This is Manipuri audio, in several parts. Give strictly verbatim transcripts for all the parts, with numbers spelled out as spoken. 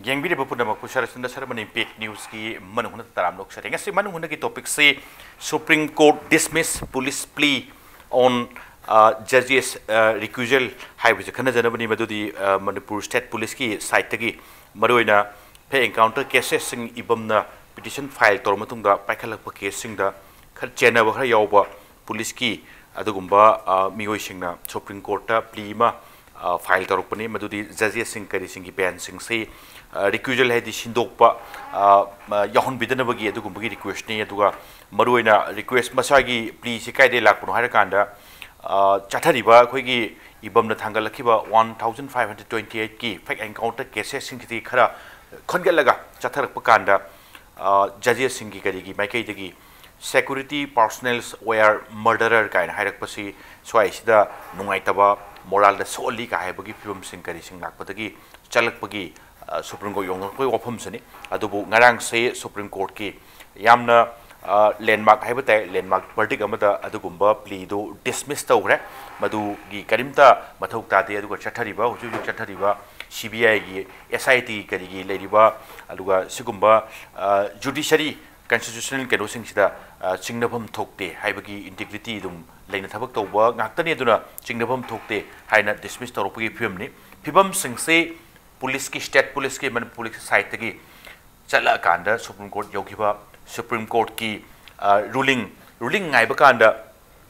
ꯌꯦꯡꯕꯤꯔꯤꯕ ꯄꯨꯝꯅꯃꯛꯄꯨ ꯁꯔꯆꯟꯗ ꯁꯔꯃꯅꯤ ꯏꯝꯄꯦꯛ ꯅ꯭ꯌꯨꯁꯀꯤ ꯃꯅꯨꯡ ꯍꯨꯠꯅ ꯇꯔꯥꯝꯅ ꯑꯣꯛꯆꯔꯤ꯫ ꯉꯁꯤ ꯃꯅꯨꯡ ꯍꯨꯠꯅꯒꯤ ꯇꯣꯄꯤꯛꯁꯤ Supreme Court dismiss police plea on judges recusal ꯍꯥꯏꯕꯁꯤ ꯈꯟꯅꯖꯅꯕꯅꯤ꯫ ꯃꯗꯨꯗꯤ ꯃꯅꯤꯄꯨꯔ ꯁ꯭ꯇꯦꯠ ꯄꯨꯂꯤꯁꯀꯤ ꯁꯥꯏꯠꯇꯒꯤ ꯃꯔꯨꯑꯣꯏꯅ ꯐꯦꯛ ꯑꯦꯟꯀꯥꯎꯟꯇꯔ ꯀꯦꯁꯦꯁꯁꯤꯡ ꯏꯕꯝꯅ ꯄꯤꯇꯤꯁꯟ ꯐꯥꯏꯜ ꯇꯧꯔꯕ ꯃꯇꯨꯡꯗ ꯄꯥꯏꯈꯠꯂꯛꯄ ꯀꯦꯁꯁꯤꯡꯗ ꯈꯔ ꯆꯦꯟꯅꯕ ꯈꯔ ꯌꯥꯎꯕ ꯄꯨꯂꯤꯁꯀꯤ ꯑꯗꯨꯒꯨꯝꯕ ꯃꯤꯑꯣꯏꯁꯤꯡꯅ ꯁꯨꯄ꯭ꯔꯤꯝ ꯀꯣꯔꯠꯇ ꯄ꯭ꯂꯤ ꯑꯃ ꯐꯥꯏꯜ ꯇꯧꯔꯛꯄꯅꯤ꯫ ꯃꯗꯨꯗꯤ ꯖꯖꯦꯁꯁꯤꯡ ꯀꯔꯤꯁꯤꯡꯒꯤ ꯕꯦꯟꯁꯁꯤꯡꯁꯤ ꯔꯤꯀ꯭ꯌꯨꯖꯦꯜ ꯍꯥꯏꯗꯤ ꯁꯤꯟꯗꯣꯛꯄ ꯌꯥꯎꯍꯟꯕꯤꯗꯅꯕꯒꯤ ꯑꯗꯨꯒꯨꯝꯕꯒꯤ ꯔꯤꯀ꯭ꯋꯦꯁꯅꯤ꯫ ꯑꯗꯨꯒ ꯃꯔꯨꯑꯣꯏꯅ ꯔꯤꯀ꯭ꯋꯦꯁ ꯃꯁꯥꯒꯤ ꯄ꯭ꯂꯤꯁꯤ ꯀꯥꯏꯗꯒꯤ ꯂꯥꯛꯄꯅꯣ ꯍꯥꯏꯔꯀꯥꯟꯗ ꯆꯠꯊꯔꯤꯕ ꯑꯩꯈꯣꯏꯒꯤ ꯏꯕꯝꯅ ꯊꯥꯡꯒꯠꯂꯛꯈꯤꯕ one thousand five hundred twenty ꯑꯩꯠꯀꯤ ꯐꯦꯛ ꯑꯦꯟꯀꯥꯎꯟꯇꯔ ꯀꯦꯁꯦꯁꯁꯤꯡꯁꯤꯗꯤ ꯈꯔ ꯈꯟꯒꯠꯂꯒ ꯆꯠꯊꯔꯛꯄ ꯀꯥꯟꯗ ꯖꯖꯦꯁꯁꯤꯡꯒꯤ ꯀꯔꯤꯒꯤ ꯃꯥꯏꯀꯩꯗꯒꯤ security personnels were murderer ꯀꯥꯏꯅ ꯍꯥꯏꯔꯛꯄꯁꯤ ꯁ꯭ꯋꯥꯏꯁꯤꯗ ꯅꯨꯡꯉꯥꯏꯇꯕ, ꯃꯣꯔꯥꯜꯗ ꯁꯣꯛꯍꯜꯂꯤ ꯀꯥꯏ ꯍꯥꯏꯕꯒꯤ ꯐꯤꯕꯝꯁꯤꯡ ꯀꯔꯤꯁꯤꯡ ꯂꯥꯛꯄꯗꯒꯤ ꯆꯠꯂꯛꯄꯒꯤ ꯁꯨꯄ꯭ꯔꯤꯝ ꯀꯣꯔꯠ ꯌꯧꯅꯔꯛꯄꯒꯤ ꯋꯥꯐꯝꯁꯤꯅꯤ꯫ ꯑꯗꯨꯕꯨ ꯉꯔꯥꯡꯁꯦ ꯁꯨꯄ꯭ꯔꯤꯝ ꯀꯣꯔꯠꯀꯤ ꯌꯥꯝꯅ ꯂꯦꯟꯃꯥꯔꯛ ꯍꯥꯏꯕ ꯇꯥꯏ, ꯂꯦꯟꯃꯥꯔꯛ ꯕꯔꯗꯤꯛ ꯑꯃꯗ ꯑꯗꯨꯒꯨꯝꯕ ꯄ꯭ꯂꯤꯗꯨ ꯗꯤꯁꯃꯤꯁ ꯇꯧꯈ꯭ꯔꯦ꯫ ꯃꯗꯨꯒꯤ ꯀꯔꯤꯝꯇ ꯃꯊꯧ ꯇꯥꯗꯦ꯫ ꯑꯗꯨꯒ ꯆꯠꯊꯔꯤꯕ, ꯍꯧꯖꯤꯛ ꯍꯧꯖꯤꯛ ꯆꯠꯊꯔꯤꯕ ꯁꯤ ꯕꯤ ꯑꯥꯏꯒꯤ, ꯑꯦꯁ ꯑꯥꯏ ꯇꯤ ꯀꯔꯤꯒꯤ ꯂꯩꯔꯤꯕ, ꯑꯗꯨꯒ ꯁꯤꯒꯨꯝꯕ ꯖꯨꯗꯤꯁꯔꯤ ꯀꯟꯁꯇꯤꯇ꯭ꯌꯨꯁꯅꯦꯜ ꯀꯩꯅꯣꯁꯤꯡꯁꯤꯗ ꯆꯤꯡꯅꯐꯝ ꯊꯣꯛꯇꯦ ꯍꯥꯏꯕꯒꯤ, ꯏꯟꯇꯤꯒ꯭ꯔꯤꯇꯤ ꯑꯗꯨꯝ ꯂꯩꯅ ꯊꯕꯛ ꯇꯧꯕ ꯉꯥꯛꯇꯅꯤ, ꯑꯗꯨꯅ ꯆꯤꯡꯅꯐꯝ ꯊꯣꯛꯇꯦ ꯍꯥꯏꯅ ꯗꯤꯁꯃꯤꯁ ꯇꯧꯔꯛꯄꯒꯤ ꯐꯤꯕꯝꯅꯤ꯫ ꯐꯤꯕꯝꯁꯤꯡꯁꯤ ꯄꯨꯂꯤꯁꯀꯤ, ꯁ꯭ꯇꯦꯠ ꯄꯨꯂꯤꯁꯀꯤ, ꯃꯅꯤꯄꯨꯔ ꯄꯨꯂꯤꯁꯀꯤ ꯁꯥꯏꯠꯇꯒꯤ ꯆꯠꯂꯛꯑꯀꯥꯟꯗ ꯁꯨꯄ꯭ꯔꯤꯝ ꯀꯣꯔꯠ ꯌꯧꯈꯤꯕ, ꯁꯨꯄ꯭ꯔꯤꯝ ꯀꯣꯔꯠꯀꯤ ꯔꯨꯂꯤꯡ, ꯔꯨꯂꯤꯡ ꯉꯥꯏꯕ ꯀꯥꯟꯗ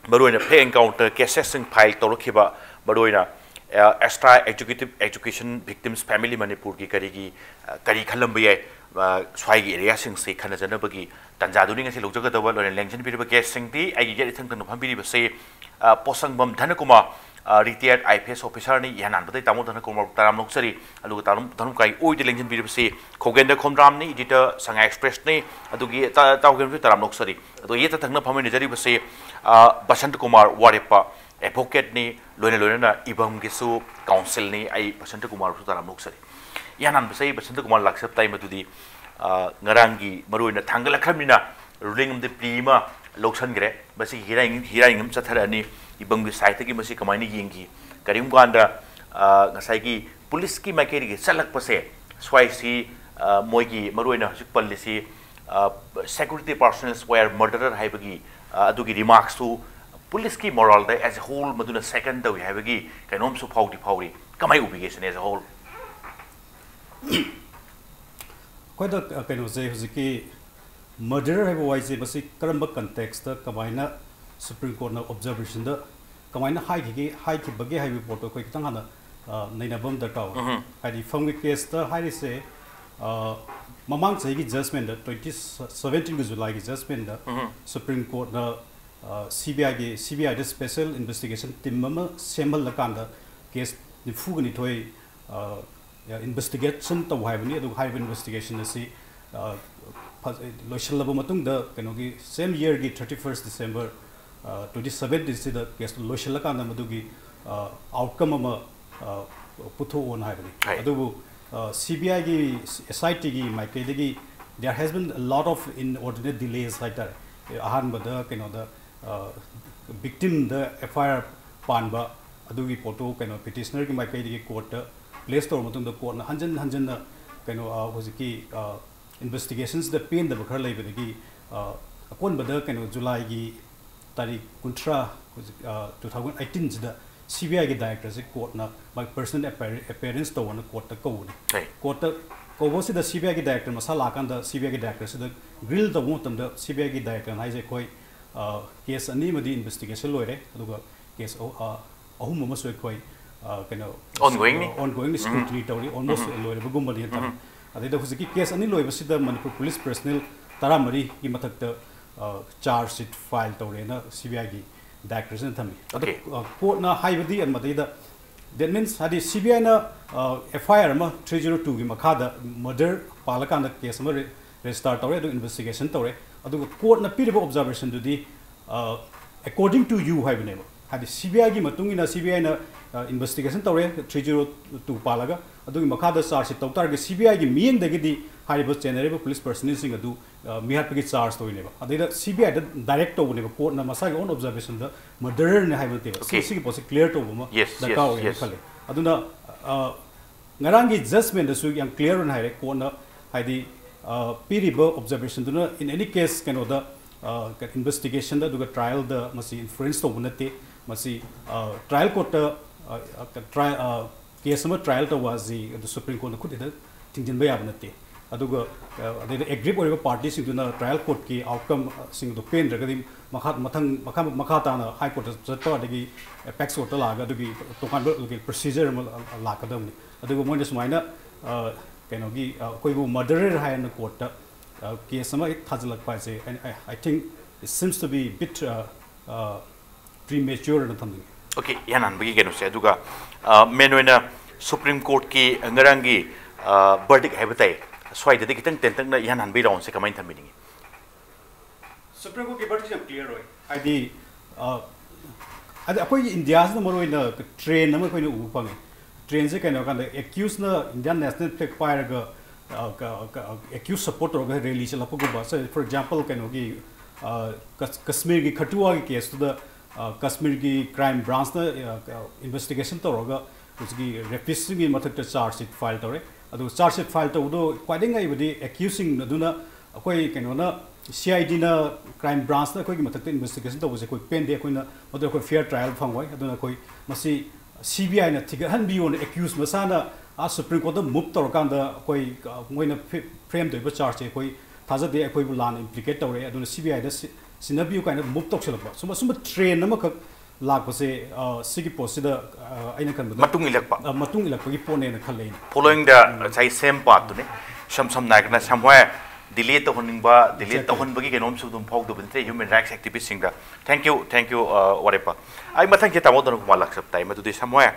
ꯃꯔꯨꯑꯣꯏꯅ ꯐꯦꯛ ꯑꯦꯟꯀꯥꯎꯟꯇꯔ ꯀꯦꯁꯦꯁꯁꯤꯡ ꯐꯥꯏꯜ ꯇꯧꯔꯛꯈꯤꯕ, ꯃꯔꯨꯑꯣꯏꯅ extra executive education victims family ꯃꯅꯤꯄꯨꯔꯒꯤ ꯀꯔꯤꯒꯤ ꯀꯔꯤ ꯈꯜꯂꯝꯕ ꯌꯥꯏ, ꯁ꯭ꯋꯥꯏꯒꯤ ꯑꯦꯔꯤꯌꯥꯁꯤꯡꯁꯤ ꯈꯟꯅꯖꯅꯕꯒꯤ ꯇꯥꯟꯖꯥꯗꯨꯅꯤ ꯉꯁꯤ ꯂꯧꯖꯒꯗꯕ꯫ ꯂꯣꯏꯅ ꯂꯦꯡꯁꯤꯟꯕꯤꯔꯤꯕ ꯒꯦꯁꯁꯤꯡꯗꯤ ꯑꯩꯒꯤ ꯌꯦꯠ ꯏꯊꯪ ꯊꯪꯅ ꯐꯝꯕꯤꯔꯤꯕꯁꯤ ꯄꯣꯁꯪꯕꯝ ꯙꯅꯀꯨꯃꯥꯔ, ꯔꯤꯇꯥꯌꯔꯠ ꯑꯥꯏ ꯄꯤ ꯑꯦꯁ ꯑꯣꯐꯤꯁꯔꯅꯤ꯫ ꯏꯍꯥꯟ ꯍꯥꯟꯕꯗ ꯑꯩ ꯇꯥꯃꯣ ꯙꯅꯀꯨꯃꯥꯔꯕꯨ ꯇꯔꯥꯝꯅ ꯑꯣꯛꯆꯔꯤ꯫ ꯑꯗꯨꯒ ꯇꯥꯃꯣ ꯙꯅꯀꯨꯃꯥꯔꯒꯤ ꯑꯣꯏꯗ ꯂꯦꯡꯁꯤꯟꯕꯤꯔꯤꯕꯁꯤ ꯈꯣꯒꯦꯟꯗ꯭ꯔ ꯈꯣꯝꯗ꯭ꯔꯥꯝꯅꯤ, ꯏꯗꯤꯇꯔ ꯁꯉꯥꯏ ꯑꯦꯛꯁꯄ꯭ꯔꯦꯁꯅꯤ꯫ ꯑꯗꯨꯒꯤ ꯇꯥ-, ꯇꯥꯎ ꯈꯣꯒꯦꯟꯗ꯭ꯔꯁꯨ ꯇꯔꯥꯝꯅ ꯑꯣꯛꯆꯔꯤ꯫ ꯑꯗꯨꯒ ꯌꯦꯠꯇ ꯊꯪꯅ ꯐꯝꯃꯤꯟꯅꯖꯔꯤꯕꯁꯤ ꯕꯁꯟꯇ ꯀꯨꯃꯥꯔ ꯋꯥꯔꯦꯞꯄ, ꯑꯦꯗꯚꯣꯀꯦꯠꯅꯤ꯫ ꯂꯣꯏꯅ ꯂꯣꯏꯅꯅ ꯏꯕꯝꯒꯤꯁꯨ ꯀꯥꯎꯟꯁꯤꯜꯅꯤ꯫ ꯑꯩ ꯕꯁꯟꯇ ꯀꯨꯃꯥꯔꯕꯨꯁꯨ ꯇꯔꯥꯝꯅ ꯑꯣꯛꯆꯔꯤ꯫ ꯏꯍꯥꯟ ꯍꯥꯟꯕꯁꯦ ꯑꯩ ꯕꯁꯟꯇ ꯀꯨꯃꯥꯔ ꯂꯥꯛꯆꯕ ꯇꯥꯏ, ꯃꯗꯨꯗꯤ ꯉꯔꯥꯡꯒꯤ ꯃꯔꯨꯑꯣꯏꯅ ꯊꯥꯡꯒꯠꯂꯛꯈ꯭ꯔꯕꯅꯤꯅ, ꯔꯨꯂꯤꯡ ꯑꯃꯗꯤ ꯄ꯭ꯂꯤ ꯑꯃ ꯂꯧꯁꯟꯈ꯭ꯔꯦ꯫ ꯃꯁꯤ ꯍꯤꯌꯥꯔꯤꯡ, ꯍꯤꯌꯥꯔꯤꯡ ꯑꯃ ꯆꯠꯊꯔꯛꯑꯅꯤ꯫ ꯏꯕꯝꯒꯤ ꯁꯥꯏꯠꯇꯒꯤ ꯃꯁꯤ ꯀꯃꯥꯏꯅ ꯌꯦꯡꯈꯤ? ꯀꯔꯤꯒꯨꯝꯕ ꯀꯥꯟꯗ ꯉꯁꯥꯏꯒꯤ ꯄꯨꯂꯤꯁꯀꯤ ꯃꯥꯏꯀꯩꯗꯒꯤ ꯆꯠꯂꯛꯄꯁꯦ ꯁ꯭ꯋꯥꯏꯁꯤ, ꯑ, ꯃꯣꯏꯒꯤ ꯃꯔꯨꯑꯣꯏꯅ ꯍꯧꯖꯤꯛ ꯄꯜꯂꯤꯁꯤ, ꯑ, security personnel were murdered ꯍꯥꯏꯕꯒꯤ, ꯑ, ꯑꯗꯨꯒꯤ remarksꯇꯨ policeꯀꯤ moraleꯗ as a whole ꯃꯗꯨꯅ second ꯇꯧꯏ ꯍꯥꯏꯕꯒꯤ ꯀꯩꯅꯣꯝꯁꯨ ꯐꯥꯎꯗꯤ ꯐꯥꯎꯔꯤ꯫ ꯀꯃꯥꯏ ꯎꯕꯤꯒꯦ ꯁꯤꯅ as a whole? ꯑꯩꯈꯣꯏꯗ, ꯑ, ꯀꯩꯅꯣꯁꯦ, ꯍꯧꯖꯤꯛꯀꯤ murder ꯍꯥꯏꯕ ꯋꯥꯍꯩꯁꯦ, ꯃꯁꯤ ꯀꯔꯝꯕ contextꯇ ꯀꯃꯥꯏꯅ Supreme Courtꯅ observationꯗ ꯀꯃꯥꯏꯅ ꯍꯥꯏꯈꯤꯒꯦ, ꯍꯥꯏꯈꯤꯕꯒꯦ ꯍꯥꯏꯕꯒꯤ ꯄꯣꯠꯇꯣ ꯑꯩꯈꯣꯏ ꯈꯤꯇꯪ ꯍꯥꯟꯅ, ꯑ, ꯅꯩꯅꯕ ꯑꯃ ꯗꯔꯀꯥꯔ ꯑꯣꯏ꯫ ꯎꯝꯍꯨꯝ꯫ ꯍꯥꯏꯗꯤ, ꯐꯝꯒꯤ caseꯇ ꯍꯥꯏꯔꯤꯁꯦ, ꯑ, ꯃꯃꯥꯡ ꯆꯍꯤꯒꯤ judgmentꯗ, twenty seventeenꯒꯤ Julyꯒꯤ judgmentꯗ ꯎꯝꯍꯨꯝ꯫ Supreme Courtꯅ, ꯑ, CBIꯒꯤ, CBIꯗ special investigation team ꯑꯃ ꯁꯦꯝꯍꯜꯂꯀꯥꯟꯗ case ꯅꯤꯐꯨꯒ ꯅꯤꯊꯣꯏ, ꯑ, investigation ꯇꯧ ꯍꯥꯏꯕꯅꯤ꯫ ꯑꯗꯨꯒ ꯍꯥꯏꯔꯤꯕ investigation ꯑꯁꯤ, ꯑ, ꯐ-, ꯂꯣꯏꯁꯤꯜꯂꯕ ꯃꯇꯨꯡꯗ, ꯀꯩꯅꯣꯒꯤ same yearꯒꯤ thirty first December, ꯑ, twenty seventeenꯁꯤꯗ case ꯂꯣꯏꯁꯤꯜꯂꯀꯥꯟꯗ ꯃꯗꯨꯒꯤ, ꯑ, outcome ꯑꯃ, ꯑ, ꯄꯨꯊꯣꯛꯑꯣꯅ ꯍꯥꯏꯕꯅꯤ꯫ ꯍꯥꯏ꯫ ꯑꯗꯨꯕꯨ, ꯑ, CBIꯒꯤ, SITꯒꯤ ꯃꯥꯏꯀꯩꯗꯒꯤ there has been a lot of inordinate delays ꯍꯥꯏꯇꯥꯔꯦ꯫ ꯑꯍꯥꯟꯕꯗ ꯀꯩꯅꯣꯗ, ꯑ, victimꯗ FIR ꯄꯥꯟꯕ, ꯑꯗꯨꯒꯤ ꯄꯣꯠꯇꯨ ꯀꯩꯅꯣ petitionerꯒꯤ ꯃꯥꯏꯀꯩꯗꯒꯤ courtꯇ place ꯇꯧꯔꯕ ꯃꯇꯨꯡꯗ, courtꯅ ꯍꯟꯖꯤꯟ ꯍꯟꯖꯤꯟꯅ ꯀꯩꯅꯣ, ꯑ, ꯍꯧꯖꯤꯛꯀꯤ, ꯑ, investigationꯁꯤꯗ ꯄꯦꯟꯗꯕ ꯈꯔ ꯂꯩꯕꯗꯒꯤ, ꯑ, ꯑꯀꯣꯟꯕꯗ ꯀꯩꯅꯣ Julyꯒꯤ ꯇꯥꯔꯤꯛ ꯀꯨꯟꯊ꯭ꯔꯥ, ꯍꯧꯖꯤꯛ, ꯑ, two thousand eighteenꯁꯤꯗ CBIꯒꯤ directorꯁꯦ courtꯅ ꯃꯥꯒꯤ personal appear-, appearance ꯇꯧꯑꯣꯅ courtꯇ ꯀꯧꯕꯅꯤ꯫ ꯍꯣꯏ꯫ Courtꯇ ꯀꯧꯕꯁꯤꯗ CBIꯒꯤ director ꯃꯁꯥ ꯂꯥꯛꯑꯀꯥꯟꯗ CBIꯒꯤ directorꯁꯤꯗ grill ꯇꯧꯕ ꯃꯇꯝꯗ CBIꯒꯤ directorꯅ ꯍꯥꯏꯁꯦ, "ꯑꯩꯈꯣꯏ, ꯑ, case ꯑꯅꯤ ꯑꯃꯗꯤ investigation ꯂꯣꯏꯔꯦ, ꯑꯗꯨꯒ case ꯑꯍꯨ-, ꯑ, ꯑꯍꯨꯝ ꯑꯃꯁꯨ ꯑꯩꯈꯣꯏ, ꯑ, ꯀꯩꯅꯣ, Ongoingꯅꯤ꯫ ongoingꯅꯤ, ꯎꯝ꯫ Scrutiny ꯇꯧꯔꯤ, almost ꯎꯝ꯫ ꯂꯣꯏꯔꯕꯒꯨꯝꯕꯅꯤ ꯍꯥꯏꯇꯥꯔꯦ"꯫ ꯎꯝ꯫ ꯑꯗꯩꯗ ꯍꯧꯖꯤꯛꯀꯤ case ꯑꯅꯤ ꯂꯣꯏꯕꯁꯤꯗ ꯃꯅꯤꯄꯨꯔ police personnel ꯇꯔꯥꯃꯔꯤꯒꯤ ꯃꯊꯛꯇ, ꯑ, charge sheet file ꯇꯧꯔꯦꯅ CBIꯒꯤ directorꯁꯤꯅ ꯊꯝꯃꯤ꯫ ꯑꯗꯣ, Okay꯫ ꯑ, courtꯅ ꯍꯥꯏꯕꯗꯤ ꯃꯗꯩꯗ, that means, ꯍꯥꯏꯗꯤ CBIꯅ, ꯑ, FIR ꯑꯃ three zero twoꯒꯤ ꯃꯈꯥꯗ murder ꯄꯥꯜꯂꯀꯥꯟꯗ case ꯑꯃ re-, register ꯇꯧꯔꯦ, ꯑꯗꯨ investigation ꯇꯧꯔꯦ, ꯑꯗꯨꯒ courtꯅ ꯄꯤꯔꯤꯕ observationꯗꯨꯗꯤ, ꯑ, "According to you" ꯍꯥꯏꯕꯅꯦꯕ꯫ ꯍꯥꯏꯗꯤ CBIꯒꯤ ꯃꯇꯨꯡ ꯏꯟꯅ CBIꯅ, ꯑ, investigation ꯇꯧꯔꯦ three zero two ꯄꯥꯜꯂꯒ, ꯑꯗꯨꯒꯤ ꯃꯈꯥꯗ charge sheet ꯇꯧ ꯇꯥꯔꯒꯗꯤ CBIꯒꯤ ꯃꯤꯠꯌꯦꯡꯗꯒꯤꯗꯤ ꯍꯥꯏꯔꯤꯕ ꯆꯦꯟꯅꯔꯤꯕ police personnelꯁꯤꯡ ꯑꯗꯨ, ꯑ, ꯃꯤꯍꯥꯠꯄꯒꯤ charge ꯇꯧꯔꯤꯅꯦꯕ꯫ ꯑꯗꯩꯗ CBIꯗ direct ꯇꯧꯕꯅꯦꯕ, courtꯅ ꯃꯁꯥꯒꯤ own observationꯗ murdererꯅꯦ ꯍꯥꯏꯕ ꯅꯠꯇꯦꯕ꯫ ꯁꯤ-, Okay꯫ ꯁꯤꯒꯤ ꯄꯣꯠꯁꯤ clear ꯇꯧꯕ ꯑꯃ Yes, yes, ꯗꯔꯀꯥꯔ ꯑꯣꯏꯌꯦꯅ yes꯫ ꯈꯜꯂꯦ꯫ ꯑꯗꯨꯅ, ꯑ, ꯉꯔꯥꯡꯒꯤ ꯖꯖꯃꯦꯟꯗꯁꯨ ꯌꯥꯝ ꯀ꯭ꯂꯤꯌꯥꯔ ꯑꯣꯏꯅ ꯍꯥꯏꯔꯦ ꯀꯣꯔꯠꯅ, ꯍꯥꯏꯗꯤ ꯑ, ꯄꯤꯔꯤꯕ ꯑꯣꯕꯖꯔꯕꯦꯁꯟꯗꯨꯅ in any case ꯀꯩꯅꯣꯗ, ꯑ, ꯀ- ꯏꯟꯚꯦꯁꯇꯤꯒꯦꯁꯟꯗ ꯑꯗꯨꯒ ꯇ꯭ꯔꯥꯏꯌꯦꯜꯗ ꯃꯁꯤ ꯏꯟꯐ꯭ꯂꯨꯌꯦꯟꯁ ꯇꯧꯕ ꯅꯠꯇꯦ꯫ ꯃꯁꯤ, ꯑ, ꯇ꯭ꯔꯥꯏꯌꯦꯜ ꯀꯣꯔꯠꯇ, ꯑ, ꯑ, ꯇ꯭ꯔꯥꯏ ꯑ, ꯀꯦꯁ ꯑꯃ ꯇ꯭ꯔꯥꯏꯌꯦꯜ ꯇꯧꯕ ꯑꯁꯤ ꯑꯗꯨ ꯁꯨꯄ꯭ꯔꯤꯝ ꯀꯣꯔꯠꯅ ꯈꯨꯠ ꯍꯦꯛꯇ ꯊꯤꯡꯖꯤꯟꯕ ꯌꯥꯕ ꯅꯠꯇꯦ꯫ ꯑꯗꯨꯒ, ꯑ, ꯑꯗꯩꯗ ꯑꯦꯒ꯭ꯔꯤꯞ ꯑꯣꯏꯔꯤꯕ ꯄꯥꯔꯇꯤꯁꯤꯡꯗꯨꯅ ꯇ꯭ꯔꯥꯏꯌꯦꯜ ꯀꯣꯔꯠꯀꯤ ꯑꯥꯎꯠꯀꯝꯁꯤꯡꯗꯨ ꯄꯦꯟꯗ꯭ꯔꯒꯗꯤ ꯃꯈꯥ ꯃꯊꯪ ꯃꯈꯥ ꯃꯈꯥ ꯇꯥꯅ ꯍꯥꯏ ꯀꯣꯔꯠꯇ ꯆꯠꯄ, ꯑꯗꯒꯤ ꯑꯦꯄꯦꯛꯁ ꯀꯣꯔꯠꯇ ꯂꯥꯛꯑꯒ ꯑꯗꯨꯒꯤ ꯇꯣꯉꯥꯟꯕ ꯂꯤꯒꯦꯜ ꯄ꯭ꯔꯣꯁꯤꯖꯔ ꯑꯃ ꯂꯥꯛꯀꯗꯕꯅꯤ꯫ ꯑꯗꯨꯒ ꯃꯣꯏꯅ ꯁꯨꯃꯥꯏꯅ, ꯑ, ꯀꯩꯅꯣꯒꯤ, ꯑ, ꯑꯩꯈꯣꯏꯕꯨ ꯃꯔꯗꯔꯔ ꯍꯥꯏꯅ ꯀꯣꯔꯠꯇ, ꯑ, ꯀꯦꯁ ꯑꯃ ꯍꯦꯛ ꯊꯥꯖꯤꯜꯂꯛꯄ ꯍꯥꯏꯁꯦ, I, I, I think it seems to be bit, uh, uh, premature ꯅ ꯊꯝꯅꯤꯡꯉꯤ꯫ ꯑꯣꯀꯦ, ꯏꯍꯥꯟ ꯍꯥꯟꯕꯒꯤ ꯀꯩꯅꯣꯁꯦ꯫ ꯑꯗꯨꯒ, ꯑ, ꯃꯦꯟ ꯑꯣꯏꯅ ꯁꯨꯄ꯭ꯔꯤꯝ ꯀꯣꯔꯠꯀꯤ ꯉꯔꯥꯡꯒꯤ, ꯑ, ꯕꯔꯗꯤꯛ ꯍꯥꯏꯕ ꯇꯥꯏ, ꯁ꯭ꯋꯥꯏꯗꯗꯤ ꯈꯤꯇꯪ ꯇꯦꯟꯇꯛꯅ ꯏꯍꯥꯟ ꯍꯥꯟꯕꯒꯤ ꯔꯥꯎꯟꯁꯦ ꯀꯃꯥꯏꯅ ꯊꯝꯕꯤꯅꯤꯡꯉꯤ? ꯁꯨꯄ꯭ꯔꯤꯝ ꯀꯣꯔꯠꯀꯤ ꯕꯔꯗꯤꯛꯁꯦ ꯌꯥꯝ ꯀ꯭ꯂꯤꯌꯥꯔ ꯑꯣꯏ꯫ ꯍꯥꯏꯗꯤ, ꯑ, ꯍꯥꯏꯗꯤ ꯑꯩꯈꯣꯏꯒꯤ ꯏꯟꯗꯤꯌꯥꯁꯤꯗ ꯃꯔꯨꯑꯣꯏꯅ ꯇ꯭ꯔꯦꯟ ꯑꯃ ꯑꯩꯈꯣꯏꯅ ꯎꯕ ꯐꯪꯉꯦ꯫ ꯇ꯭ꯔꯦꯟꯁꯦ ꯀꯩꯅꯣ ꯍꯥꯏ ꯀꯥꯟꯗ ꯑꯦꯀ꯭ꯌꯨꯁꯅ ꯏꯟꯗꯤꯌꯥꯟ ꯅꯦꯁꯅꯦꯜ ꯐ꯭ꯂꯦꯒ ꯄꯥꯏꯔꯒ, ꯑ, ꯀ- ꯀ- ꯑꯦꯀ꯭ꯌꯨꯁ ꯁꯞꯄꯣꯔꯠ ꯇꯧꯔꯒ ꯔꯦꯂꯤ ꯆꯠꯂꯛꯄꯒꯨꯝꯕ꯫ ꯁꯦ, ꯐꯣꯔ ꯑꯦꯛꯖꯥꯝꯄꯜ, ꯀꯩꯅꯣꯒꯤ, ꯑ, ꯀꯁ- ꯀꯁꯃꯤꯔꯒꯤ ꯈꯇꯨꯋꯥꯒꯤ ꯀꯦꯁꯇꯨꯗ, ꯑ, ꯀꯁꯃꯤꯔꯒꯤ ꯀ꯭ꯔꯥꯏꯝ ꯕ꯭ꯔꯥꯟꯁꯅ, ꯑ, ꯀ- ꯏꯟꯚꯦꯁꯇꯤꯒꯦꯁꯟ ꯇꯧꯔꯒ ꯍꯧꯖꯤꯛꯀꯤ ꯔꯦꯄꯤꯁꯁꯤꯡꯒꯤ ꯃꯊꯛꯇ ꯆꯥꯔꯖ ꯁꯤꯠ ꯐꯥꯏꯜ ꯇꯧꯔꯦ꯫ ꯑꯗꯨ ꯆꯥꯔꯖ ꯁꯤꯠ ꯐꯥꯏꯜ ꯇꯧꯕꯗꯣ ꯈ꯭ꯋꯥꯏꯗꯒꯤ ꯉꯛꯏꯕꯗꯤ ꯑꯦꯀ꯭ꯌꯨꯁꯁꯤꯡ ꯑꯗꯨꯅ ꯑꯩꯈꯣꯏ ꯀꯩꯅꯣꯅ, ꯁꯤ ꯑꯥꯏ ꯗꯤꯅ, ꯀ꯭ꯔꯥꯏꯝ ꯕ꯭ꯔꯥꯟꯁꯅ ꯑꯩꯈꯣꯏꯒꯤ ꯃꯊꯛꯇ ꯏꯟꯚꯦꯁꯇꯤꯒꯦꯁꯟ ꯇꯧꯕꯁꯦ ꯑꯩꯈꯣꯏ ꯄꯦꯟꯗꯦ, ꯑꯩꯈꯣꯏꯅ ꯃꯗꯨ ꯑꯩꯈꯣꯏ ꯐꯤꯌꯔ ꯇ꯭ꯔꯥꯏꯌꯦꯜ ꯐꯪꯉꯣꯏ꯫ ꯑꯗꯨꯅ ꯑꯩꯈꯣꯏ ꯃꯁꯤ ꯁꯤ ꯕꯤ ꯑꯥꯏꯅ ꯊꯤꯒꯠꯍꯟꯕꯤꯌꯣꯅ ꯑꯦꯀ꯭ꯌꯨꯁ ꯃꯁꯥꯅ ꯑꯥ ꯁꯨꯄ꯭ꯔꯤꯝ ꯀꯣꯔꯠꯇ ꯃꯨꯚ ꯇꯧꯔꯀꯥꯟꯗ ꯑꯩꯈꯣꯏ, ꯑ, ꯃꯣꯏꯅ ꯐ꯭ꯔꯦꯝ ꯇꯧꯔꯤꯕ ꯆꯥꯔꯖꯁꯦ ꯑꯩꯈꯣꯏ ꯊꯥꯖꯗꯦ, ꯑꯩꯈꯣꯏꯕꯨ ꯂꯥꯟꯅ ꯏꯝꯄ꯭ꯂꯤꯀꯦꯠ ꯇꯧꯔꯦ, ꯑꯗꯨꯅ ꯁꯤ ꯕꯤ ꯑꯥꯏꯗ ꯁꯤꯟꯅꯕꯤꯌꯨ ꯀꯥꯏꯅ ꯃꯨꯚ ꯇꯧꯁꯜꯂꯛꯄ, ꯁꯨꯝꯕ ꯁꯨꯝꯕ ꯇ꯭ꯔꯦꯟ ꯑꯃꯈꯛ ꯂꯥꯛꯄꯁꯦ, ꯑ, ꯁꯤꯒꯤ ꯄꯣꯠꯁꯤꯗ, ꯑ, ꯑꯩꯅ ꯈꯟꯕꯗ ꯃꯇꯨꯡ ꯏꯜꯂꯛꯄ꯫ ꯑ, ꯃꯇꯨꯡ ꯏꯜꯂꯛꯄꯒꯤ ꯄꯣꯠꯅꯦꯅ ꯈꯜꯂꯦ ꯑꯩꯅ꯫ Following the ꯉꯁꯥꯏ ꯁꯦꯝ ꯄꯥꯠꯇꯨꯅꯤ꯫ ꯏꯁꯝ ꯁꯝꯅ ꯍꯥꯏꯔꯒꯅ ꯁꯝꯍꯣꯏ ꯗꯤꯂꯦ ꯇꯧꯍꯟꯅꯤꯡꯕ, ꯗꯤꯂꯦ Exactly. ꯇꯧꯍꯟꯕꯒꯤ ꯀꯩꯅꯣꯝꯁꯨ ꯑꯗꯨꯝ ꯐꯥꯎꯗꯕ ꯅꯠꯇ꯭ꯔꯦ ꯍ꯭ꯌꯨꯃꯦꯟ ꯔꯥꯏꯠꯁ ꯑꯦꯛꯇꯤꯚꯤꯁꯁꯤꯡꯗ꯫ Thank you, thank you, ꯑ, ꯋꯥꯔꯦꯞꯄ꯫ ꯑꯩ ꯃꯊꯪꯁꯦ ꯇꯥꯃꯣ ꯗꯣꯅꯟ ꯀꯨꯃꯥꯔ ꯂꯥꯛꯆꯕ ꯇꯥꯏ꯫ ꯃꯗꯨꯗꯤ ꯁꯝꯍꯣꯏ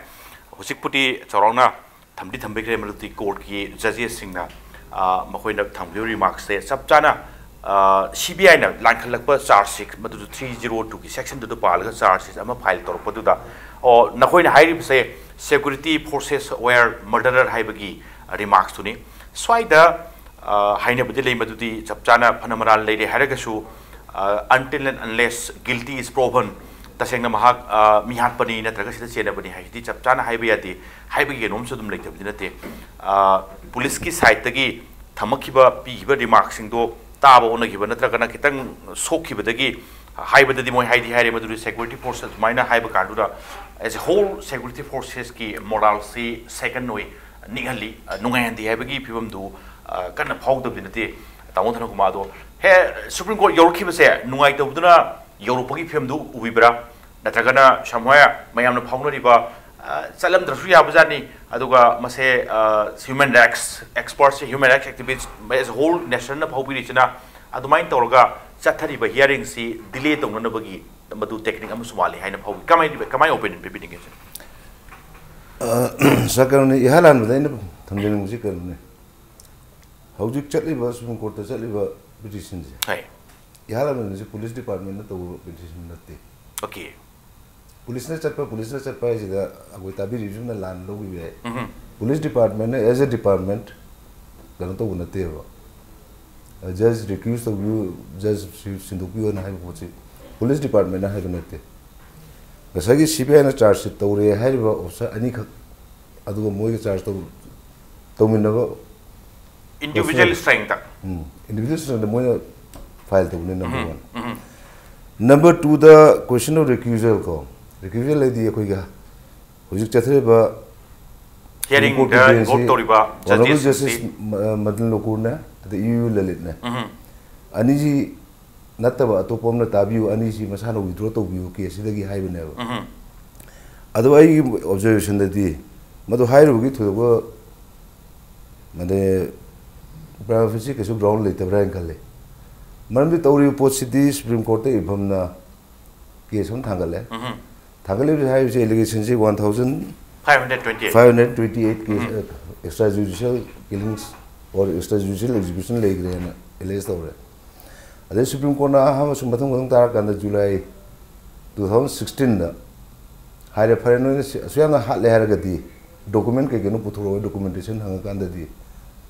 ꯍꯧꯖꯤꯛꯄꯨꯗꯤ ꯆꯥꯎꯔꯥꯛꯅ ꯊꯝꯗꯤ ꯊꯝꯕꯤꯈ꯭ꯔꯦ, ꯃꯗꯨꯗꯤ ꯀꯣꯔꯠꯀꯤ ꯖꯖꯦꯁꯁꯤꯡꯅ, ꯑ, ꯃꯈꯣꯏꯅ ꯊꯝꯈꯤꯕ ꯔꯤꯃꯥꯔꯛꯁꯁꯦ ꯆꯞ ꯆꯥꯅ, ꯑ, ꯁꯤ ꯕꯤ ꯑꯥꯏꯅ ꯂꯥꯟꯈꯠꯂꯛꯄ ꯆꯥꯔꯖ ꯁꯤꯠ ꯃꯗꯨꯁꯨ ꯊ꯭ꯔꯤ ꯖꯤꯔꯣ ꯇꯨꯒꯤ ꯁꯦꯛꯁꯟꯗꯨꯗ ꯄꯥꯜꯂꯒ ꯆꯥꯔꯖ ꯁꯤꯠ ꯑꯃ ꯐꯥꯏꯜ ꯇꯧꯔꯛꯄꯗꯨꯗ, ꯑꯣ, ꯅꯈꯣꯏꯅ ꯍꯥꯏꯔꯤꯕꯁꯦ security forces were murderer ꯍꯥꯏꯕꯒꯤ ꯔꯤꯃꯥꯔꯛꯁꯇꯨꯅꯤ꯫ ꯁ꯭ꯋꯥꯏꯗ, ꯑ, ꯍꯥꯏꯅꯕꯗꯤ ꯂꯩ, ꯃꯗꯨꯗꯤ ꯆꯞ ꯆꯥꯅ ꯐꯅ ꯃꯔꯥꯜ ꯂꯩꯔꯦ ꯍꯥꯏꯔꯒꯁꯨ, ꯑ, until and unless guilty is proven, ꯇꯁꯦꯡꯅ ꯃꯍꯥꯛ ꯃꯤꯍꯥꯠꯄꯅꯤ ꯅꯠꯇ꯭ꯔꯒ ꯁꯤꯗ ꯆꯦꯟꯅꯕꯅꯤ ꯍꯥꯏꯁꯤꯗꯤ ꯆꯞ ꯆꯥꯅ ꯍꯥꯏꯕ ꯌꯥꯗꯦ꯫ ꯍꯥꯏꯕꯒꯤ ꯀꯩꯅꯣꯝꯁꯨ ꯑꯗꯨꯝ ꯂꯩꯇꯕꯗꯤ ꯅꯠꯇꯦ꯫ ꯄꯨꯂꯤꯁꯀꯤ ꯁꯥꯏꯠꯇꯒꯤ ꯊꯝꯃꯛꯈꯤꯕ, ꯄꯤꯈꯤꯕ ꯔꯤꯃꯥꯔꯛꯁꯤꯡꯗꯣ ꯇꯥꯕ ꯑꯣꯟꯅꯈꯤꯕ ꯅꯠꯇ꯭ꯔꯒꯅ ꯈꯤꯇꯪ ꯁꯣꯛꯈꯤꯕꯗꯒꯤ ꯍꯥꯏꯕꯗꯗꯤ ꯃꯣꯏ ꯍꯥꯏꯗꯤ ꯍꯥꯏꯔꯦ꯫ ꯃꯗꯨꯗꯤ ꯁꯦꯀ꯭ꯌꯨꯔꯤꯇꯤ ꯐꯣꯔꯁ ꯑꯗꯨꯃꯥꯏꯅ ꯍꯥꯏꯕ ꯀꯥꯟꯗꯨꯗ, as a whole, ꯁꯦꯀ꯭ꯌꯨꯔꯤꯇꯤ ꯐꯣꯔꯁꯦꯁꯀꯤ ꯃꯣꯔꯥꯜꯁꯤ ꯁꯦꯀꯟ ꯑꯣꯏ ꯅꯤꯛꯍꯜꯂꯤ, ꯅꯨꯡꯉꯥꯏꯍꯟꯗꯦ ꯍꯥꯏꯕꯒꯤ ꯐꯤꯕꯝꯗꯨ ꯀꯟꯅ ꯐꯥꯎꯗꯕꯗꯤ ꯅꯠꯇꯦ꯫ ꯇꯥꯃꯣ ꯙꯅꯀꯨꯃꯥꯔ, ꯑꯗꯣ ꯍꯦ, ꯁꯨꯄ꯭ꯔꯤꯝ ꯀꯣꯔꯠ ꯌꯧꯔꯛꯈꯤꯕꯁꯦ ꯅꯨꯡꯉꯥꯏꯇꯕꯗꯨꯅ ꯌꯧꯔꯛꯄꯒꯤ ꯐꯤꯕꯝꯗꯨ ꯎꯕꯤꯕ꯭ꯔꯥ? ꯅꯠꯇ꯭ꯔꯒꯅ ꯁꯝꯍꯥꯏ ꯃꯌꯥꯝꯅ ꯐꯥꯎꯅꯔꯤꯕ ꯆꯠꯂꯝꯗ꯭ꯔꯁꯨ ꯌꯥꯕꯖꯥꯠꯅꯤ, ꯑꯗꯨꯒ ꯃꯁꯦ ꯍ꯭ꯌꯨꯃꯦꯟ ꯔꯥꯏꯠꯁ ꯑꯦꯛꯁꯄꯔꯠꯁꯦ, human rights activist, as a whole nationꯅ ꯐꯥꯎꯕꯤꯔꯤꯁꯤꯅ ꯑꯗꯨꯃꯥꯏꯅ ꯇꯧꯔꯒ ꯆꯠꯊꯔꯤꯕ ꯍꯤꯌꯥꯔꯤꯡꯁꯤ ꯗꯤꯂꯦ ꯇꯧꯅꯅꯕꯒꯤ ꯃꯗꯨ ꯇꯦꯛꯅꯤꯛ ꯑꯃꯁꯨ ꯃꯥꯜꯂꯤ ꯍꯥꯏꯅ ꯐꯥꯎꯏ꯫ ꯀꯃꯥꯏ, ꯀꯃꯥꯏ ꯑꯣꯄꯤꯅꯤꯌꯟ ꯄꯤꯕꯤꯅꯤꯡꯒꯦ? ꯁꯥꯔ, ꯀꯩꯅꯣꯅꯤ, ꯏꯍꯥꯟ ꯍꯥꯟꯕꯗ ꯑꯩꯅ ꯊꯝꯖꯅꯤꯡꯕꯁꯤ ꯀꯩꯅꯣꯅꯤ, ꯍꯧꯖꯤꯛ ꯆꯠꯂꯤꯕ ꯁꯨꯄ꯭ꯔꯤꯝ ꯀꯣꯔꯠꯇ ꯆꯠꯂꯤꯕ ꯄꯤꯇꯤꯁꯟꯁꯦ, ꯍꯥꯏ꯫ ꯏꯍꯥꯟ ꯍꯥꯟꯕꯗ ꯁꯤ ꯄꯨꯂꯤꯁ ꯗꯤꯄꯥꯔꯠꯃꯦꯟꯅ ꯇꯧꯕ ꯄꯤꯇꯤꯁꯟ ꯅꯠꯇꯦ꯫ ꯑꯣꯀꯦ꯫ ꯄꯨꯂꯤꯁꯅ ꯆꯠꯄ, ꯄꯨꯂꯤꯁꯅ ꯆꯠꯄ ꯍꯥꯏꯁꯤꯗ ꯑꯩꯈꯣꯏ ꯇꯥꯕꯤꯔꯤꯕꯁꯤꯡꯅ ꯂꯥꯟꯅ ꯂꯧꯕꯤꯕ ꯌꯥꯏ꯫ ꯎꯝ꯫ ꯄꯨꯂꯤꯁ ꯗꯤꯄꯥꯔꯠꯃꯦꯟꯅ as a department ꯀꯩꯅꯣ ꯇꯧꯕ ꯅꯠꯇꯦꯕ, ꯖꯁ ꯔꯤꯀ꯭ꯌꯨꯁ ꯇꯧꯕꯤꯌꯨ, ꯖꯁ ꯁꯤ ꯁꯤꯟꯗꯣꯛꯄꯤꯌꯨꯅ ꯍꯥꯏꯕ ꯄꯣꯠꯁꯤ ꯄꯨꯂꯤꯁ ꯗꯤꯄꯥꯔꯠꯃꯦꯟꯅ ꯍꯥꯏꯕ ꯅꯠꯇꯦ꯫ ꯉꯁꯥꯏꯒꯤ ꯁꯤ ꯕꯤ ꯑꯥꯏꯅ ꯆꯥꯔꯖ ꯁꯤꯠ ꯇꯧꯔꯦ ꯍꯥꯏꯔꯤꯕ ꯑꯣꯐꯤꯁꯥꯔ ꯑꯅꯤꯈꯛ, ꯑꯗꯨꯒ ꯃꯣꯏꯒ ꯆꯥꯔꯖ ꯇꯧ ꯇꯧꯃꯤꯟꯅꯕ ꯏꯟꯗꯤꯚꯤꯖꯨꯋꯦꯜ ꯁ꯭ꯇ꯭ꯔꯦꯡꯇ꯫ ꯎꯝ, ꯏꯟꯗꯤꯚꯤꯖꯨꯋꯦꯜ ꯁ꯭ꯇ꯭ꯔꯦꯡꯇ ꯃꯣꯏꯅ ꯐꯥꯏꯜ ꯇꯧꯕꯅꯤ, ꯅꯝꯕꯔ ꯎꯝ, ꯋꯥꯟ꯫ ꯎꯝ꯫ ꯅꯝꯕꯔ ꯇꯨꯗ, question of recusal ꯀꯣ, ꯔꯤꯀ꯭ꯌꯨꯖꯦꯜ ꯍꯥꯏꯗꯤ ꯑꯩꯈꯣꯏꯒꯤ ꯍꯧꯖꯤꯛ ꯆꯠꯊꯔꯤꯕ ꯍꯤꯌꯥꯔꯤꯡꯗ ꯁꯨꯄ꯭ꯔꯤꯝ ꯀꯣꯔꯠꯀꯤ ꯏꯟꯚꯣꯜꯕ ꯕꯦꯟꯁꯁꯤ ꯇꯧꯔꯤꯕ ꯑꯣꯅꯔꯦꯕꯜ ꯖꯁꯇꯤꯁꯁꯤꯡꯁꯤ꯫ ꯖꯁꯇꯤꯁ ꯃ-, ꯃꯗꯟ ꯂꯣꯀꯨꯔꯅꯦ, ꯑꯗ ꯏ ꯌꯨ ꯂꯂꯤꯠꯅꯦ꯫ ꯎꯝ꯫ ꯑꯅꯤꯁꯤ ꯅꯠꯇꯕ ꯑꯇꯣꯞꯄ ꯑꯃꯅ ꯇꯥꯕꯤꯌꯨ, ꯑꯅꯤꯁꯤ ꯃꯁꯥꯅ ꯋꯤꯗ꯭ꯔꯣ ꯇꯧꯕꯤꯌꯨ ꯀꯦꯁꯁꯤꯗꯒꯤ ꯍꯥꯏꯕꯅꯦꯕ꯫ ꯎꯝ꯫ ꯑꯗꯣ ꯑꯩꯒꯤ ꯑꯣꯕꯖꯔꯕꯦꯁꯟꯗꯗꯤ ꯃꯗꯨ ꯍꯥꯏꯔꯨꯕꯒꯤ ꯊꯣꯏꯗꯣꯛꯄ, ꯃꯗꯩ, ꯄ꯭ꯔꯥꯏꯃꯥ ꯐꯦꯁꯤ ꯀꯩꯁꯨ ꯒ꯭ꯔꯥꯎꯟ ꯂꯩꯇꯕ꯭ꯔꯥ ꯍꯥꯏꯅ ꯈꯜꯂꯤ꯫ ꯃꯔꯝꯗꯤ ꯇꯧꯔꯤꯕ ꯄꯣꯠꯁꯤꯗꯤ ꯁꯨꯄ꯭ꯔꯤꯝ ꯀꯣꯔꯠꯇ ꯏꯐꯝꯅ ꯀꯦꯁ ꯑꯃ ꯊꯥꯡꯒꯠꯂꯦ꯫ ꯎꯝ꯫ ꯊꯥꯡꯒꯠꯂꯤꯕ ꯍꯥꯏꯕꯁꯤ ꯑꯦꯂꯤꯒꯦꯁꯟꯁꯤ one thousand five hundred twenty eight. Five hundred twenty eight case, um. Extra judicial killings or extra judicial execution ꯂꯩꯈ꯭ꯔꯦꯅ ꯑꯦꯂꯦꯖ ꯇꯧꯔꯦ꯫ ꯑꯗꯩ ꯁꯨꯄ꯭ꯔꯤꯝ ꯀꯣꯔꯠꯅ ꯑꯍꯥꯟꯕ ꯁꯨꯝ ꯃꯊꯪ ꯃꯊꯪ ꯇꯥꯔꯀꯥꯟꯗ ꯖꯨꯂꯥꯏ ꯇꯨ ꯊꯥꯎꯖꯟ ꯁꯤꯛꯁꯇꯤꯟꯗ ꯍꯥꯏꯔꯦ, ꯐꯔꯦ, ꯅꯣꯏꯅ ꯁꯤ-, ꯑꯁꯨꯛ ꯌꯥꯝꯅ ꯍꯥꯠꯂꯦ ꯍꯥꯏꯔꯒꯗꯤ ꯗꯣꯀꯨꯃꯦꯟ ꯀꯩ ꯀꯩꯅꯣ ꯄꯨꯊꯣꯔꯛꯑꯣ, ꯗꯣꯀꯨꯃꯦꯟꯇꯦꯁꯟ ꯍꯪꯉꯀꯥꯟꯗꯗꯤ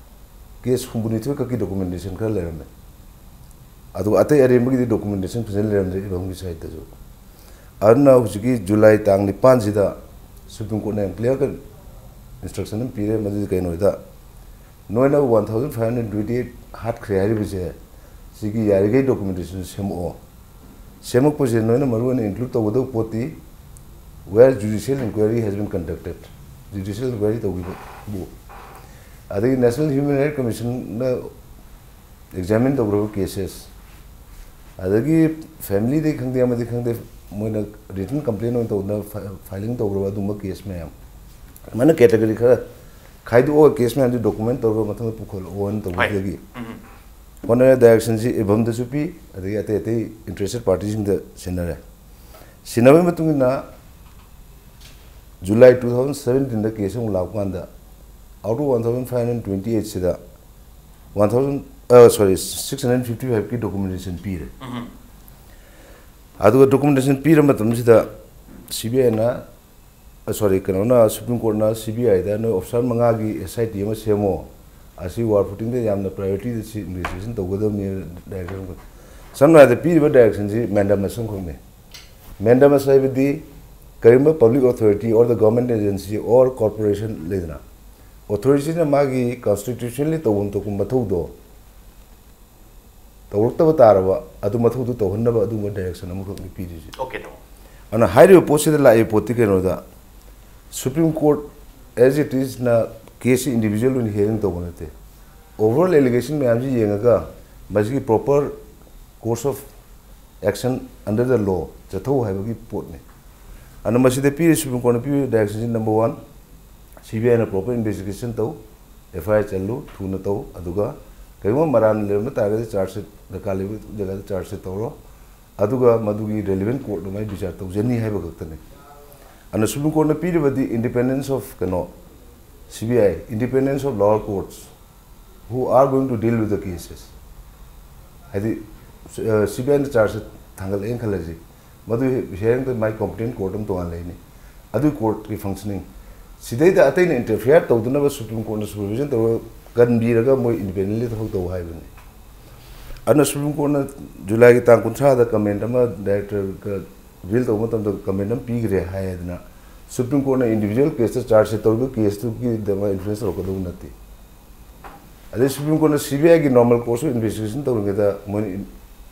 ꯀꯦꯁ ꯍꯨꯝꯐꯨꯅꯤꯊꯣꯏ ꯈꯛꯀꯤ ꯗꯣꯀꯨꯃꯦꯟꯇꯦꯁꯟ ꯈꯔ ꯂꯩꯔꯝꯃꯦ꯫ ꯑꯗꯨꯒ ꯑꯇꯩ ꯑꯔꯦꯝꯕꯒꯤꯗꯤ ꯗꯣꯀꯨꯃꯦꯟꯇꯦꯁꯟ ꯐꯖꯅ ꯂꯩꯔꯝꯗ꯭ꯔꯦ ꯏꯕꯝꯒꯤ ꯁꯥꯏꯠꯇꯁꯨ꯫ ꯑꯗꯨꯅ ꯍꯧꯖꯤꯛꯀꯤ ꯖꯨꯂꯥꯏ ꯇꯥꯡ ꯅꯤꯄꯥꯟꯁꯤꯗ ꯁꯨꯄ꯭ꯔꯤꯝ ꯀꯣꯔꯠꯅ ꯌꯥꯝ ꯀ꯭ꯂꯤꯌꯥꯔ ꯀꯠ ꯏꯟꯁꯇ꯭ꯔꯛꯁꯟ ꯑꯃ ꯄꯤꯔꯦ꯫ ꯃꯗꯨꯗꯤ ꯀꯩꯅꯣꯗ, ꯅꯣꯏꯅ one thousand five hundred twenty eight ꯍꯥꯠꯈ꯭ꯔꯦ ꯍꯥꯏꯔꯤꯕꯁꯦ, ꯁꯤꯒꯤ ꯌꯥꯔꯤꯈꯩ ꯗꯣꯀꯨꯃꯦꯟꯇꯦꯁꯟ ꯁꯦꯝꯃꯛꯑꯣ꯫ ꯁꯦꯝꯃꯛꯄꯁꯦ ꯅꯣꯏꯅ ꯃꯔꯨ ꯑꯣꯏꯅ ꯏꯟꯀ꯭ꯂꯨꯗ ꯇꯧꯒꯗꯕ ꯄꯣꯠꯇꯤ, where judicial inquiry has been conducted, judicial inquiry ꯇꯧꯈꯤꯕꯕꯨ, ꯑꯗꯒꯤ ꯅꯦꯁꯅꯦꯜ ꯍ꯭ꯌꯨꯃꯦꯟ ꯔꯥꯏꯠ ꯀꯃꯤꯁꯟꯅ ꯑꯦꯛꯖꯥꯃꯤꯟ ꯇꯧꯈ꯭ꯔꯕ ꯀꯦꯁꯦꯁ, ꯑꯗꯒꯤ ꯐꯦꯃꯤꯂꯤꯗꯩ ꯈꯪꯗꯦ ꯑꯃꯗꯤ ꯈꯪꯗꯦ, ꯃꯣꯏꯅ ꯔꯤꯇꯟ ꯀꯝꯄ꯭ꯂꯦꯟ ꯑꯣꯏꯅ ꯇꯧꯗꯅ ꯐꯥꯏꯂꯤꯡ ꯇꯧꯈ꯭ꯔꯕ ꯑꯗꯨꯝꯕ ꯀꯦꯁ ꯃꯌꯥꯝ, ꯑꯗꯨꯃꯥꯏꯅ ꯀꯦꯇꯒꯣꯔꯤ ꯈꯔ ꯈꯥꯏꯗꯣꯛꯑꯒ ꯀꯦꯁ ꯃꯌꯥꯝꯁꯤ ꯗꯣꯀꯨꯃꯦꯟ ꯇꯧꯔꯒ ꯃꯊꯪꯗ ꯄꯨꯈꯠꯂꯛꯑꯣꯅ ꯇꯧꯕꯗꯒꯤ, ꯍꯣꯅꯔꯦ ꯗꯥꯏꯔꯦꯛꯁꯟꯁꯤ ꯏꯕꯝꯗꯁꯨ ꯄꯤ, ꯑꯗꯒꯤ ꯑꯇꯩ ꯑꯇꯩ ꯏꯟꯇꯔꯦꯁꯇꯦꯠ ꯄꯥꯔꯇꯤꯁꯤꯡꯗ ꯁꯤꯟꯅꯔꯦ꯫ ꯁꯤꯟꯅꯕꯒꯤ ꯃꯇꯨꯡ ꯏꯟꯅ ꯖꯨꯂꯥꯏ ꯇꯨ ꯊꯥꯎꯖꯟ ꯁꯕꯦꯟꯇꯤꯟꯗ ꯀꯦꯁ ꯑꯃꯨꯛ ꯂꯥꯛꯄ ꯀꯥꯟꯗ, out of one thousand five hundred twenty ꯑꯩꯠꯁꯤꯗ one thousand, sorry, six hundred fifty ꯐꯥꯏꯚꯀꯤ ꯗꯣꯀꯨꯃꯦꯟꯇꯦꯁꯟ ꯄꯤꯔꯦ꯫ ꯑꯗꯨꯒ ꯗꯣꯀꯨꯃꯦꯟꯇꯦꯁꯟ ꯄꯤꯔ ꯃꯇꯝꯁꯤꯗ ꯁꯤ ꯕꯤ ꯑꯥꯏꯅ, ꯁꯣꯔꯤ, ꯀꯩꯅꯣꯅ, ꯁꯨꯄ꯭ꯔꯤꯝ ꯀꯣꯔꯠꯅ ꯁꯤ ꯕꯤ ꯑꯥꯏꯗ ꯅꯣꯏ ꯑꯣꯐꯤꯁꯥꯔ ꯃꯉꯥꯒꯤ ꯑꯦꯁ ꯑꯥꯏ ꯇꯤ ꯑꯃ ꯁꯦꯝꯃꯣ, ꯑꯁꯤ ꯋꯥꯔ ꯐꯨꯇꯤꯡꯗ ꯌꯥꯝꯅ ꯄ꯭ꯔꯥꯏꯌꯣꯔꯤꯇꯤꯗ ꯁꯤ ꯏꯟꯚꯦꯁꯇꯤꯒꯦꯁꯟ ꯇꯧꯒꯗꯕꯅꯤ ꯗꯥꯏꯔꯦꯛꯁꯟ꯫ ꯁꯝꯅ ꯍꯥꯏꯔꯕꯗ ꯄꯤꯔꯤꯕ ꯗꯥꯏꯔꯦꯛꯁꯟꯁꯤ ꯃꯦꯟꯗꯥꯃꯁ ꯑꯃꯈꯛꯅꯤ꯫ ꯃꯦꯟꯗꯥꯃꯁ ꯍꯥꯏꯕꯗꯤ ꯀꯔꯤꯒꯨꯝꯕ public authority or the government agency or corporation ꯂꯩꯗꯅ, ꯑꯣꯊꯣꯔꯤꯇꯤꯅ ꯃꯥꯒꯤ ꯀꯟꯁꯇꯤꯇ꯭ꯌꯨꯁꯟꯅꯦꯜꯂꯤ ꯇꯧꯐꯝ ꯊꯣꯛꯄ ꯃꯊꯧꯗꯣ ꯇꯧꯔꯛꯇꯕ ꯇꯥꯔꯕ, ꯑꯗꯨ ꯃꯊꯧꯗꯨ ꯇꯧꯍꯟꯅꯕ ꯑꯗꯨꯒꯨꯝꯕ ꯗꯥꯏꯔꯦꯛꯁꯟ ꯑꯃꯈꯛꯅꯤ ꯄꯤꯔꯤꯁꯤ꯫ ꯑꯣꯀꯦ, ꯇꯥꯃꯣ꯫ ꯑꯗꯨꯅ ꯍꯥꯏꯔꯤꯕ ꯄꯣꯠꯁꯤꯗ ꯂꯥꯛꯏꯕ ꯄꯣꯠꯇꯤ ꯀꯩꯅꯣꯗ, ꯁꯨꯄ꯭ꯔꯤꯝ ꯀꯣꯔꯠ ꯑꯦꯖ ꯏꯠ ꯏꯁꯅ ꯀꯦꯁꯁꯤ ꯏꯟꯗꯤꯕꯤꯖꯨꯋꯦꯜ ꯑꯣꯏꯅ ꯍꯤꯌꯔꯤꯡ ꯇꯧꯕ ꯅꯠꯇꯦ꯫ ꯑꯣꯚꯔꯑꯣꯜ ꯑꯦꯂꯤꯒꯦꯁꯟ ꯃꯌꯥꯝꯁꯤ ꯌꯦꯡꯉꯒ ꯃꯁꯤꯒꯤ proper course of action under the law ꯆꯠꯊꯧ ꯍꯥꯏꯕꯒꯤ ꯄꯣꯠꯅꯤ꯫ ꯑꯗꯨꯅ ꯃꯁꯤꯗ ꯄꯤꯔꯤ, ꯁꯨꯄ꯭ꯔꯤꯝ ꯀꯣꯔꯠꯅ ꯄꯤꯔꯤꯕ ꯗꯥꯏꯔꯦꯛꯁꯟꯁꯤ, ꯅꯝꯕꯔ ꯋꯥꯟ, ꯁꯤ ꯕꯤ ꯑꯥꯏꯅ ꯄ꯭ꯔꯣꯄꯔ ꯏꯟꯚꯦꯁꯇꯤꯒꯦꯁꯟ ꯇꯧ, ꯑꯦꯐ ꯑꯥꯏ ꯑꯥꯔ ꯆꯜꯂꯨ, ꯊꯨꯅ ꯇꯧ, ꯑꯗꯨꯒ ꯀꯔꯤꯒꯨꯝꯕ ꯃꯔꯥꯜ ꯂꯩꯔꯝꯕ ꯇꯥꯔꯒꯗꯤ ꯆꯥꯔꯖ ꯁꯤꯠ, ꯗꯔꯀꯥꯔ ꯂꯩꯕ ꯖꯒꯥꯗ ꯆꯥꯔꯖ ꯁꯤꯠ ꯇꯧꯔꯣ, ꯑꯗꯨꯒ ꯃꯗꯨꯒꯤ ꯔꯦꯂꯤꯚꯦꯟ ꯀꯣꯔꯠꯅ ꯃꯥꯏ ꯕꯤꯆꯥꯔ ꯇꯧꯖꯅꯤ ꯍꯥꯏꯕ ꯈꯛꯇꯅꯤ꯫ ꯑꯗꯨꯅ ꯁꯨꯄ꯭ꯔꯤꯝ ꯀꯣꯔꯠꯅ ꯄꯤꯔꯤꯕꯗꯤ ꯏꯟꯗꯤꯄꯦꯟꯗꯦꯟꯁ ꯑꯣꯐ ꯀꯩꯅꯣ, ꯁꯤ B I, independence of lower courts who are going to deal with the cases꯫ ꯍꯥꯏꯗꯤ, ꯁꯤ ꯕꯤ ꯑꯥꯏꯅ ꯆꯥꯔꯖ ꯊꯥꯡꯒꯠꯂꯛꯑꯦꯅ ꯈꯜꯂꯁꯤ, ꯃꯗꯨ ꯍꯤꯌꯔꯤꯡꯗ ꯃꯥꯏ ꯀꯣꯝꯄꯤꯇꯦꯟ ꯀꯣꯔꯠ ꯑꯃ ꯇꯣꯉꯥꯟꯅ ꯂꯩꯅꯤ꯫ ꯑꯗꯨꯒꯤ ꯀꯣꯔꯠꯀꯤ ꯐꯪꯁꯅꯤꯡ, ꯁꯤꯗꯩꯗ ꯑꯇꯩꯅ ꯏꯟꯇꯔꯐꯤꯌꯔ ꯇꯧꯗꯅꯕ ꯁꯨꯄ꯭ꯔꯤꯝ ꯀꯣꯔꯠꯅ ꯁꯨꯄꯔꯚꯤꯖꯟ ꯇꯧꯔꯒ ꯀꯟꯕꯤꯔꯒ ꯃꯣꯏ ꯏꯟꯗꯤꯄꯦꯟꯗꯦꯟꯂꯤ ꯊꯕꯛ ꯇꯧ ꯍꯥꯏꯕꯅꯤ꯫ ꯑꯗꯨꯅ ꯁꯨꯄ꯭ꯔꯤꯝ ꯀꯣꯔꯠꯅ ꯖꯨꯂꯥꯏꯒꯤ ꯇꯥꯡ ꯀꯨꯟꯊ꯭ꯔꯥꯗ ꯀꯃꯦꯟ ꯑꯃ ꯗꯥꯏꯔꯦꯛꯇꯔꯒ ꯕꯤꯜ ꯇꯧꯕ ꯃꯇꯝꯗ ꯀꯃꯦꯟ ꯑꯃ ꯄꯤꯈ꯭ꯔꯦ ꯍꯥꯏꯗꯅ ꯁꯨꯄ꯭ꯔꯤꯝ ꯀꯣꯔꯠꯅ ꯏꯟꯗꯤꯕꯤꯖꯨꯋꯦꯜ ꯀꯦꯁꯇ ꯆꯥꯔꯖ ꯁꯤꯠ ꯇꯧꯔꯤꯕ ꯀꯦꯁꯇꯨꯒꯤꯗꯃꯛ ꯏꯟꯐ꯭ꯂꯨꯌꯦꯟꯁ ꯇꯧꯔꯛꯀꯗꯧꯕ ꯅꯠꯇꯦ꯫ ꯑꯗꯩ ꯁꯨꯄ꯭ꯔꯤꯝ ꯀꯣꯔꯠꯅ ꯁꯤ ꯕꯤ ꯑꯥꯏꯒꯤ ꯅꯣꯔꯃꯦꯜ ꯀꯣꯔꯁ ꯑꯣꯐ ꯏꯟꯚꯦꯁꯇꯤꯒꯦꯁꯟ ꯇꯧꯔꯤꯉꯩꯗ ꯃꯣꯏꯅ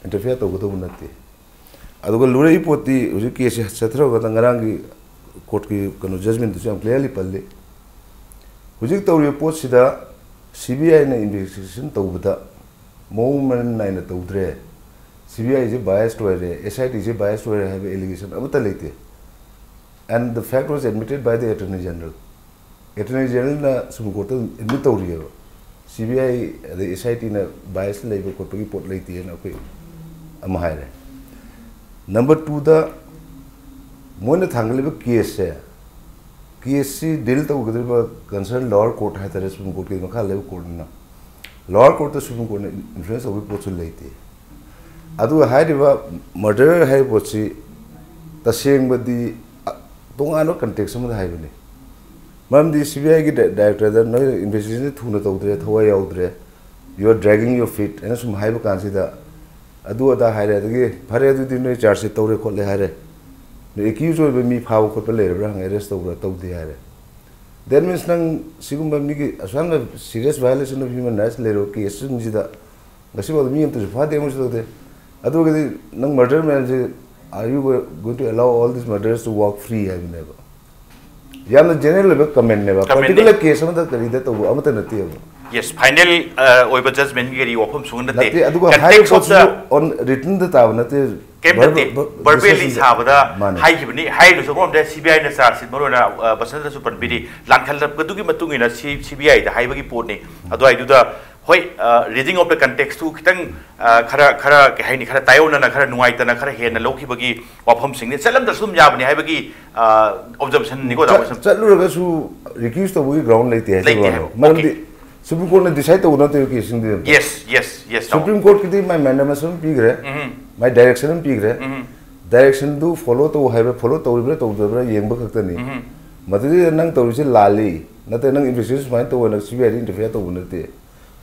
ꯏꯟꯇꯔꯐꯤꯌꯔ ꯇꯧꯒꯗꯧꯕ ꯅꯠꯇꯦ꯫ ꯑꯗꯨꯒ ꯂꯨꯔꯛꯏ ꯄꯣꯠꯇꯤ ꯍꯧꯖꯤꯛ ꯀꯦꯁꯁꯦ ꯆꯠꯊꯔꯛꯄꯗ ꯉꯔꯥꯡꯒꯤ ꯀꯣꯔꯠꯀꯤ ꯀꯩꯅꯣ ꯖꯖꯃꯦꯟꯗꯨꯁꯨ ꯌꯥꯝ ꯀ꯭ꯂꯤꯌꯥꯔꯂꯤ ꯄꯜꯂꯤ꯫ ꯍꯧꯖꯤꯛ ꯇꯧꯔꯤꯕ ꯄꯣꯠꯁꯤꯗ ꯁꯤ ꯕꯤ ꯑꯥꯏꯅ ꯏꯟꯚꯦꯁꯇꯤꯒꯦꯁꯟ ꯇꯧꯕꯗ ꯃꯑꯣꯡ ꯃꯔꯤꯜ ꯅꯥꯏꯅ ꯇꯧꯗ꯭ꯔꯦ, ꯁꯤ ꯕꯤ ꯑꯥꯏꯁꯦ ꯕꯥꯏꯁ ꯑꯣꯏꯔꯦ, ꯑꯦꯁ ꯑꯥꯏ ꯇꯤꯁꯦ ꯕꯥꯏꯁ ꯑꯣꯏꯔꯦ ꯍꯥꯏꯕ ꯑꯦꯂꯤꯒꯦꯁꯟ ꯑꯃꯠꯇ ꯂꯩꯇꯦ꯫ And the fact was admitted by the Attorney General. Attorney ꯖꯦꯅꯔꯦꯜꯅ ꯁꯨꯄ꯭ꯔꯤꯝ ꯀꯣꯔꯠꯇ ꯑꯦꯗꯃꯤꯠ ꯇꯧꯔꯤꯑꯕ꯫ ꯁꯤ ꯕꯤ ꯑꯥꯏ ꯑꯗꯩ ꯑꯦꯁ ꯑꯥꯏ ꯇꯤꯅ ꯕꯥꯏꯁ ꯂꯩꯕ ꯈꯣꯠꯄꯒꯤ ꯄꯣꯠ ꯂꯩꯇꯦꯅ ꯑꯩꯈꯣꯏ ꯑꯃ ꯍꯥꯏꯔꯦ꯫ ꯅꯝꯕꯔ ꯇꯨꯗ ꯃꯣꯏꯅ ꯊꯥꯡꯒꯠꯂꯤꯕ ꯀꯦꯁꯁꯦ, ꯀꯦꯁꯁꯤ ꯗꯤꯜ ꯇꯧꯒꯗꯧꯔꯤꯕ ꯀꯟꯁꯔꯟ ꯂꯣꯋꯔ ꯀꯣꯔꯠ ꯍꯥꯏꯇꯥꯔꯦ, ꯁꯨꯄ꯭ꯔꯤꯝ ꯀꯣꯔꯠꯀꯤ ꯃꯈꯥ ꯂꯩꯕ ꯀꯣꯔꯠꯅꯤꯅ, ꯂꯣꯋꯔ ꯀꯣꯔꯠꯇ ꯁꯨꯄ꯭ꯔꯤꯝ ꯀꯣꯔꯠꯅ ꯏꯟꯐ꯭ꯂꯨꯌꯦꯟꯁ ꯇꯧꯕꯒꯤ ꯄꯣꯠꯁꯨ ꯂꯩꯇꯦ꯫ ꯑꯗꯨꯒ ꯍꯥꯏꯔꯤꯕ ꯃꯔꯗꯔ ꯍꯥꯏꯔꯤꯕ ꯄꯣꯠꯁꯤ ꯇꯁꯦꯡꯕꯗꯤ, ꯑ, ꯇꯣꯉꯥꯟꯕ ꯀꯟꯇꯦꯛꯁ ꯑꯃꯗ ꯍꯥꯏꯕꯅꯤ꯫ ꯃꯔꯝꯗꯤ ꯁꯤ ꯕꯤ ꯑꯥꯏꯒꯤ ꯗꯥꯏ-, ꯗꯥꯏꯔꯦꯛꯇꯔꯗ ꯅꯣꯏ ꯏꯟꯚꯦꯁꯇꯤꯒꯦꯁꯟꯁꯤ ꯊꯨꯅ ꯇꯧꯗ꯭ꯔꯦ, ꯊꯋꯥꯏ ꯌꯥꯎꯗ꯭ꯔꯦ, "You are dragging your feet" ꯍꯥꯏꯅ ꯁꯨꯝ ꯍꯥꯏꯕ ꯀꯥꯟꯁꯤꯗ, ꯑꯗꯨ ꯑꯗꯥ ꯍꯥꯏꯔꯦ, ꯑꯗꯒꯤ "ꯐꯔꯦ, ꯑꯗꯨꯗꯤ ꯅꯣꯏ ꯆꯥꯔꯖ ꯁꯤꯠ ꯇꯧꯔꯦ ꯈꯣꯠꯂꯦ" ꯍꯥꯏꯔꯦ꯫ ꯅꯣꯏ ꯑꯦꯀ꯭ꯌꯨꯁ ꯑꯣꯏꯕ ꯃꯤ ꯐꯥꯕ ꯈꯣꯠꯄ ꯂꯩꯔꯕ꯭ꯔꯥ ꯍꯪꯉꯦ, "ꯑꯦꯔꯦꯁ ꯇꯧꯕ꯭ꯔꯥ?" "ꯇꯧꯗꯦ" ꯍꯥꯏꯔꯦ꯫ That means ꯅꯪ ꯁꯤꯒꯨꯝꯕ ꯃꯤꯒꯤ ꯑꯁꯨꯛ ꯌꯥꯝꯅ serious violation of human rights ꯂꯩꯔꯕ ꯀꯦꯁꯁꯤꯡꯁꯤꯗ ꯉꯁꯤꯐꯥꯎꯗ ꯃꯤ ꯑꯃꯇꯁꯨ ꯐꯥꯗꯦ, ꯑꯃꯁꯨ ꯇꯧꯗꯦ꯫ ꯑꯗꯨꯒꯗꯤ ꯅꯪ ꯃꯔꯗꯔ ꯃꯌꯥꯝꯁꯦ, are you going to allow all these murders to walk free ꯍꯥꯏꯕꯅꯦꯕ꯫ ꯌꯥꯝꯅ ꯖꯦꯅꯔꯦꯜ ꯑꯣꯏꯕ ꯀꯃꯦꯟꯅꯦꯕ꯫ ꯀꯃꯦꯟꯅꯦ꯫ ꯄꯥꯔꯇꯤꯀꯨꯂꯔ ꯀꯦꯁ ꯑꯃꯗ ꯀꯔꯤꯗ ꯇꯧꯕ ꯑꯃꯠꯇ ꯅꯠꯇꯦꯕ꯫ ꯌꯦꯁ, ꯐꯥꯏꯅꯦꯜ, ꯑ, ꯑꯣꯏꯕ ꯖꯖꯃꯦꯟꯒꯤ ꯀꯔꯤ ꯋꯥꯐꯝ ꯁꯨꯡꯅ ꯅꯠꯇꯦ꯫ ꯅꯠꯇꯦ, ꯑꯗꯨꯒ ꯍꯥꯏꯔꯤꯕ context of ꯄꯣꯠꯁꯤꯁꯨ the on written ꯗ ꯇꯥꯕ ꯅꯠꯇꯦ꯫ ꯀꯩꯝ ꯅꯠꯇꯦ, verbal, verbally ꯗꯤꯁꯀꯁꯟꯁꯦ꯫ ꯁꯥꯕꯗ ꯃꯥꯅꯦ꯫ ꯍꯥꯏꯈꯤꯕꯅꯤ꯫ ꯍꯥꯏꯔꯤꯕꯁꯨ ꯑꯃꯔꯣꯝꯗ ꯁꯤ ꯕꯤ ꯑꯥꯏꯅ ꯆꯥꯔꯖ ꯁꯤꯠ ꯃꯔꯨ ꯑꯣꯏꯅ, ꯑ, ꯕꯁꯟꯇꯁꯨ ꯄꯟꯕꯤꯔꯤ, ꯂꯥꯟꯈꯠꯂꯛꯄꯗꯨꯒꯤ ꯃꯇꯨꯡ ꯏꯟꯅ ꯁꯤ-, ꯁꯤ ꯕꯤ ꯑꯥꯏꯗ ꯍꯥꯏꯕꯒꯤ ꯄꯣꯠꯅꯤ꯫ ꯑꯗꯨꯋꯥꯏꯗꯨꯗ ꯍꯣꯏ, ꯑ, reading of the context two ꯈꯤꯇꯪ, ꯑ, ꯈꯔ, ꯈꯔ ꯀꯩ ꯍꯥꯏꯅꯤ, ꯈꯔ ꯇꯥꯏꯑꯣꯟꯅꯅ, ꯈꯔ ꯅꯨꯡꯉꯥꯏꯇꯅ, ꯈꯔ ꯍꯦꯟꯅ ꯂꯧꯈꯤꯕꯒꯤ ꯋꯥꯐꯝꯁꯤꯡꯅꯤ꯫ ꯆꯠꯂꯝꯗ꯭ꯔꯁꯨ ꯑꯗꯨꯝ ꯌꯥꯕꯅꯤ ꯍꯥꯏꯕꯒꯤ, ꯑ, observation ꯅꯤꯀꯣ, ꯆꯠ-, ꯗꯥ ꯋꯥꯏꯁꯝ꯫ ꯆꯠꯂꯨꯔꯒꯁꯨ ꯔꯤꯀ꯭ꯌꯨꯁ ꯇꯧꯕꯒꯤ ꯒ꯭ꯔꯥꯎꯟ ꯂꯩꯇꯦ ꯍꯥꯏꯖꯕ ꯂꯩꯇꯦ ꯋꯥꯅꯤ꯫ ꯍꯥꯏꯕ꯫ ꯃꯔꯝꯗꯤ ꯑꯣꯀꯦ꯫ ꯁꯨꯄ꯭ꯔꯤꯝ ꯀꯣꯔꯠꯅ ꯗꯤꯁꯥꯏꯗ ꯇꯧꯕ ꯅꯠꯇꯦꯕ ꯀꯦꯁꯁꯤꯡꯗꯨꯗꯤ꯫ ꯌꯦꯁ, ꯌꯦꯁ, ꯌꯦꯁ, ꯇꯥꯃꯣ꯫ ꯁꯨꯄ꯭ꯔꯤꯝ ꯀꯣꯔꯠꯀꯤꯗꯤ ꯃꯥꯏ ꯃꯦꯟꯗꯃꯁ ꯑꯃ ꯄꯤꯈ꯭ꯔꯦ, ꯎꯝ꯫ ꯃꯥꯏ ꯗꯥꯏꯔꯦꯛꯁꯟ ꯑꯃ ꯄꯤꯈ꯭ꯔꯦ꯫ ꯎꯝ꯫ ꯗꯥꯏꯔꯦꯛꯁꯟꯗꯨ ꯐꯣꯂꯣ ꯇꯧ ꯍꯥꯏꯕ꯭ꯔꯥ, ꯐꯣꯂꯣ ꯇꯧꯔꯤꯕ꯭ꯔꯥ ꯇꯧꯗꯕ꯭ꯔꯥ ꯌꯦꯡꯕ ꯈꯛꯇꯅꯤ꯫ ꯎꯝ꯫ ꯃꯗꯨꯗꯩꯗ ꯅꯪ ꯇꯧꯔꯤꯁꯦ ꯂꯥꯜꯂꯤ, ꯅꯠꯇ꯭ꯔꯒ ꯅꯪ ꯏꯟꯚꯦꯁꯇꯤꯒꯦꯁꯟ ꯁꯨꯃꯥꯏꯅ ꯇꯧꯕ, ꯅꯪ ꯁꯤ ꯕꯤ ꯑꯥꯏꯗ ꯏꯟꯇꯔꯐꯤꯌꯔ ꯇꯧꯕ ꯅꯠꯇꯦ꯫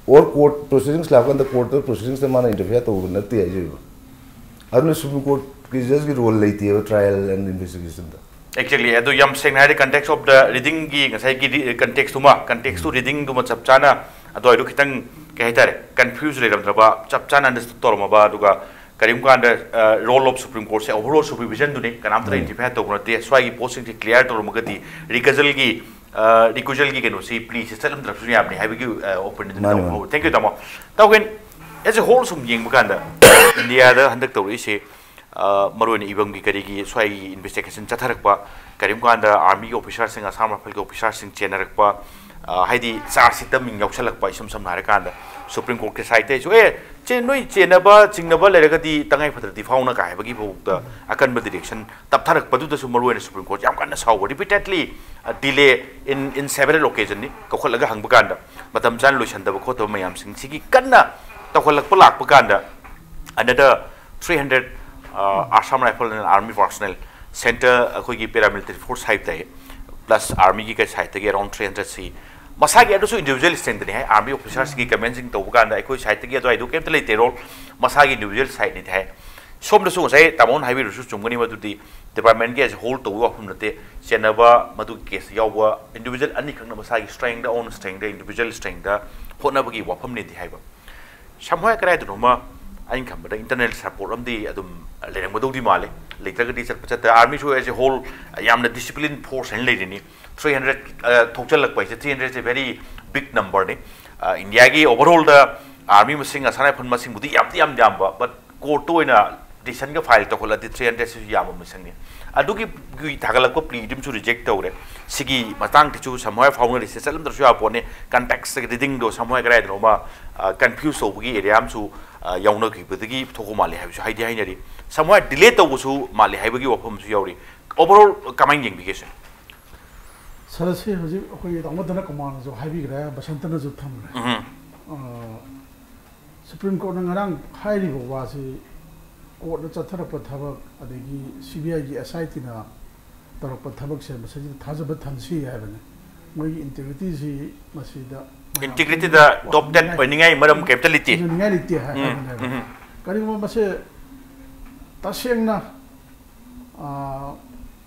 ꯑꯣꯔ ꯀꯣꯔꯠ ꯄ꯭ꯔꯣꯁꯤꯗꯤꯡꯁ ꯂꯥꯛꯄ ꯀꯥꯟꯗ ꯀꯣꯔꯠꯇ ꯄ꯭ꯔꯣꯁꯤꯗꯤꯡꯁꯇ ꯃꯥꯅ ꯏꯟꯇꯔꯐꯤꯌꯔ ꯇꯧꯕ ꯅꯠꯇꯦ ꯍꯥꯏꯖꯔꯤꯕ꯫ ꯑꯗꯨꯅ ꯁꯨꯄ꯭ꯔꯤꯝ ꯀꯣꯔꯠꯀꯤ ꯖꯁꯀꯤ ꯔꯣꯜ ꯂꯩꯇꯦꯕ ꯇ꯭ꯔꯥꯏꯌꯦꯜ ꯑꯦꯟ ꯏꯟꯚꯦꯁꯇꯤꯒꯦꯁꯟꯗ꯫ ꯑꯦꯛꯖꯦꯛꯂꯤ꯫ ꯑꯗꯨ ꯌꯥꯝ ꯁꯦꯡꯅ ꯍꯥꯏꯔꯗꯤ, ꯀꯟꯇꯦꯛꯁ ꯑꯣꯐ ꯗ ꯔꯤꯗꯤꯡꯒꯤ, ꯉꯁꯥꯏꯒꯤ ꯀꯟꯇꯦꯛꯁꯇꯨꯃ, ꯀꯟꯇꯦꯛꯁꯇꯨ ꯔꯤꯗꯤꯡꯗꯨꯃ ꯆꯞ ꯆꯥꯅ ꯑꯗꯨꯋꯥꯏꯗꯣ ꯈꯤꯇꯪ, ꯀꯩ ꯍꯥꯏꯇꯥꯔꯦ, ꯀꯟꯐ꯭ꯌꯨꯖ ꯂꯩꯔꯝꯗ꯭ꯔꯕ, ꯆꯞ ꯆꯥꯅ ꯑꯟꯗꯔꯁ꯭ꯇꯦꯟ ꯇꯧꯔꯝꯃꯕ, ꯑꯗꯨꯒ ꯀꯔꯤꯒꯨꯝ ꯀꯥꯟꯗ ꯔꯣꯜ ꯑꯣꯐ ꯁꯨꯄ꯭ꯔꯤꯝ ꯀꯣꯔꯠꯁꯦ ꯑꯣꯚꯔꯑꯣꯜ ꯁꯨꯄꯔꯚꯤꯖꯟꯗꯨꯅꯤ, ꯀꯅꯥꯝꯇꯅ ꯏꯟꯇꯔꯐꯤꯌꯔ ꯇꯧꯕ ꯅꯠꯇꯦ꯫ ꯁ꯭ꯋꯥꯏꯒꯤ ꯄꯣꯠꯁꯤꯡꯁꯦ ꯀ꯭ꯂꯤꯌꯥꯔ ꯇꯧꯔꯝꯃꯒꯗꯤ ꯔꯤꯀꯖꯜꯒꯤ ꯔꯤꯀꯨꯖꯜꯒꯤ ꯀꯩꯅꯣꯁꯤ, ꯄ꯭ꯂꯤꯁꯤ ꯆꯠꯂꯝꯗ꯭ꯔꯁꯨ ꯌꯥꯕꯅꯤ ꯍꯥꯏꯕꯒꯤ ꯑꯣꯄꯤꯅꯤꯌꯟꯗꯨ ꯃꯥꯅꯤ, ꯇꯧꯕ ꯃꯥꯅꯤ꯫ ꯍꯧꯔꯦ꯫ ꯊꯦꯡꯛ ꯌꯨ, ꯇꯥꯃꯣ꯫ ꯇꯥꯎꯒꯦꯟ, ꯑꯦꯁ ꯑꯦ ꯍꯣꯜ ꯁꯨꯝ ꯌꯦꯡꯕ ꯀꯥꯟꯗ, ꯏꯟꯗꯤꯌꯥꯗ ꯍꯟꯗꯛ ꯇꯧꯔꯛꯏꯁꯦ, ꯑ, ꯃꯔꯨꯑꯣꯏꯅ ꯏꯕꯝꯒꯤ ꯀꯔꯤꯒꯤ ꯁ꯭ꯋꯥꯏꯒꯤ ꯏꯟꯚꯦꯁꯇꯤꯒꯦꯁꯟ ꯆꯠꯊꯔꯛꯄ, ꯀꯔꯤꯒꯨꯝ ꯀꯥꯟꯗ ꯑꯥꯔꯃꯤꯒꯤ ꯑꯣꯐꯤꯁꯔꯁꯤꯡ, ꯑꯁꯥꯝ ꯔꯥꯏꯐꯜꯒꯤ ꯑꯣꯐꯤꯁꯔꯁꯤꯡ ꯆꯦꯟꯅꯔꯛꯄ, ꯑ, ꯍꯥꯏꯗꯤ ꯆꯥꯔꯖ ꯁꯤꯠꯇ ꯃꯤꯡ ꯌꯥꯎꯁꯜꯂꯛꯄ, ꯏꯁꯝ ꯁꯝꯅ ꯍꯥꯏꯔꯀꯥꯟꯗ ꯁꯨꯄ꯭ꯔꯤꯝ ꯀꯣꯔꯠꯀꯤ ꯁꯥꯏꯠꯇꯩꯁꯨ, "ꯑꯦ, ꯆꯦ-, ꯅꯣꯏ ꯆꯦꯟꯅꯕ ꯆꯤꯡꯅꯕ ꯂꯩꯔꯒꯗꯤ ꯇꯉꯥꯏ ꯐꯗ꯭ꯔꯗꯤ ꯐꯥꯎꯅ" ꯀꯥꯏ ꯍꯥꯏꯕꯒꯤ ꯐꯥꯎꯕꯗ ꯑꯀꯟꯕ ꯗꯤꯔꯦꯛꯁꯟ ꯇꯞꯊꯔꯛꯄꯗꯨꯗꯁꯨ ꯃꯔꯨꯑꯣꯏꯅ ꯁꯨꯄ꯭ꯔꯤꯝ ꯀꯣꯔꯠ ꯌꯥꯝ ꯀꯟꯅ ꯁꯥꯎꯕ, repeatedly delay in, in several occasionꯅꯤ, ꯀꯧꯈꯠꯂꯒ ꯍꯪꯕ ꯀꯥꯟꯗ ꯃꯇꯝ ꯆꯥꯅ ꯂꯣꯏꯁꯟꯗꯕ ꯈꯣꯠꯇꯕ ꯃꯌꯥꯝꯁꯤꯡꯁꯤꯒꯤ ꯀꯟꯅ ꯇꯧꯈꯠꯂꯛꯄ ꯂꯥꯛꯄ ꯀꯥꯟꯗ, another three hundred, ꯑ, Assam Rifle and Army personnel, centre, ꯑꯩꯈꯣꯏꯒꯤ paramilitary force ꯍꯥꯏꯕ ꯇꯥꯏ, plus ꯑꯥꯔꯃꯤꯒꯤ ꯀꯩ ꯁꯥꯏꯠꯇꯒꯤ around three hundred ꯁꯤ ꯃꯁꯥꯒꯤ, ꯑꯗꯨꯁꯨ individual strengthꯅꯤ ꯍꯥꯏ, ꯑꯥꯔꯃꯤ ꯑꯣꯐꯤꯁꯥꯔꯁꯤꯡꯒꯤ ꯀꯃꯦꯟꯁꯤꯡ ꯇꯧꯕ ꯀꯥꯟꯗ ꯑꯩꯈꯣꯏ ꯁꯥꯏꯠꯇꯒꯤ ꯑꯗꯨꯋꯥꯏꯗꯨ ꯀꯩꯝꯇ ꯂꯩꯇꯦ, ꯔꯣꯜ ꯃꯁꯥꯒꯤ individual sideꯅꯤ ꯍꯥꯏ꯫ ꯁꯣꯝꯗꯁꯨ ꯉꯁꯥꯏ ꯇꯥꯃꯣꯅ ꯍꯥꯏꯕꯤꯔꯁꯨ ꯆꯨꯝꯒꯅꯤ, ꯃꯗꯨꯗꯤ ꯗꯤꯄꯥꯔꯠꯃꯦꯟꯒꯤ as a whole ꯇꯧꯕ ꯋꯥꯐꯝ ꯅꯠꯇꯦ, ꯆꯦꯟꯅꯕ ꯃꯗꯨꯒꯤ ꯀꯦꯁꯇ ꯌꯥꯎꯕ individual ꯑꯅꯤꯈꯛꯅ ꯃꯁꯥꯒꯤ strengthꯗ, own strengthꯗ, individual strengthꯗ ꯍꯣꯠꯅꯕꯒꯤ ꯋꯥꯐꯝꯅꯤꯗꯤ ꯍꯥꯏꯕ꯫ ꯁꯝꯍꯥꯏ ꯀꯗꯥꯏꯗꯅꯣꯃ ꯑꯩꯅ ꯈꯟꯕꯗ internal support ꯑꯃꯗꯤ ꯑꯗꯨꯝ ꯂꯩꯔꯝꯒꯗꯧꯗꯤ ꯃꯥꯜꯂꯤ, ꯂꯩꯇ꯭ꯔꯒꯗꯤ ꯆꯠꯄ ꯆꯠꯇ, ꯑꯥꯔꯃꯤꯁꯨ as a whole ꯌꯥꯝꯅ discipline force ꯍꯥꯏꯅ ꯂꯩꯔꯤꯅꯤ꯫ Three hundred ꯊꯣꯛꯆꯜꯂꯛꯄ ꯍꯥꯏꯁꯦ, three hundredꯁꯦ very big numberꯅꯤ꯫ ꯏꯟꯗꯤꯌꯥꯒꯤ overallꯗ ꯑꯥꯔꯃꯤ ꯃꯁꯤꯡ, ꯑꯁꯥꯝ ꯔꯥꯏꯐꯜ ꯃꯁꯤꯡꯕꯨꯗꯤ ꯌꯥꯝꯗꯤ ꯌꯥꯝ ꯌꯥꯝꯕ, but ꯀꯣꯔꯠꯇ ꯑꯣꯏꯅ ꯄꯤꯇꯤꯁꯟꯒ ꯐꯥꯏꯜ ꯇꯧꯈꯠꯂꯗꯤ three hundredꯁꯤꯁꯨ ꯌꯥꯝꯕ ꯃꯁꯤꯡꯅꯤ꯫ ꯑꯗꯨꯒꯤ ꯊꯥꯒꯠꯂꯛꯄ ꯄ꯭ꯂꯤꯗꯨꯝꯁꯨ ꯔꯤꯖꯦꯛ ꯇꯧꯔꯦ꯫ ꯁꯤꯒꯤ ꯃꯇꯥꯡꯗꯁꯨ ꯁꯝꯍꯥꯏ ꯐꯥꯎꯅꯔꯤꯁꯦ ꯆꯠꯂꯝꯗ꯭ꯔꯁꯨ ꯌꯥꯕ ꯄꯣꯠꯅꯤ꯫ ꯀꯟꯇꯦꯛꯁꯇ ꯔꯤꯗꯤꯡꯗꯣ ꯁꯝꯍꯥꯏ ꯀꯗꯥꯏꯗꯅꯣꯃ ꯀꯟꯐ꯭ꯌꯨꯖ ꯇꯧꯕꯒꯤ ꯑꯦꯔꯤꯌꯥ ꯑꯃꯁꯨ ꯌꯥꯎꯅꯈꯤꯕꯗꯒꯤ ꯊꯣꯛꯄ ꯃꯥꯜꯂꯦ ꯍꯥꯏꯕꯁꯨ ꯍꯥꯏꯗꯤ ꯍꯥꯏꯅꯔꯤ꯫ ꯁꯝꯍꯥꯏ ꯗꯤꯂꯦ ꯇꯧꯕꯁꯨ ꯃꯥꯜꯂꯦ ꯍꯥꯏꯕꯒꯤ ꯋꯥꯐꯝꯁꯨ ꯌꯥꯎꯔꯤ꯫ Overall ꯀꯃꯥꯏꯅ ꯌꯦꯡꯕꯤꯒꯦ ꯁꯦ? ꯁꯥꯔ, ꯁꯤ ꯍꯧꯖꯤꯛ ꯑꯩꯈꯣꯏꯒꯤ ꯇꯥꯃꯣ ꯙꯅꯀꯨꯃꯥꯔꯅꯁꯨ ꯍꯥꯏꯕꯤꯈ꯭ꯔꯦ, ꯕꯁꯟꯇꯅꯁꯨ ꯊꯝꯈ꯭ꯔꯦ꯫ ꯎꯝ꯫ ꯑ, ꯁꯨꯄ꯭ꯔꯤꯝ ꯀꯣꯔꯠꯅ ꯉꯔꯥꯡ ꯍꯥꯏꯔꯤꯕ ꯋꯥꯁꯤ, ꯀꯣꯔꯠꯅ ꯆꯠꯊꯔꯛꯄ ꯊꯕꯛ, ꯑꯗꯒꯤ ꯁꯤ ꯕꯤ ꯑꯥꯏꯒꯤ ꯑꯦꯁ ꯑꯥꯏ ꯇꯤꯅ ꯇꯧꯔꯛꯄ ꯊꯕꯛꯁꯦ ꯃꯁꯤꯗ ꯊꯥꯖꯕ ꯊꯝꯁꯤ ꯍꯥꯏꯕꯅꯤ꯫ ꯃꯣꯏꯒꯤ ꯏꯟꯇꯦꯒ꯭ꯔꯤꯇꯤꯁꯤ ꯃꯁꯤꯗ ꯃꯌꯥꯝ ꯏꯟꯇꯦꯒ꯭ꯔꯤꯇꯤꯗ ꯇꯣꯞ ꯇꯦꯟ ꯑꯣꯏꯅꯤꯡꯉꯥꯏ ꯃꯔꯝ ꯀꯩꯝꯇ ꯂꯩꯇꯦ꯫ ꯊꯤꯖꯅꯤꯡꯉꯥꯏ ꯂꯩꯇꯦ ꯍꯥꯏ-, ꯎꯝ, ꯍꯥꯏꯕꯅꯦꯕ꯫ ꯎꯝ꯫ ꯀꯔꯤꯒꯨꯝꯕ ꯃꯁꯦ ꯇꯁꯦꯡꯅ, ꯑꯥ,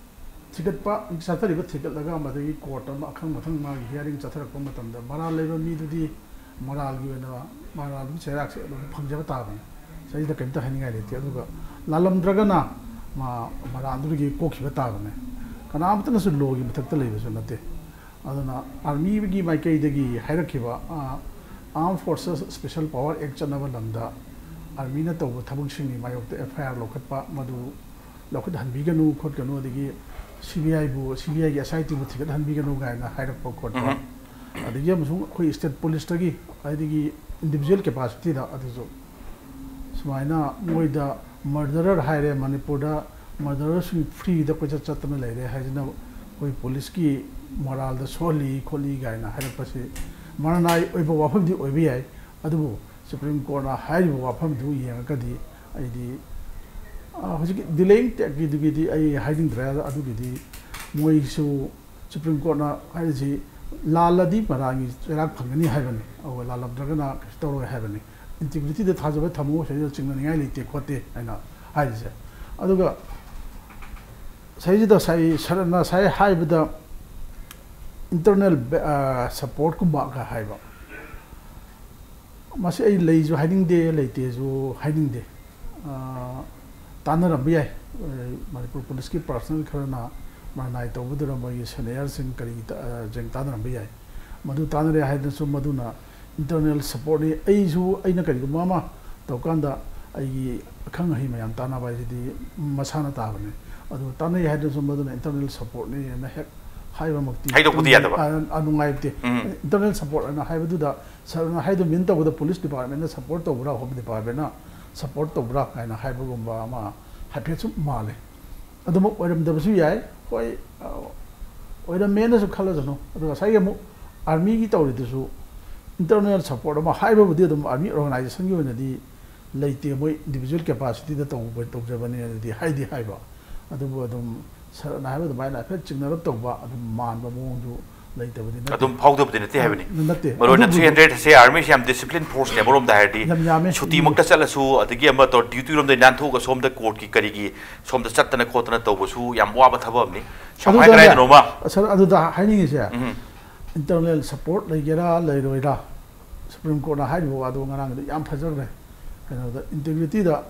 ꯊꯤꯒꯠꯄ, ꯆꯠꯊꯔꯤꯕ ꯊꯤꯒꯠꯂꯒ ꯃꯗꯨꯒꯤ ꯀꯣꯔꯠ ꯑꯃ ꯑꯈꯪ ꯃꯊꯪ ꯃꯥꯒꯤ ꯍꯤꯌꯥꯔꯤꯡ ꯆꯠꯊꯔꯛꯄ ꯃꯇꯝꯗ ꯃꯔꯥꯜ ꯂꯩꯕ ꯃꯤꯗꯨꯗꯤ ꯃꯔꯥꯜꯒꯤ ꯑꯣꯏꯅ ꯃꯔꯥꯜꯗꯨꯒꯤ ꯆꯩꯔꯥꯛꯁꯦ ꯑꯗꯨꯝ ꯐꯪꯖꯕ ꯇꯥꯕꯅꯤ꯫ ꯁꯤꯗ ꯀꯔꯤꯝꯇ ꯍꯥꯏꯅꯤꯡꯉꯥꯏ ꯂꯩꯇꯦ꯫ ꯑꯗꯨꯒ ꯂꯥꯜꯂꯝꯗ꯭ꯔꯒꯅ ꯃꯥ ꯃꯔꯥꯜꯗꯨꯗꯒꯤ ꯀꯣꯛꯈꯤꯕ ꯇꯥꯕꯅꯦ꯫ ꯀꯅꯥꯃꯠꯇꯅꯁꯨ ꯂꯣꯒꯤ ꯃꯊꯛꯇ ꯂꯩꯕꯁꯨ ꯅꯠꯇꯦ꯫ ꯑꯗꯨꯅ ꯑꯥꯔꯃꯤꯒꯤ ꯃꯥꯏꯀꯩꯗꯒꯤ ꯍꯥꯏꯔꯛꯈꯤꯕ, ꯑꯥ, Armed Forces Special Power Act ꯆꯠꯅꯕ ꯂꯝꯗ ꯑꯥꯔꯃꯤꯅ ꯇꯧꯕ ꯊꯕꯛꯁꯤꯡꯒꯤ ꯃꯥꯌꯣꯛꯇ ꯑꯦꯐ ꯑꯥꯏ ꯑꯥꯔ ꯂꯧꯈꯠꯄ, ꯃꯗꯨ ꯂꯧꯈꯠꯍꯟꯕꯤꯒꯅꯨ ꯈꯣꯠꯀꯅꯨ, ꯑꯗꯒꯤ ꯁꯤ ꯕꯤ ꯑꯥꯏꯕꯨ, ꯁꯤ ꯕꯤ ꯑꯥꯏꯒꯤ ꯑꯦꯁ ꯑꯥꯏ ꯇꯤꯕꯨ ꯊꯤꯒꯠꯍꯟꯕꯤꯒꯅꯨ ꯀꯥꯏꯅ ꯍꯥꯏꯔꯛꯄ ꯈꯣꯠꯄ, ꯎꯝ꯫ ꯑꯗꯒꯤ ꯑꯃꯁꯨꯡ ꯑꯩꯈꯣꯏ ꯁ꯭ꯇꯦꯠ ꯄꯨꯂꯤꯁꯇꯒꯤ, ꯍꯥꯏꯗꯤ ꯏꯟꯗꯤꯕꯤꯖꯨꯋꯦꯜ ꯀꯦꯄꯥꯁꯤꯇꯤꯗ ꯑꯗꯨꯁꯨ ꯁꯨꯃꯥꯏꯅ ꯃꯣꯏꯗ ꯃꯔꯗꯔꯔ ꯍꯥꯏꯔꯦ, ꯃꯅꯤꯄꯨꯔꯗ ꯃꯔꯗꯔꯔꯁꯤꯡ ꯐ꯭ꯔꯤꯗ ꯀꯣꯏꯆꯠ ꯆꯠꯇꯅ ꯂꯩꯔꯦ ꯍꯥꯏꯁꯤꯅ ꯑꯩꯈꯣꯏ ꯄꯨꯂꯤꯁꯀꯤ ꯃꯣꯔꯥꯜꯗ ꯁꯣꯜꯂꯤ ꯈꯣꯠꯂꯤ ꯀꯥꯏꯅ ꯍꯥꯏꯔꯛꯄꯁꯤ ꯃꯔꯅꯥꯏ ꯑꯣꯏꯕ ꯋꯥꯐꯝꯗꯤ ꯑꯣꯏꯕ ꯌꯥꯏ, ꯑꯗꯨꯕꯨ ꯁꯨꯄ꯭ꯔꯤꯝ ꯀꯣꯔꯠꯅ ꯍꯥꯏꯔꯤꯕ ꯋꯥꯐꯝꯗꯨ ꯌꯦꯡꯉꯒꯗꯤ ꯑꯩꯗꯤ, ꯑ, ꯍꯧꯖꯤꯛꯀꯤ ꯗꯤꯂꯦꯌꯤꯡ ꯇꯦꯛꯀꯤꯗꯨꯒꯤꯗꯤ ꯑꯩ ꯍꯥꯏꯅꯤꯡꯗ꯭ꯔꯦ꯫ ꯑꯗꯨꯒꯤꯗꯤ ꯃꯣꯏꯁꯨ ꯁꯨꯄ꯭ꯔꯤꯝ ꯀꯣꯔꯠꯅ ꯍꯥꯏꯔꯤꯁꯤ ꯂꯥꯜꯂꯗꯤ ꯃꯔꯥꯜꯒꯤ ꯆꯩꯔꯥꯛ ꯐꯪꯒꯅꯤ ꯍꯥꯏꯕꯅꯤ, ꯑꯗꯨꯒ ꯂꯥꯜꯂꯝꯗ꯭ꯔꯒꯅ ꯀꯩꯁꯨ ꯇꯧꯔꯣꯏ ꯍꯥꯏꯕꯅꯤ꯫ ꯏꯟꯇꯤꯒ꯭ꯔꯤꯇꯤꯗ ꯊꯥꯖꯕ ꯊꯝꯃꯨ, ꯁꯤꯗ ꯆꯤꯡꯅꯅꯤꯡꯉꯥꯏ ꯂꯩꯇꯦ ꯈꯣꯠꯇꯦ ꯍꯥꯏꯅ ꯍꯥꯏꯔꯤꯁꯦ꯫ ꯑꯗꯨꯒ ꯁꯤꯗꯩꯁꯤꯗ ꯉꯁꯥꯏ ꯁꯔꯠꯅ ꯉꯁꯥꯏ ꯍꯥꯏꯕꯗ ꯏꯟꯇꯔꯅꯦꯜ ꯁꯄꯣꯔꯠꯀꯨꯝꯕꯒ ꯍꯥꯏꯕ, ꯃꯁꯤ ꯑꯩ ꯂꯩꯁꯨ ꯍꯥꯏꯅꯤꯡꯗꯦ, ꯂꯩꯇꯦꯁꯨ ꯍꯥꯏꯅꯤꯡꯗꯦ꯫ ꯑꯥ, ꯇꯥꯟꯅꯔꯝꯕ ꯌꯥꯏ꯫ ꯑꯥ, ꯃꯅꯤꯄꯨꯔ ꯄꯨꯂꯤꯁꯀꯤ ꯄꯥꯔꯁꯅꯦꯜ ꯈꯔꯅ ꯃꯔꯅꯥꯏ ꯇꯧꯕꯗꯨꯗ ꯃꯣꯏꯒꯤ ꯁꯦꯅꯤꯌꯔꯁꯤꯡ ꯀꯔꯤ ꯇ-, ꯑꯥ, ꯁꯤꯡ ꯇꯥꯟꯅꯔꯝꯕ ꯌꯥꯏ꯫ ꯃꯗꯨ ꯇꯥꯟꯅꯔꯦ ꯍꯥꯏꯗꯨꯅꯁꯨ ꯃꯗꯨꯅ ꯏꯟꯇꯔꯅꯦꯜ ꯁꯄꯣꯔꯠꯅꯤ꯫ ꯑꯩꯁꯨ, ꯑꯩꯅ ꯀꯔꯤꯒꯨꯝꯕ ꯑꯃ ꯇꯧꯀꯥꯟꯗ ꯑꯩꯒꯤ ꯑꯈꯪ ꯑꯍꯩ ꯃꯌꯥꯝ ꯇꯥꯟꯅꯕ ꯍꯥꯏꯁꯤꯗꯤ ꯃꯁꯥꯅ ꯇꯥꯕꯅꯤ꯫ ꯑꯗꯨ ꯇꯥꯟꯅꯩ ꯍꯥꯏꯗꯨꯅꯁꯨ ꯃꯗꯨꯅ ꯏꯟꯇꯔꯅꯦꯜ ꯁꯄꯣꯔꯠꯅꯤ ꯍꯥꯏꯅ ꯍꯦꯛ ꯍꯥꯏꯕꯃꯛꯇꯤ ꯍꯥꯏꯗꯣꯛꯄꯗꯤ ꯌꯥꯗꯕ꯫ ꯑ, ꯑ, ꯅꯨꯡꯉꯥꯏꯇꯦ꯫ ꯎꯝ꯫ ꯏꯟꯇꯔꯅꯦꯜ ꯁꯄꯣꯔꯠ ꯑꯅ ꯍꯥꯏꯕꯗꯨꯗ ꯁꯔꯅ ꯍꯥꯏꯗꯣ ꯃꯤꯟ ꯇꯧꯕꯗ ꯄꯨꯂꯤꯁ ꯗꯤꯄꯥꯔꯠꯃꯦꯟꯅ ꯁꯄꯣꯔꯠ ꯇꯧꯕ꯭ꯔꯥ, ꯍꯣꯝ ꯗꯤꯄꯥꯔꯠꯃꯦꯟꯅ ꯁꯄꯣꯔꯠ ꯇꯧꯕ꯭ꯔꯥ ꯍꯥꯏꯅ ꯍꯥꯏꯕꯒꯨꯝꯕ ꯑꯃ ꯍꯥꯏꯐꯦꯠꯁꯨ ꯃꯥꯜꯂꯦ꯫ ꯑꯗꯨꯃꯛ ꯑꯣꯏꯔꯝꯗꯕꯁꯨ ꯌꯥꯏ꯫ ꯍꯣꯏ, ꯑ, ꯑꯣꯏꯔꯝꯃꯦꯅꯁꯨ ꯈꯜꯂꯁꯅꯨ꯫ ꯑꯗꯨꯒ ꯉꯁꯥꯏꯒꯤ ꯑꯃꯨꯛ ꯑꯥꯔꯃꯤꯒꯤ ꯇꯧꯔꯤꯗꯨꯁꯨ ꯏꯟꯇꯔꯅꯦꯜ ꯁꯄꯣꯔꯠ ꯑꯃ ꯍꯥꯏꯕꯕꯨꯗꯤ ꯑꯗꯨꯝ ꯑꯥꯔꯃꯤ ꯑꯣꯔꯒꯅꯥꯏꯖꯦꯁꯟꯒꯤ ꯑꯣꯏꯅꯗꯤ ꯂꯩꯇꯦ, ꯃꯣꯏ ꯏꯟꯗꯤꯕꯤꯖꯨꯋꯦꯜ ꯀꯦꯄꯥꯁꯤꯇꯤꯗ ꯇꯧꯕ, ꯇꯧꯖꯕꯅꯦꯅꯗꯤ ꯍꯥꯏꯗꯤ ꯍꯥꯏꯕ꯫ ꯑꯗꯨꯕꯨ ꯑꯗꯨꯝ ꯁꯔꯅ ꯍꯥꯏꯕ ꯑꯗꯨꯃꯥꯏꯅ ꯍꯥꯏꯐꯦꯠ ꯆꯤꯡꯅꯔꯞ ꯇꯧꯕ, ꯑꯗꯨꯝ ꯃꯥꯟꯕ ꯃꯑꯣꯡꯗꯨ ꯂꯩꯇꯕꯗꯤ ꯅꯠꯇꯦ꯫ ꯑꯗꯨꯝ ꯐꯥꯎꯗꯕꯗꯤ ꯅꯠꯇꯦ ꯍꯥꯏꯕꯅꯤ꯫ ꯅꯠꯇꯦ꯫ ꯃꯔꯨ ꯑꯣꯏꯅ ꯑꯗꯨꯕꯨ three hundred ꯁꯦ army ꯁꯦ ꯌꯥꯝ discipline force ꯅꯦ ꯑꯃꯔꯣꯝꯗ ꯍꯥꯏꯔꯗꯤ꯫ ꯌꯥꯝ ꯌꯥꯝꯃꯦ꯫ ꯁꯨꯇꯤꯃꯛꯇ ꯆꯠꯂꯁꯨ, ꯑꯗꯒꯤ ꯑꯃ ꯇꯧꯔ duty ꯔꯣꯝꯗꯒꯤ ꯅꯥꯟꯊꯣꯛꯑꯒ ꯁꯣꯝꯗ court ꯀꯤ ꯀꯔꯤꯒꯤ ꯁꯣꯝꯗ ꯆꯠꯇꯅ ꯈꯣꯠꯇꯅ ꯇꯧꯕꯁꯨ ꯌꯥꯝ ꯋꯥꯕ ꯊꯕꯛ ꯑꯃꯅꯤ꯫ ꯁꯝꯍꯥꯏ ꯑꯗꯨꯗꯅꯦ, ꯀꯗꯥꯏꯗꯅꯣꯃ ꯁꯥꯔ, ꯑꯗꯨꯗ ꯍꯥꯏꯅꯤꯡꯉꯤꯁꯦ, ꯎꯝ꯫ Internal support ꯂꯩꯒꯦꯔꯥ ꯂꯩꯔꯣꯏꯔꯥ, Supreme Court ꯅ ꯍꯥꯏꯔꯤꯕ ꯋꯥꯗꯣ ꯉꯔꯥꯡꯒꯤꯗꯣ ꯌꯥꯝ ꯐꯖꯈ꯭ꯔꯦ꯫ ꯀꯩꯅꯣꯗ, integrity ꯗ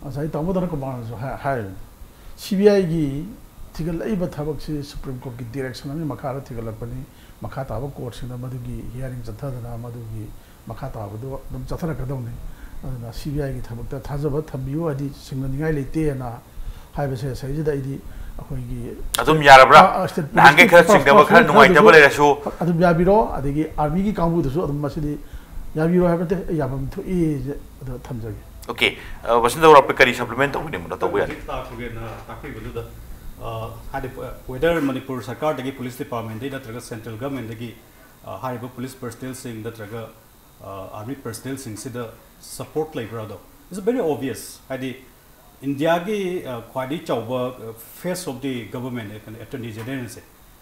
ꯉꯁꯥꯏ ꯇꯥꯃꯣ ꯙꯅꯀꯨꯃꯥꯔꯅꯁꯨ ꯍꯥꯏ-, ꯍꯥꯏꯔꯤꯕꯅꯤ꯫ C B I ꯒꯤ ꯊꯤꯒꯠꯂꯛꯏꯕ ꯊꯕꯛꯁꯤ Supreme Court ꯀꯤ direction ꯑꯃꯒꯤ ꯃꯈꯥꯗ ꯊꯤꯒꯠꯂꯛꯄꯅꯤ꯫ ꯃꯈꯥ ꯇꯥꯕ court ꯁꯤꯡꯗ ꯃꯗꯨꯒꯤ hearing ꯆꯠꯊꯗꯅ ꯃꯗꯨꯒꯤ ꯃꯈꯥ ꯇꯥꯕꯗꯣ ꯑꯗꯨꯝ ꯆꯠꯊꯔꯛꯀꯗꯧꯅꯤ꯫ ꯑꯗꯨꯅ C B I ꯒꯤ ꯊꯕꯛꯇ ꯊꯥꯖꯕ ꯊꯝꯕꯤꯌꯨ, ꯍꯥꯏꯗꯤ ꯁꯤꯡꯅꯅꯤꯡꯉꯥꯏ ꯂꯩꯇꯦꯅ ꯍꯥꯏꯕꯁꯦ ꯁꯤꯗꯩꯁꯤꯗ ꯑꯩꯗꯤ ꯑꯩꯈꯣꯏꯒꯤ ꯑꯗꯨꯝ ꯌꯥꯔꯕ꯭ꯔꯥ? ꯑ, state police ꯅꯍꯥꯟꯈꯩ ꯀꯤ ꯈꯔ first ꯆꯤꯡꯅꯕ, class ꯈꯔ ꯅꯨꯡ ꯅꯨꯡꯉꯥꯏꯇꯕ ꯈꯔꯗꯁꯨ ꯂꯩꯔꯁꯨ꯫ ꯑꯗꯨꯝ ꯌꯥꯕꯤꯔꯣ, ꯑꯗꯒꯤ army ꯒꯤ ꯀꯥꯡꯕꯨꯗꯁꯨ ꯑꯗꯨꯝ ꯃꯁꯤꯗꯤ ꯌꯥꯕꯤꯔꯣ ꯍꯥꯏꯕ ꯅꯠꯇꯦ, ꯑꯩ ꯌꯥꯐꯝ ꯊꯣꯛꯏ ꯑꯗꯣ ꯊꯝꯖꯒꯦ꯫ Okay, ꯑ, ꯕꯁꯟꯇ ꯎꯔꯥꯞꯄ ꯀꯔꯤ supplement ꯇꯧꯕꯤꯅꯤꯡꯕꯅꯣ? ꯇꯧꯕ ꯌꯥꯅꯤ꯫ ꯍꯧꯖꯤꯛ ꯇꯥꯛꯄꯒꯤꯅ ꯇꯥꯛꯄꯤꯕꯗꯨꯗ, ꯑ, ꯍꯥꯏꯗꯤ, whether ꯃꯅꯤꯄꯨꯔ ꯁꯔꯀꯥꯔꯗꯒꯤ police department ꯗꯒꯤ ꯅꯠꯇ꯭ꯔꯒ central government ꯗꯒꯤ, ꯑ, ꯍꯥꯏꯔꯤꯕ police personnel ꯁꯤꯡ ꯅꯠꯇ꯭ꯔꯒ, ꯑ, army personnel ꯁꯤꯡꯁꯤꯗ support ꯂꯩꯕ꯭ꯔꯥ ꯑꯗꯣ, it's very obvious꯫ ꯍꯥꯏꯗꯤ, ꯏꯟꯗꯤꯌꯥꯒꯤ, ꯑ, ꯈ꯭ꯋꯥꯏꯗꯒꯤ ꯆꯥꯎꯕ, ꯑ, face of the government, ꯑ, ꯀꯩꯅꯣ, Attorney General ꯁꯦ,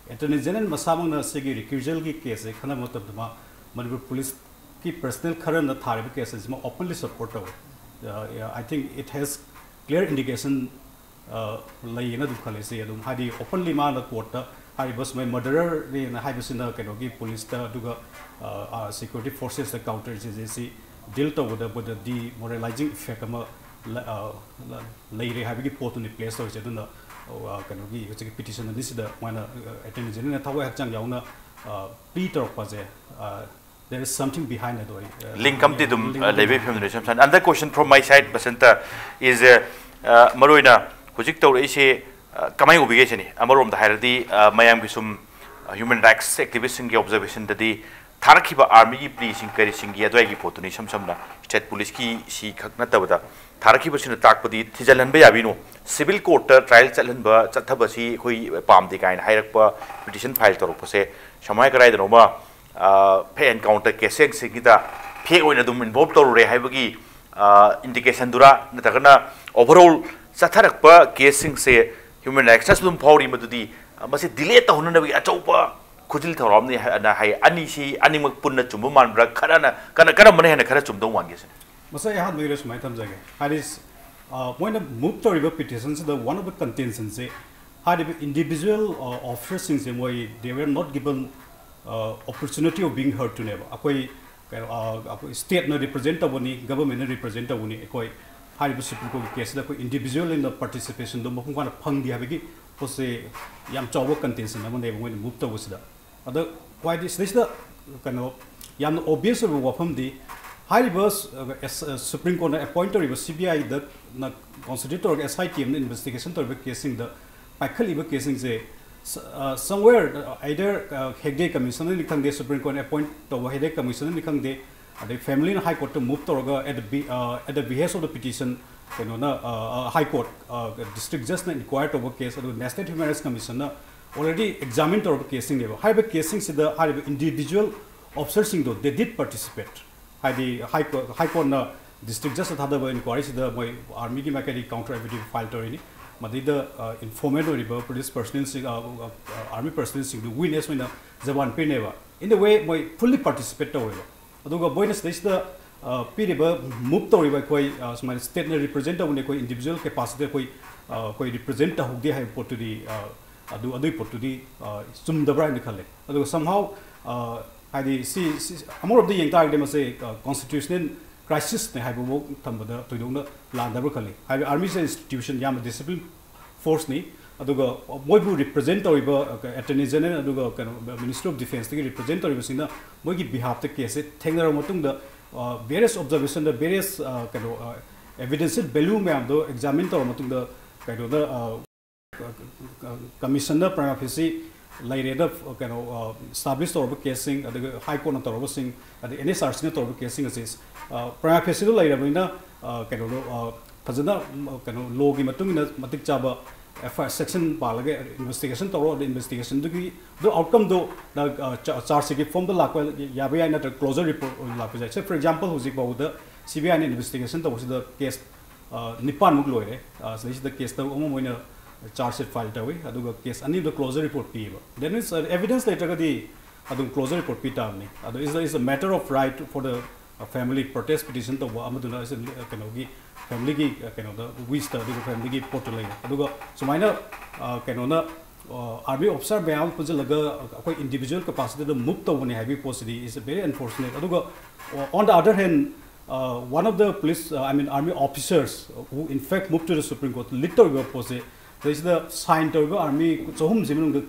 Attorney General ꯃꯁꯥꯃꯛꯅ ꯁꯤꯒꯤ recusal ꯒꯤ case ꯁꯦ ꯈꯟꯅꯕ ꯃꯇꯝꯗ ꯃꯥ ꯃꯅꯤꯄꯨꯔ police ꯀꯤ personnel ꯈꯔꯅ ꯊꯥꯔꯤꯕ case ꯑꯁꯤꯃ openly support ꯇꯧꯋꯦ꯫ ꯑ, I think it has clear indication, ꯑ, ꯂꯩꯌꯦꯅ ꯑꯗꯨꯝ ꯈꯜꯂꯦ꯫ ꯁꯤ ꯑꯗꯨꯝ, ꯍꯥꯏꯗꯤ, openly ꯃꯥꯅ court ꯇ ꯍꯥꯏꯔꯤꯕ ꯁꯨꯃꯥꯏꯅ murderer ꯅꯦꯅ ꯍꯥꯏꯕꯁꯤꯅ ꯀꯩꯅꯣꯒꯤ police ꯇ, ꯑꯗꯨꯒ, ꯑ, ꯑ, security forces ꯇ counter insurgency ꯁꯤ deal ꯇꯧꯕꯗ ꯃꯣꯏꯗ demoralizing effect ꯑꯃ ꯂ-, ꯑ, ꯂ-, ꯂꯩꯔꯦ ꯍꯥꯏꯕꯒꯤ ꯄꯣꯠꯇꯨꯅꯤ place ꯇꯧꯔꯤꯁꯦ꯫ ꯑꯗꯨꯅ, ꯑ, ꯀꯩꯅꯣꯒꯤ ꯍꯧꯖꯤꯛꯀꯤ petition ꯑꯅꯤꯁꯤꯗ ꯃꯣꯏꯅ, ꯑ, Attorney General ꯅ ꯊꯋꯥꯏ ꯍꯛꯆꯥꯡ ꯌꯥꯎꯅ, ꯑ, plea ꯇꯧꯔꯛꯄꯁꯦ, ꯑ, there is something behind ꯑꯗꯣ ꯑꯩ, ꯑ, Link ꯑꯃꯗꯤ ꯑꯗꯨꯝ, link ꯑ, ꯑꯃꯗꯤ ꯂꯩꯕꯒꯤ ꯐꯤꯕꯝꯗ ꯂꯩ꯫ ꯁꯝꯁꯥꯟ, another question from my side, Basanta, is, ꯑ, ꯑ, ꯃꯔꯨꯑꯣꯏꯅ ꯍꯧꯖꯤꯛ ꯇꯧꯔꯛꯏꯁꯦ, ꯑ, ꯀꯃꯥꯏꯅ ꯎꯕꯤꯒꯦ ꯁꯤꯅꯤ? ꯑꯃꯔꯣꯝꯗ ꯍꯥꯏꯔꯗꯤ, ꯑ, ꯃꯌꯥꯝꯒꯤ ꯁꯨꯝ, ꯑ, human rights activist ꯁꯤꯡꯒꯤ observation ꯗꯗꯤ ꯊꯥꯔꯛꯈꯤꯕ army ꯒꯤ plea ꯁꯤꯡ ꯀꯔꯤꯁꯤꯡꯒꯤ ꯑꯗꯨꯋꯥꯏꯒꯤ ꯄꯣꯠꯇꯨꯅꯤ꯫ ꯏꯁꯝ ꯁꯝꯅ state police ꯀꯤ ꯁꯤ ꯈꯛ ꯅꯠꯇꯕꯗ ꯊꯥꯔꯛꯈꯤꯕꯁꯤꯅ ꯇꯥꯛꯄꯗꯤ ꯊꯤꯖꯤꯜꯍꯟꯕ ꯌꯥꯕꯤꯅꯣ꯫ Civil court ꯇ trial ꯆꯠꯍꯟꯕ, ꯆꯠꯊꯕꯁꯤ ꯑꯩꯈꯣꯏ ꯄꯥꯝꯗꯦ ꯀꯥꯏꯅ ꯍꯥꯏꯔꯛꯄ, petition file ꯇꯧꯔꯛꯄꯁꯦ ꯁꯃꯥꯏ ꯀꯗꯥꯏꯗꯅꯣꯃ, ꯑ, fake encounter case ꯁꯤꯡꯁꯤꯗ fake ꯑꯣꯏꯅ ꯑꯗꯨꯝ involve ꯇꯧꯔꯨꯔꯦ ꯍꯥꯏꯕꯒꯤ, ꯑ, indication ꯗꯨꯔꯥ, ꯅꯠꯇ꯭ꯔꯒꯅ overall ꯆꯠꯊꯔꯛꯄ case ꯁꯤꯡꯁꯦ human rights ꯅꯁꯨ ꯑꯗꯨꯝ ꯐꯥꯎꯔꯤ, ꯃꯗꯨꯗꯤ, ꯑ, ꯃꯁꯤ delay ꯇꯧꯍꯟꯅꯕꯒꯤ ꯑꯆꯧꯕ ꯈꯨꯖꯤꯜ ꯊꯧꯔꯥꯎꯅꯤ ꯍꯥꯏꯅ ꯍꯥꯏ꯫ ꯑꯅꯤꯁꯤ ꯑꯅꯤꯃꯛ ꯄꯨꯟꯅ ꯆꯨꯝꯕ ꯃꯥꯟꯕ꯭ꯔꯥ? ꯈꯔꯅ, ꯀꯔ-, ꯀꯔꯝꯕꯅ ꯍꯦꯟꯅ ꯈꯔ ꯆꯨꯝꯗꯧ ꯃꯥꯟꯒꯦ ꯁꯤꯅꯤ? ꯃꯁꯥ ꯑꯩ ꯑꯍꯥꯟꯕꯒꯤꯗ ꯁꯨꯃꯥꯏꯅ ꯊꯝꯖꯒꯦ꯫ ꯍꯥꯏꯗꯤ, ꯑ, ꯃꯣꯏꯅ ꯃꯨꯚ ꯇꯧꯔꯤꯕ ꯄꯤꯇꯤꯁꯟꯁꯤꯗ one of the contentionꯁꯦ, ꯍꯥꯏꯔꯤꯕ individual, ꯑ, officerꯁꯤꯡꯁꯦ ꯃꯣꯏ they were not given, ꯑ, opportunity of being heard ꯇꯨꯅꯦꯕ꯫ ꯑꯩꯈꯣꯏ ꯀꯩꯅꯣ, ꯑ, ꯑꯩꯈꯣꯏ stateꯅ represent ꯇꯧꯕꯅꯤ, governmentꯅ represent ꯇꯧꯕꯅꯤ꯫ ꯑꯩꯈꯣꯏ ꯍꯥꯏꯔꯤꯕ Supreme Courtꯀꯤ caseꯁꯤꯗ ꯑꯩꯈꯣꯏ individualꯅ participationꯗꯣ ꯃꯄꯨꯡ ꯐꯥꯅ ꯐꯪꯗꯦ ꯍꯥꯏꯕꯒꯤ ꯄꯣꯠꯁꯦ ꯌꯥꯝ ꯆꯥꯎꯕ contention ꯑꯃꯅꯦꯕ ꯃꯣꯏꯅ ꯃꯨꯚ ꯇꯧꯕꯁꯤꯗ꯫ ꯑꯗ ꯈ꯭ꯋꯥꯏꯗꯒꯤ ꯁꯤꯗꯩꯁꯤꯗ ꯀꯩꯅꯣ ꯌꯥꯝꯅ obvious ꯑꯣꯏꯕ ꯋꯥꯐꯝꯗꯤ, ꯍꯥꯏꯔꯤꯕ, ꯑ, ꯑꯦꯁ-, ꯑ, Supreme Courtꯅ appoint ꯇꯧꯔꯤꯕ CBIꯗꯅ constitute ꯇꯧꯔꯒ SITMꯅ investigation ꯇꯧꯔꯤꯕ caseꯁꯤꯡꯗ ꯄꯥꯏꯈꯠꯂꯤꯕ caseꯁꯤꯡꯁꯦ ꯁ-, ꯑ, somewhere, ꯑ, either, ꯑ, Hegde Commissionꯅꯤ ꯈꯪꯗꯦ, Supreme Courtꯅ appoint ꯇꯧꯕ Hegde Commissionꯅꯤ ꯈꯪꯗꯦ, ꯑꯗꯩ familyꯅ High Courtꯇ move ꯇꯧꯔꯒ at the be-, ꯑ, at the behest of the petition ꯀꯩꯅꯣꯅ, ꯑ, ꯑ, High Court, ꯑ, District Judgeꯅ inquire ꯇꯧꯕ case, ꯑꯗꯨꯒ National Human Rights Commissionꯅ already examine ꯇꯧꯔꯕ caseꯁꯤꯡꯅꯦꯕ꯫ ꯍꯥꯏꯔꯤꯕ caseꯁꯤꯡꯁꯤꯗ ꯍꯥꯏꯔꯤꯕ individual officerꯁꯤꯡꯗꯣ they did participate꯫ ꯍꯥꯏꯗꯤ High Court, High Courtꯅ District Judgeꯇ ꯊꯥꯗꯕ inquiryꯁꯤꯗ ꯃꯣꯏ armyꯒꯤ ꯃꯥꯏꯀꯩꯗꯒꯤ counter affidavit file ꯇꯧꯔꯤꯅꯤ꯫ ꯃꯗꯩꯗ, ꯑ, informant ꯑꯣꯏꯔꯤꯕ police personnelꯁꯤꯡ, ꯑ, ꯑ, army personnelꯁꯤꯡꯗꯨ witness ꯑꯣꯏꯅ ꯖꯕꯥꯟ ꯄꯤꯔꯤꯅꯦꯕ꯫ In the way ꯃꯣꯏ fully participate ꯇꯧꯋꯦꯕ꯫ ꯑꯗꯨꯒ ꯃꯣꯏꯅ ꯁꯤꯗꯩꯁꯤꯗ, ꯑ, ꯄꯤꯔꯤꯕ, move ꯇꯧꯔꯤꯕ ꯑꯩꯈꯣꯏ, ꯑ, ꯁꯨꯃꯥꯏꯅ stateꯅ represent ꯇꯧꯕꯅꯤ, ꯑꯩꯈꯣꯏ individual capacityꯗ ꯑꯩꯈꯣꯏ, ꯑ, ꯑꯩꯈꯣꯏ represent ꯇꯧꯍꯧꯗꯦ ꯍꯥꯏꯕ ꯄꯣꯠꯇꯨꯗꯤ, ꯑ, ꯑꯗꯨ, ꯑꯗꯨꯒꯤ ꯄꯣꯠꯇꯨꯗꯤ, ꯑ, ꯆꯨꯝꯗꯕ꯭ꯔꯥ ꯍꯥꯏꯅ ꯈꯜꯂꯦ꯫ ꯑꯗꯨꯒ somehow, ꯑ, ꯍꯥꯏꯗꯤ ꯁꯤ, ꯁꯤ ꯑꯃꯔꯣꯝꯗ ꯌꯦꯡ ꯇꯥꯔꯒꯗꯤ ꯃꯁꯤ, ꯑ, constitutional crisisꯅꯦ ꯍꯥꯏꯕꯐꯥꯎ ꯊꯝꯕꯗ ꯊꯣꯏꯗꯣꯛꯅ ꯂꯥꯟꯗꯕ꯭ꯔꯥ ꯈꯜꯂꯤ꯫ ꯍꯥꯏꯕꯗꯤ armyꯁꯦ institution ꯌꯥꯝꯅ discipline forceꯅꯤ꯫ ꯑꯗꯨꯒ ꯃꯣꯏꯕꯨ represent ꯇꯧꯔꯤꯕ, ꯑ, Attorney General ꯑꯗꯨꯒ ꯀꯩꯅꯣ Ministry of Defenceꯇꯒꯤ represent ꯇꯧꯔꯤꯕꯁꯤꯡꯅ ꯃꯣꯏꯒꯤ behalfꯇ caseꯁꯦ ꯊꯦꯡꯅꯔꯕ ꯃꯇꯨꯡꯗ, ꯑ, various observationꯗ various, ꯑ, ꯀꯩꯅꯣ, ꯑ, evidenceꯁꯦ value ꯃꯌꯥꯝꯗꯣ examine ꯇꯧꯔꯕ ꯃꯇꯨꯡꯗ ꯀꯩꯅꯣꯗ, ꯑ, commissionꯗ prima facie ꯂꯩꯔꯦꯅ, ꯀꯩꯅꯣ, ꯑ, establish ꯇꯧꯔꯕ caseꯁꯤꯡ, ꯑꯗꯨꯒ High Courtꯅ ꯇꯧꯔꯕꯁꯤꯡ, ꯑꯗꯩ NHRCꯅ ꯇꯧꯔꯕ caseꯁꯤꯡ ꯑꯁꯤ, ꯑ, prima facieꯗ ꯂꯩꯔꯕꯅꯤꯅ, ꯑ, ꯀꯩꯅꯣꯗꯣ, ꯑ, ꯐꯖꯅ, ꯎꯝ, ꯀꯩꯅꯣ, lawꯒꯤ ꯃꯇꯨꯡ ꯏꯟꯅ ꯃꯇꯤꯛ ꯆꯥꯕ FIR section ꯄꯥꯜꯂꯒ investigation ꯇꯧꯔꯣ, ꯑꯗ investigationꯗꯨꯒꯤ ꯑꯗꯨ outcomeꯗꯣ ꯅ, ꯑ, ꯆꯥ-, charge sheetꯀꯤ formꯗ ꯂꯥꯛꯄ ꯌꯥꯕ ꯌꯥꯏ, ꯅꯠꯇ꯭ꯔꯒ closure report ꯑꯣꯏꯅ ꯂꯥꯛꯄ ꯌꯥꯏ꯫ Say, for example, ꯍꯧꯖꯤꯛ ꯐꯥꯎꯕꯗ CBIꯅ investigation ꯇꯧꯕꯁꯤꯗ case, ꯑ, ꯅꯤꯄꯥꯟꯃꯨꯛ ꯂꯣꯏꯔꯦ꯫ ꯑ, ꯁꯤꯗꯩꯁꯤꯗ case ꯇꯔꯨꯛ ꯑꯃ ꯃꯣꯏꯅ, ꯆꯥꯔꯖ ꯁꯤꯠ ꯐꯥꯏꯜ ꯇꯧꯏ, ꯑꯗꯨꯒ ꯀꯦꯁ ꯑꯅꯤꯗ ꯀ꯭ꯂꯣꯖꯔ ꯔꯤꯄꯣꯔꯠ ꯄꯤꯌꯦꯕ꯫ That means, uh, evidence ꯂꯩꯇ꯭ꯔꯒꯗꯤ ꯑꯗꯨꯝ ꯀ꯭ꯂꯣꯖꯔ ꯔꯤꯄꯣꯔꯠ ꯄꯤ ꯇꯥꯕꯅꯤ꯫ ꯑꯗꯣ it's a, it's a matter of right for the, uh, family, protest petition ꯇꯧꯕ ꯑꯃꯗꯨꯅ is a, uh, ꯀꯩꯅꯣꯒꯤ ꯐꯦꯃꯤꯂꯤꯒꯤ, uh, ꯀꯩꯅꯣꯗ ꯋꯤꯁꯇ, ꯑꯗꯨꯒ ꯐꯦꯃꯤꯂꯤꯒꯤ ꯄꯣꯠꯇ ꯂꯩꯔꯦ꯫ ꯑꯗꯨꯒ ꯁꯨꯃꯥꯏꯅ, uh, ꯀꯩꯅꯣꯅ, uh, army officer ꯃꯌꯥꯝ ꯄꯨꯟꯁꯤꯜꯂꯒ ꯑꯩꯈꯣꯏ individual capacityꯗ move ꯇꯧꯕꯅꯤ ꯍꯥꯏꯕꯒꯤ ꯄꯣꯠꯁꯤꯗꯤ is very unfortunate꯫ ꯑꯗꯨꯒ, uh, on the other hand, uh, one of the police, uh, I mean army officers who in fact moved to the Supreme Court, lead ꯇꯧꯔꯤꯕ ꯄꯣꯠꯁꯦ, ꯁꯤꯗꯩꯁꯤꯗ ꯁꯥꯏꯟ ꯇꯧꯔꯤꯕ ꯑꯥꯔꯃꯤ ꯆꯍꯨꯝꯁꯤ ꯃꯅꯨꯡꯗ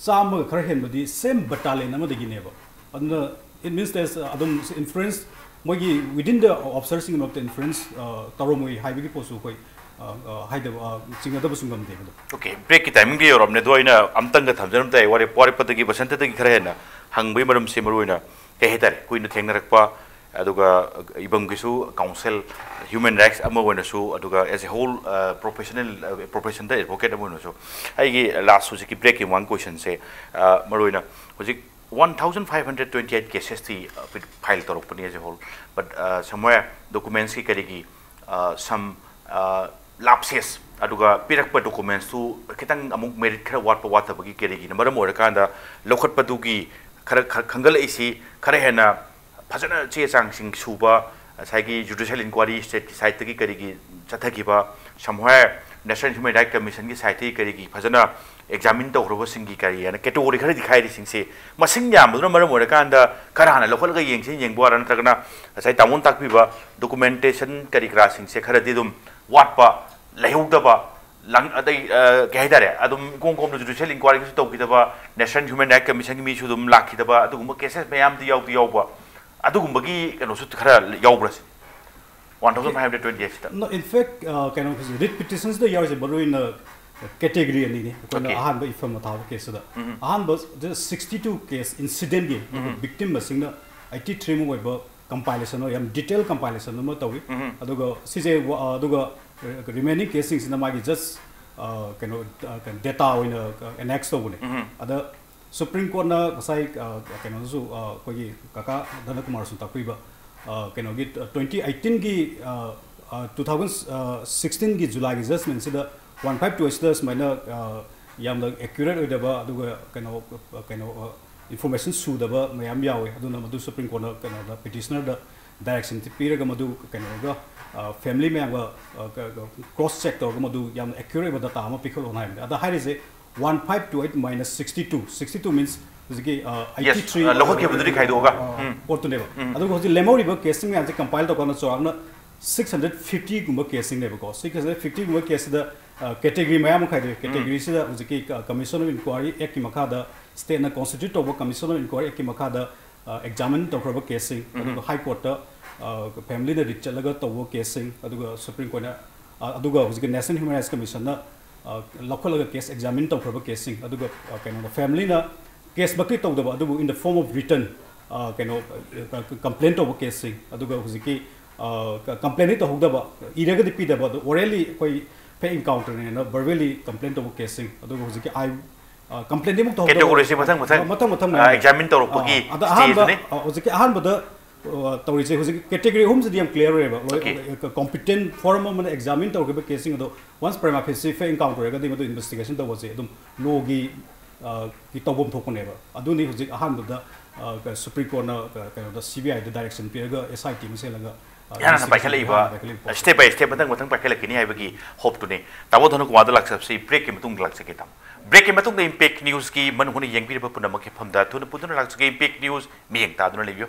ꯆꯥꯝꯃꯒ ꯈꯔ ꯍꯦꯟꯕꯗꯤ same battalion ꯑꯃꯗꯒꯤꯅꯦꯕ꯫ ꯑꯗꯨꯅ it means that, uh, ꯑꯗꯨꯝ ꯏꯟꯐ꯭ꯂꯨꯌꯦꯟꯁ ꯃꯣꯏꯒꯤ within the officerꯁꯤꯡꯒꯤ ꯃꯔꯛꯇ ꯏꯟꯐ꯭ꯂꯨꯌꯦꯟꯁ, uh, ꯇꯧꯔꯝꯃꯣꯏ ꯍꯥꯏꯕꯒꯤ ꯄꯣꯠꯁꯨ ꯑꯩꯈꯣꯏ, uh, uh, ꯍꯥꯏꯗꯕ, uh, ꯆꯤꯡꯅꯗꯕꯁꯨ ꯉꯝꯗꯦ ꯑꯗꯨꯝ꯫ Okay, breakꯀꯤ timingꯗ ꯌꯧꯔꯝꯅꯦ꯫ ꯑꯗꯣ ꯑꯩꯅ ꯑꯝꯇꯪꯒ ꯊꯝꯖꯔꯝ ꯇꯥꯏ, ꯋꯥꯔꯦꯞ-, ꯋꯥꯔꯦꯞꯄꯗꯒꯤ ꯕꯁꯟꯇꯗꯒꯤ ꯈꯔ ꯍꯦꯟꯅ ꯍꯪꯕꯒꯤ ꯃꯔꯝꯁꯦ ꯃꯔꯨ ꯑꯣꯏꯅ ꯀꯩ ꯍꯥꯏꯇꯥꯔꯦ, ꯀꯨꯏꯅ ꯊꯦꯡꯅꯔꯛꯄ, ꯑꯗꯨꯒ ꯏꯕꯝꯒꯤꯁꯨ ꯀꯥꯎꯟꯁꯤꯜ, ꯍ꯭ꯌꯨꯃꯦꯟ ꯔꯥꯏꯠꯁ ꯑꯃ ꯑꯣꯏꯅꯁꯨ, ꯑꯗꯨꯒ as a whole, professional, professionꯗ advocate ꯑꯃ ꯑꯣꯏꯅꯁꯨ꯫ ꯑꯩꯒꯤ ꯂꯥꯁ ꯍꯧꯖꯤꯛꯀꯤ ꯕ꯭ꯔꯦꯛꯀꯤ ꯃꯃꯥꯡ ꯀꯣꯏꯁꯟꯁꯦ, ꯃꯔꯨ ꯑꯣꯏꯅ ꯍꯧꯖꯤꯛ one thousand five hundred twenty eight cases T file ꯇꯧꯔꯛꯄꯅꯤ as a whole, but somewhere documentsꯀꯤ ꯀꯔꯤꯒꯤ, some lapses, ꯑꯗꯨꯒ ꯄꯤꯔꯛꯄ documentsꯇꯨ ꯈꯤꯇꯪ ꯑꯃꯨꯛ merit ꯈꯔ ꯋꯥꯠꯄ ꯋꯥꯠꯇꯕꯒꯤ ꯀꯔꯤꯒꯤꯅ ꯃꯔꯝ ꯑꯣꯏꯔꯀꯥꯟꯗ ꯂꯧꯈꯠꯄꯗꯨꯒꯤ ꯈꯔ, ꯈꯔ ꯈꯟꯒꯠꯂꯛꯏꯁꯤ ꯈꯔ ꯍꯦꯟꯅ ꯐꯖꯅ ꯆꯦ ꯆꯥꯡꯁꯤꯡ ꯁꯨꯕ, ꯉꯁꯥꯏꯒꯤ judicial inquiry stateꯀꯤ sideꯇꯒꯤ ꯀꯔꯤꯒꯤ ꯆꯠꯊꯈꯤꯕ, somewhere National Human Rights Commissionꯒꯤ sideꯇꯒꯤ ꯀꯔꯤꯒꯤ ꯐꯖꯅ examine ꯇꯧꯈ꯭ꯔꯕꯁꯤꯡꯒꯤ ꯀꯔꯤ ꯍꯥꯏꯅ category ꯈꯔꯗꯤ ꯈꯥꯏꯔꯤꯁꯤꯡꯁꯦ ꯃꯁꯤꯡ ꯌꯥꯝꯕꯗꯨꯅ ꯃꯔꯝ ꯑꯣꯏꯔꯀꯥꯟꯗ ꯈꯔ ꯍꯥꯟꯅ ꯂꯧꯈꯠꯂꯒ ꯌꯦꯡꯁꯤ ꯌꯦꯡꯕ ꯑꯣꯏꯔ ꯅꯠꯇ꯭ꯔꯒꯅ ꯉꯁꯥꯏ ꯇꯥꯃꯣꯅ ꯇꯥꯛꯄꯤꯕ documentation ꯀꯔꯤ ꯀꯔꯥꯁꯤꯡꯁꯦ ꯈꯔꯗꯤ ꯑꯗꯨꯝ ꯋꯥꯠꯄ, ꯂꯩꯍꯧꯗꯕ, ꯂꯪ-, ꯑꯗꯩ, ꯑ, ꯀꯩ ꯍꯥꯏꯇꯥꯔꯦ, ꯑꯗꯨꯝ ꯏꯀꯣꯝ ꯀꯣꯝꯅ judicial inquiryꯒꯁꯨ ꯇꯧꯈꯤꯗꯕ, National Human Rights Commissionꯒꯤ ꯃꯤꯁꯨ ꯑꯗꯨꯝ ꯂꯥꯛꯈꯤꯗꯕ, ꯑꯗꯨꯒꯨꯝꯕ cases ꯃꯌꯥꯝꯗꯤ ꯌꯥꯎꯗꯤ ꯌꯥꯎꯕ, ꯑꯗꯨꯒꯨꯝꯕꯒꯤ ꯀꯩꯅꯣꯁꯨ ꯈꯔ ꯌꯥꯎꯕ꯭ꯔꯥ ꯁꯤꯅꯤ? One thousand five hundred twenty eight ꯁꯤꯗ꯫ No, in fact, uh, ꯀꯩꯅꯣ, writ petitionsꯗ ꯌꯥꯎꯔꯤꯁꯦ ꯃꯔꯨ ꯑꯣꯏꯅ category ꯑꯅꯤꯅꯤ꯫ ꯑꯩꯈꯣꯏꯅ Okay. ꯑꯍꯥꯟꯕ ꯏꯐꯝ ꯊꯥꯕ caseꯇꯨꯗ, ꯎꯝ꯫ ꯑꯍꯥꯟꯕ sixty two case incidentꯀꯤ ꯎꯝ꯫ Victim ꯃꯁꯤꯡꯅ eighty three ꯃꯨꯛ ꯑꯣꯏꯕ compilation ꯑꯣꯏ, ꯌꯥꯝ detail compilation ꯑꯃ ꯇꯧꯏ꯫ ꯎꯝ꯫ ꯑꯗꯨꯒ ꯁꯤꯁꯦ ꯋꯥ-, ꯑꯗꯨꯒ remaining caseꯁꯤꯡꯁꯤꯅ ꯃꯥꯒꯤ just, ꯑ, ꯀꯩꯅꯣ, ꯑ, ꯀꯩꯅꯣ, data ꯑꯣꯏꯅ, ꯑ, annex ꯇꯧꯕꯅꯦ꯫ ꯎꯝ꯫ ꯑꯗ Supreme Courtꯅ ꯉꯁꯥꯏ, ꯑ, ꯀꯩꯅꯣꯗꯁꯨ, ꯑ, ꯑꯩꯈꯣꯏꯒꯤ ꯀꯀꯥ ꯙꯅꯀꯨꯃꯥꯔꯁꯨ ꯇꯥꯛꯄꯤꯕ, ꯑ, ꯀꯩꯅꯣꯒꯤ, ꯑ, twenty eighteenꯒꯤ, ꯑ, ꯑ, two thousand sixteenꯒꯤ Julyꯒꯤ judgmentꯁꯤꯗ ꯋꯥꯟ ꯐꯥꯏꯚ ꯇꯨ ꯑꯩꯠꯁꯤꯗ ꯁꯨꯃꯥꯏꯅ ꯌꯥꯝꯅ ꯑꯦꯀ꯭ꯌꯨꯔꯦꯠ ꯑꯣꯏꯗꯕ, ꯑꯗꯨꯒ ꯀꯩꯅꯣ ꯀꯩꯅꯣ ꯏꯟꯐꯣꯔꯃꯦꯁꯟ ꯁꯨꯗꯕ ꯃꯌꯥꯝ ꯌꯥꯎꯋꯦ꯫ ꯑꯗꯨꯅ ꯃꯗꯨ ꯁꯨꯄ꯭ꯔꯤꯝ ꯀꯣꯔꯠꯅ ꯀꯩꯅꯣꯗ ꯄꯤꯇꯤꯁꯅꯔꯗ ꯗꯥꯏꯔꯦꯛꯁꯟ ꯄꯤꯔꯒ ꯃꯗꯨ ꯀꯩꯅꯣꯒ ꯐꯦꯃꯤꯂꯤ ꯃꯌꯥꯝꯒ ꯀ꯭ꯔꯣꯁ ꯆꯦꯛ ꯇꯧꯔꯒ ꯃꯗꯨ ꯌꯥꯝꯅ ꯑꯦꯀ꯭ꯌꯨꯔꯦꯠ ꯑꯣꯏꯕ ꯗꯇꯥ ꯑꯃ ꯄꯤꯈꯠꯂꯣꯅ ꯍꯥꯏꯕꯅꯦ꯫ ꯑꯗ ꯍꯥꯏꯔꯤꯁꯦ one five two eight minus sixty two, sixty two means ꯍꯧꯖꯤꯛꯀꯤ ꯑꯩꯠꯇꯤ ꯊ꯭ꯔꯤ ꯂꯧꯈꯠꯈꯤꯕꯗꯨꯗꯤ ꯈꯥꯏꯗꯣꯛꯑꯒ꯫ ꯎꯝ꯫ ꯄꯣꯠꯇꯨꯅꯦꯕ꯫ ꯑꯗꯨꯒ ꯍꯧꯖꯤꯛ ꯂꯦꯝꯍꯧꯔꯤꯕ ꯀꯦꯁꯁꯤꯡ ꯃꯌꯥꯝꯁꯦ ꯀꯝꯄꯥꯏꯜ ꯇꯧꯀꯥꯟꯗ ꯆꯥꯎꯔꯥꯛꯅ ꯁꯤꯛꯁ ꯍꯟꯗ꯭ꯔꯦꯠ ꯐꯤꯐꯇꯤꯒꯨꯝꯕ ꯀꯦꯁꯁꯤꯡꯅꯦꯕꯀꯣ꯫ ꯁꯤꯛꯁ ꯍꯟꯗ꯭ꯔꯦꯠ ꯐꯤꯐꯇꯤꯒꯨꯝꯕ ꯀꯦꯁꯁꯤꯗ ꯀꯦꯇꯦꯒꯣꯔꯤ ꯃꯌꯥꯝ ꯑꯃ ꯈꯥꯏꯗꯣꯛꯑꯦ꯫ ꯀꯦꯇꯦꯒꯣꯔꯤꯁꯤꯗ ꯍꯧꯖꯤꯛꯀꯤ ꯀꯃꯤꯁꯟ ꯑꯣꯐ ꯏꯟꯀ꯭ꯋꯥꯏꯔꯤ ꯑꯦꯛꯀꯤ ꯃꯈꯥꯗ, ꯁ꯭ꯇꯦꯠꯅ ꯀꯣꯟꯁꯇꯤꯇ꯭ꯌꯨꯠ ꯇꯧꯕ ꯀꯃꯤꯁꯟ ꯑꯣꯐ ꯏꯟꯀ꯭ꯋꯥꯏꯔꯤ ꯑꯦꯛꯀꯤ ꯃꯈꯥꯗ ꯑꯦꯛꯖꯥꯃꯤꯟ ꯇꯧꯈ꯭ꯔꯕ ꯀꯦꯁꯁꯤꯡ, ꯑꯗꯨꯒ ꯍꯥꯏ ꯀꯣꯔꯠꯇ ꯐꯦꯃꯤꯂꯤꯅ ꯔꯤꯠ ꯆꯠꯂꯒ ꯇꯧꯕ ꯀꯦꯁꯁꯤꯡ, ꯑꯗꯨꯒ ꯁꯨꯄ꯭ꯔꯤꯝ ꯀꯣꯔꯠꯅ, ꯑꯗꯨꯒ ꯍꯧꯖꯤꯛꯀꯤ ꯅꯦꯁꯅꯦꯜ ꯍ꯭ꯌꯨꯃꯦꯟ ꯔꯥꯏꯠꯁ ꯀꯃꯤꯁꯟꯅ ꯂꯧꯈꯠꯂꯒ ꯀꯦꯁ ꯑꯦꯛꯖꯥꯃꯤꯟ ꯇꯧꯈ꯭ꯔꯕ ꯀꯦꯁꯁꯤꯡ, ꯑꯗꯨꯒ ꯀꯩꯅꯣꯗ ꯐꯦꯃꯤꯂꯤꯅ ꯀꯦꯁꯃꯛꯇꯤ ꯇꯧꯗꯕ ꯑꯗꯨꯕꯨ in the form of written ꯀꯩꯅꯣ ꯀꯝꯄ꯭ꯂꯦꯟ ꯇꯧꯕ ꯀꯦꯁꯁꯤꯡ, ꯑꯗꯨꯒ ꯍꯧꯖꯤꯛꯀꯤ ꯀꯝꯄ꯭ꯂꯦꯟꯗꯤ ꯇꯧꯍꯧꯗꯕ, ꯏꯔꯒꯗꯤ ꯄꯤꯗꯕ, ꯑꯗꯣ ꯑꯣꯔꯦꯜꯂꯤ ꯑꯩꯈꯣꯏ ꯐꯦꯛ ꯏꯟꯀꯥꯎꯟꯇꯔꯅꯦꯅ ꯚꯔꯕꯦꯂꯤ ꯀꯝꯄ꯭ꯂꯦꯟ ꯇꯧꯕ ꯀꯦꯁꯁꯤꯡ, ꯑꯗꯨꯒ ꯍꯧꯖꯤꯛꯀꯤ ꯑꯥꯏ ꯀꯝꯄ꯭ꯂꯦꯟꯗꯤ ꯑꯃꯨꯛ ꯇꯧꯍꯧꯗꯕ꯫ ꯀꯦꯇꯦꯒꯣꯔꯤꯁꯦ ꯃꯊꯪ ꯃꯊꯪ, ꯃꯊꯪ ꯃꯊꯪ ꯑ, ꯑꯦꯛꯖꯥꯃꯤꯟ ꯇꯧꯔꯛꯄꯒꯤ ꯑ, ꯑꯗ ꯑꯍꯥꯟꯕ ꯁ꯭ꯇꯦꯖꯇꯨꯅꯤ꯫ ꯑ, ꯍꯧꯖꯤꯛꯀꯤ ꯑꯍꯥꯟꯕꯗ ꯑ, ꯇꯧꯔꯤꯁꯦ ꯍꯧꯖꯤꯛ ꯀꯦꯇꯦꯒꯣꯔꯤ ꯑꯍꯨꯝꯁꯤꯗꯤ ꯌꯥꯝ ꯀ꯭ꯂꯤꯌꯥꯔ ꯑꯣꯏꯌꯦꯕ꯫ Okay. ꯀꯣꯝꯄꯤꯇꯦꯟ ꯐꯣꯔꯝ ꯑꯃꯅ ꯑꯦꯛꯖꯥꯃꯤꯟ ꯇꯧꯔꯛꯈꯤꯕ ꯀꯦꯁꯁꯤꯡ ꯑꯗꯣ ꯋꯥꯟꯁ ꯄ꯭ꯔꯃꯥ ꯐꯦꯁꯤ ꯐꯦꯛ ꯏꯟꯀꯥꯎꯟꯇꯔ ꯑꯣꯏꯔꯒꯗꯤ ꯃꯗꯨ ꯏꯟꯚꯦꯁꯇꯤꯒꯦꯁꯟ ꯇꯧꯕꯁꯦ ꯑꯗꯨꯝ ꯂꯣꯒꯤ ꯀꯤ ꯇꯧꯐꯝ ꯊꯣꯛꯄꯅꯦꯕ꯫ ꯑꯗꯨꯅꯤ ꯍꯧꯖꯤꯛ ꯑꯍꯥꯟꯕꯗ ꯁꯨꯄ꯭ꯔꯤꯝ ꯀꯣꯔꯠꯅ ꯀꯩꯅꯣꯗ ꯁꯤ ꯕꯤ ꯑꯥꯏꯗ ꯗꯥꯏꯔꯦꯛꯁꯟ ꯄꯤꯔꯒ ꯑꯦꯁ ꯑꯥꯏ ꯇꯤ ꯑꯃ ꯁꯦꯝꯂꯒ ꯏꯍꯥꯟ ꯍꯥꯟꯅ ꯄꯥꯏꯈꯠꯂꯛꯏꯕ ꯁ꯭ꯇꯦꯞ ꯕꯥꯏ ꯁ꯭ꯇꯦꯞ ꯃꯊꯪ ꯃꯊꯪ ꯄꯥꯏꯈꯠꯂꯛꯈꯤꯅꯤ ꯍꯥꯏꯕꯒꯤ ꯍꯣꯞꯇꯨꯅꯤ꯫ ꯇꯥꯃꯣ ꯙꯅꯀꯨꯃꯥꯔꯗ ꯂꯥꯛꯆꯕꯁꯤ ꯕ꯭ꯔꯦꯛꯀꯤ ꯃꯇꯨꯡꯗ ꯂꯥꯛꯆꯒꯦ ꯇꯥꯃꯣ꯫ ꯕ꯭ꯔꯦꯛꯀꯤ ꯃꯇꯨꯡꯗ ꯏꯝꯄꯦꯛ ꯅ꯭ꯌꯨꯁꯀꯤ ꯃꯅꯨꯡ ꯍꯨꯠꯅ ꯌꯦꯡꯕꯤꯔꯤꯕ ꯄꯨꯝꯅꯃꯛꯀꯤ ꯃꯐꯝꯗ ꯊꯨꯅ ꯄꯨꯟꯗꯨꯅ ꯂꯥꯛꯆꯒꯦ꯫ ꯏꯝꯄꯦꯛ ꯅ꯭ꯌꯨꯁ ꯃꯤꯠꯌꯦꯡ ꯇꯥꯗꯨꯅ ꯂꯩꯕꯤꯌꯨ꯫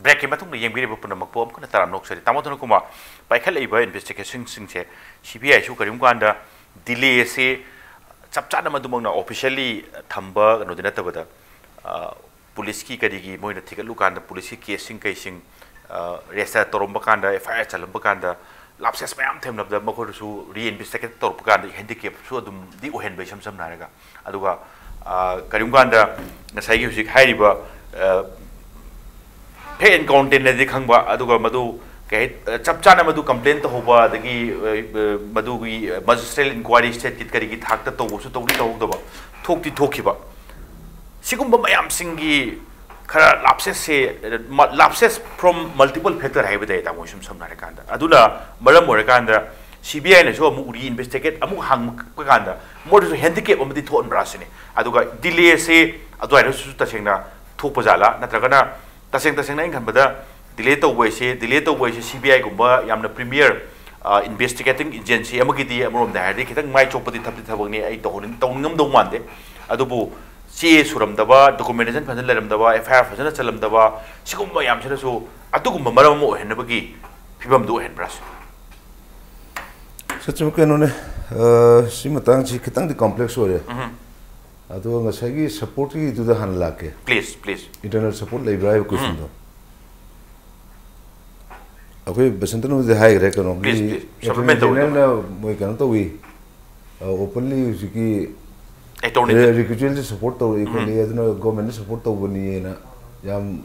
ꯕ꯭ꯔꯦꯛꯀꯤ ꯃꯇꯨꯡꯗ ꯌꯦꯡꯕꯤꯔꯤꯕ ꯄꯨꯝꯅꯃꯛꯄꯨ ꯑꯃꯨꯛ ꯍꯟꯅ ꯇꯔꯥꯝꯅ ꯑꯣꯛꯆꯔꯤ꯫ ꯇꯥꯃꯣ ꯙꯅꯀꯨꯃꯥꯔ, ꯄꯥꯏꯈꯠꯂꯛꯏꯕ ꯏꯟꯚꯦꯁꯇꯤꯒꯦꯁꯟꯁꯤꯡꯁꯦ ꯁꯤ ꯕꯤ ꯑꯥꯏꯁꯨ ꯀꯔꯤꯒꯨꯝꯕ ꯀꯥꯟꯗ ꯗꯤꯂꯦ ꯑꯁꯤ ꯆꯞ ꯆꯥꯅ ꯃꯗꯨꯃꯛꯅ ꯑꯣꯐꯤꯁꯤꯌꯦꯜꯂꯤ ꯊꯝꯕ ꯀꯩꯅꯣꯗꯤ ꯅꯠꯇꯕꯗ, ꯑ, ꯄꯨꯂꯤꯁꯀꯤ ꯀꯔꯤꯒꯤ ꯃꯣꯏꯅ ꯊꯤꯒꯠꯂꯨ ꯀꯥꯟꯗ ꯄꯨꯂꯤꯁꯀꯤ ꯀꯦꯁꯁꯤꯡ ꯀꯩꯁꯤꯡ, ꯑ, ꯔꯦꯖꯤꯁꯇꯔ ꯇꯧꯔꯝꯕ ꯀꯥꯟꯗ, ꯑꯦꯐ ꯑꯥꯏ ꯑꯥꯔ ꯆꯜꯂꯝꯕ ꯀꯥꯟꯗ ꯂꯥꯞꯁꯦꯁ ꯃꯌꯥꯝ ꯊꯦꯡꯅꯕꯗ ꯃꯈꯣꯏꯗꯁꯨ ꯔꯤꯏꯟꯚꯦꯁꯇꯤꯒꯦꯠ ꯇꯧꯔꯛꯄ ꯀꯥꯟꯗ ꯍꯦꯟꯗꯤꯀꯦꯞꯁꯨ ꯑꯗꯨꯝꯗꯤ ꯑꯣꯏꯍꯟꯕ ꯏꯁꯝ ꯁꯝꯅ ꯍꯥꯏꯔꯒ꯫ ꯑꯗꯨꯒ, ꯑ, ꯀꯔꯤꯒꯨꯝꯕ ꯀꯥꯟꯗ ꯉꯁꯥꯏꯒꯤ ꯍꯧꯖꯤꯛ ꯍꯥꯏꯔꯤꯕ, ꯑ, ꯐꯦꯛ ꯏꯟꯀꯥꯎꯟꯇꯔꯅꯗꯤ ꯈꯪꯕ, ꯑꯗꯨꯒ ꯃꯗꯨ ꯀꯩ ꯍꯥꯏ-, ꯑ, ꯆꯞ ꯆꯥꯅ ꯃꯗꯨ ꯀꯝꯄ꯭ꯂꯦꯟ ꯇꯧꯍꯧꯕ, ꯑꯗꯒꯤ, ꯑ, ꯑ, ꯃꯗꯨꯒꯤ, ꯑ, ꯃꯦꯖꯤꯁꯇ꯭ꯔꯦꯠ ꯏꯟꯀ꯭ꯋꯥꯏꯔꯤ ꯁ꯭ꯇꯦꯠꯀꯤ ꯀꯔꯤꯒꯤ ꯊꯥꯛꯇ ꯇꯧꯕꯁꯨ ꯇꯧꯗꯤ ꯇꯧꯍꯧꯗꯕ, ꯊꯣꯛꯇꯤ ꯊꯣꯛꯈꯤꯕ꯫ ꯁꯤꯒꯨꯝꯕ ꯃꯌꯥꯝꯁꯤꯡꯒꯤ ꯈꯔ lapses say, lapses from multiple factor ꯍꯥꯏꯕ ꯇꯥꯏ, ꯇꯥꯃꯣ, ꯁꯨꯝ ꯁꯝꯅ ꯍꯥꯏꯔꯀꯥꯟꯗ꯫ ꯑꯗꯨꯅ ꯃꯔꯝ ꯑꯣꯏꯔꯀꯥꯟꯗ ꯁꯤ ꯕꯤ ꯑꯥꯏꯅꯁꯨ ꯑꯃꯨꯛ reinvestigate ꯑꯃꯨꯛ ꯍꯥꯡꯉꯛꯄ ꯀꯥꯟꯗ ꯃꯣꯏꯗꯁꯨ handicap ꯑꯃꯗꯤ ꯊꯣꯛꯍꯟꯕ꯭ꯔꯥ ꯁꯤꯅꯤ꯫ ꯑꯗꯨꯒ delay ꯁꯦ ꯑꯗꯨꯋꯥꯏꯗꯁꯨ ꯇꯁꯦꯡꯅ ꯊꯣꯛꯄ ꯖꯥꯠꯂꯥ, ꯅꯠꯇ꯭ꯔꯒꯅ ꯇꯁꯦꯡ ꯇꯁꯦꯡꯅ ꯑꯩꯅ ꯈꯟꯕꯗ delay ꯇꯧꯕ ꯍꯥꯏꯁꯦ, delay ꯇꯧꯕ ꯍꯥꯏꯁꯦ ꯁꯤ ꯕꯤ ꯑꯥꯏꯒꯨꯝꯕ ꯌꯥꯝꯅ premier investigating agency ꯑꯃꯒꯤꯗꯤ ꯑꯃꯔꯣꯝꯗ ꯍꯥꯏꯔꯗꯤ ꯈꯤꯇꯪ ꯃꯥꯏ ꯆꯣꯞꯄꯗꯤ ꯊꯕꯛꯇꯤ ꯊꯕꯛꯅꯤ, ꯑꯩ ꯇꯧꯍꯟꯅꯤꯡ-, ꯇꯧꯅꯤꯡꯉꯝꯗꯧ ꯃꯥꯟꯗꯦ꯫ ꯑꯗꯨꯕꯨ ꯆꯦ ꯁꯨꯔꯝꯗꯕ, documentation ꯐꯖꯅ ꯂꯩꯔꯝꯗꯕ, ꯑꯦꯐ ꯑꯥꯏ ꯑꯥꯔ ꯐꯖꯅ ꯆꯜꯂꯝꯗꯕ, ꯁꯤꯒꯨꯝꯕ ꯃꯌꯥꯝꯁꯤꯅꯁꯨ ꯑꯗꯨꯒꯨꯝꯕ ꯃꯔꯝ ꯑꯃ ꯑꯣꯏꯍꯟꯅꯕꯒꯤ ꯐꯤꯕꯝꯗꯨ ꯑꯣꯏꯍꯟꯕ꯭ꯔꯥ ꯁꯤꯅꯤ? ꯁꯆꯤꯟ, ꯀꯩꯅꯣꯅꯦ, ꯑ, ꯁꯤ ꯃꯇꯥꯡꯁꯤ ꯈꯤꯇꯪꯗꯤ complex ꯑꯣꯏꯔꯦ꯫ ꯎꯝ꯫ ꯑꯗꯣ ꯉꯁꯥꯏꯒꯤ supportꯀꯤꯗꯨꯗ ꯍꯥꯟꯅ ꯂꯥꯛꯀꯦ꯫ Please, please. Internal support ꯂꯩꯕ꯭ꯔꯥ ꯍꯥꯏꯕ ꯎꯝ꯫ Questionꯗꯣ꯫ ꯑꯩꯈꯣꯏ ꯕꯁꯟꯇꯅꯕꯨꯗꯤ ꯍꯥꯏꯈ꯭ꯔꯦ, ꯀꯩꯅꯣꯒꯤ please, please. Attorney Supplement ꯇꯧꯕꯤꯌꯨ꯫ Generalꯅ ꯃꯣꯏ ꯀꯩꯅꯣ ꯇꯧꯏ, ꯑ, openly ꯍꯧꯖꯤꯛꯀꯤ attorney ꯔꯦ-, ꯔꯤꯀ꯭ꯌꯨꯆꯦꯜꯁꯦ support ꯇꯧꯔꯛꯏ ꯎꯝ꯫ ꯈꯣꯠꯂꯤ, ꯑꯗꯨꯅ governmentꯅ support ꯇꯧꯕꯅꯤꯅ ꯌꯥꯝ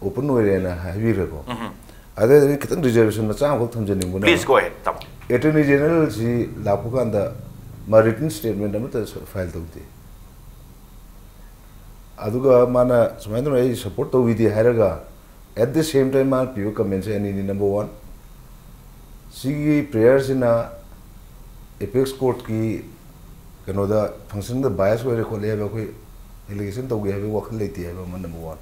open ꯑꯣꯏꯔꯦꯅ ꯍꯥꯏꯕꯤꯈ꯭ꯔꯦꯀꯣ꯫ ꯎꯝ꯫ ꯑꯗꯨꯗꯩ ꯑꯩ ꯈꯤꯇꯪ reservation ꯃꯆꯥ ꯑꯃꯈꯛ ꯊꯝꯖꯅꯤꯡꯕꯅ, Please go ahead, ꯇꯥꯃꯣ꯫ Attorney Generalꯁꯤ ꯂꯥꯛꯄ ꯀꯥꯟꯗ ꯃꯥ written statement ꯑꯃꯠꯇ file ꯇꯧꯗꯦ꯫ ꯑꯗꯨꯒ ꯃꯥꯅ ꯁꯨꯃꯥꯏꯅ ꯇꯧꯅ ꯑꯩ support ꯇꯧꯕꯤꯗꯦ ꯍꯥꯏꯔꯒ, at the same time ꯃꯥꯅ ꯄꯤꯕ commentꯁꯦ ꯑꯅꯤꯅꯤ꯫ Number one, ꯁꯤꯒꯤ prayerꯁꯤꯅ apex courtꯀꯤ ꯀꯩꯅꯣꯗ functionꯗ bias ꯑꯣꯏꯔꯦ ꯈꯣꯠꯂꯦ ꯍꯥꯏꯕ ꯑꯩꯈꯣꯏ allegation ꯇꯧꯒꯦ ꯍꯥꯏꯕꯒꯤ ꯋꯥꯈꯜ ꯂꯩꯇꯦ ꯍꯥꯏꯕ ꯑꯃ number one꯫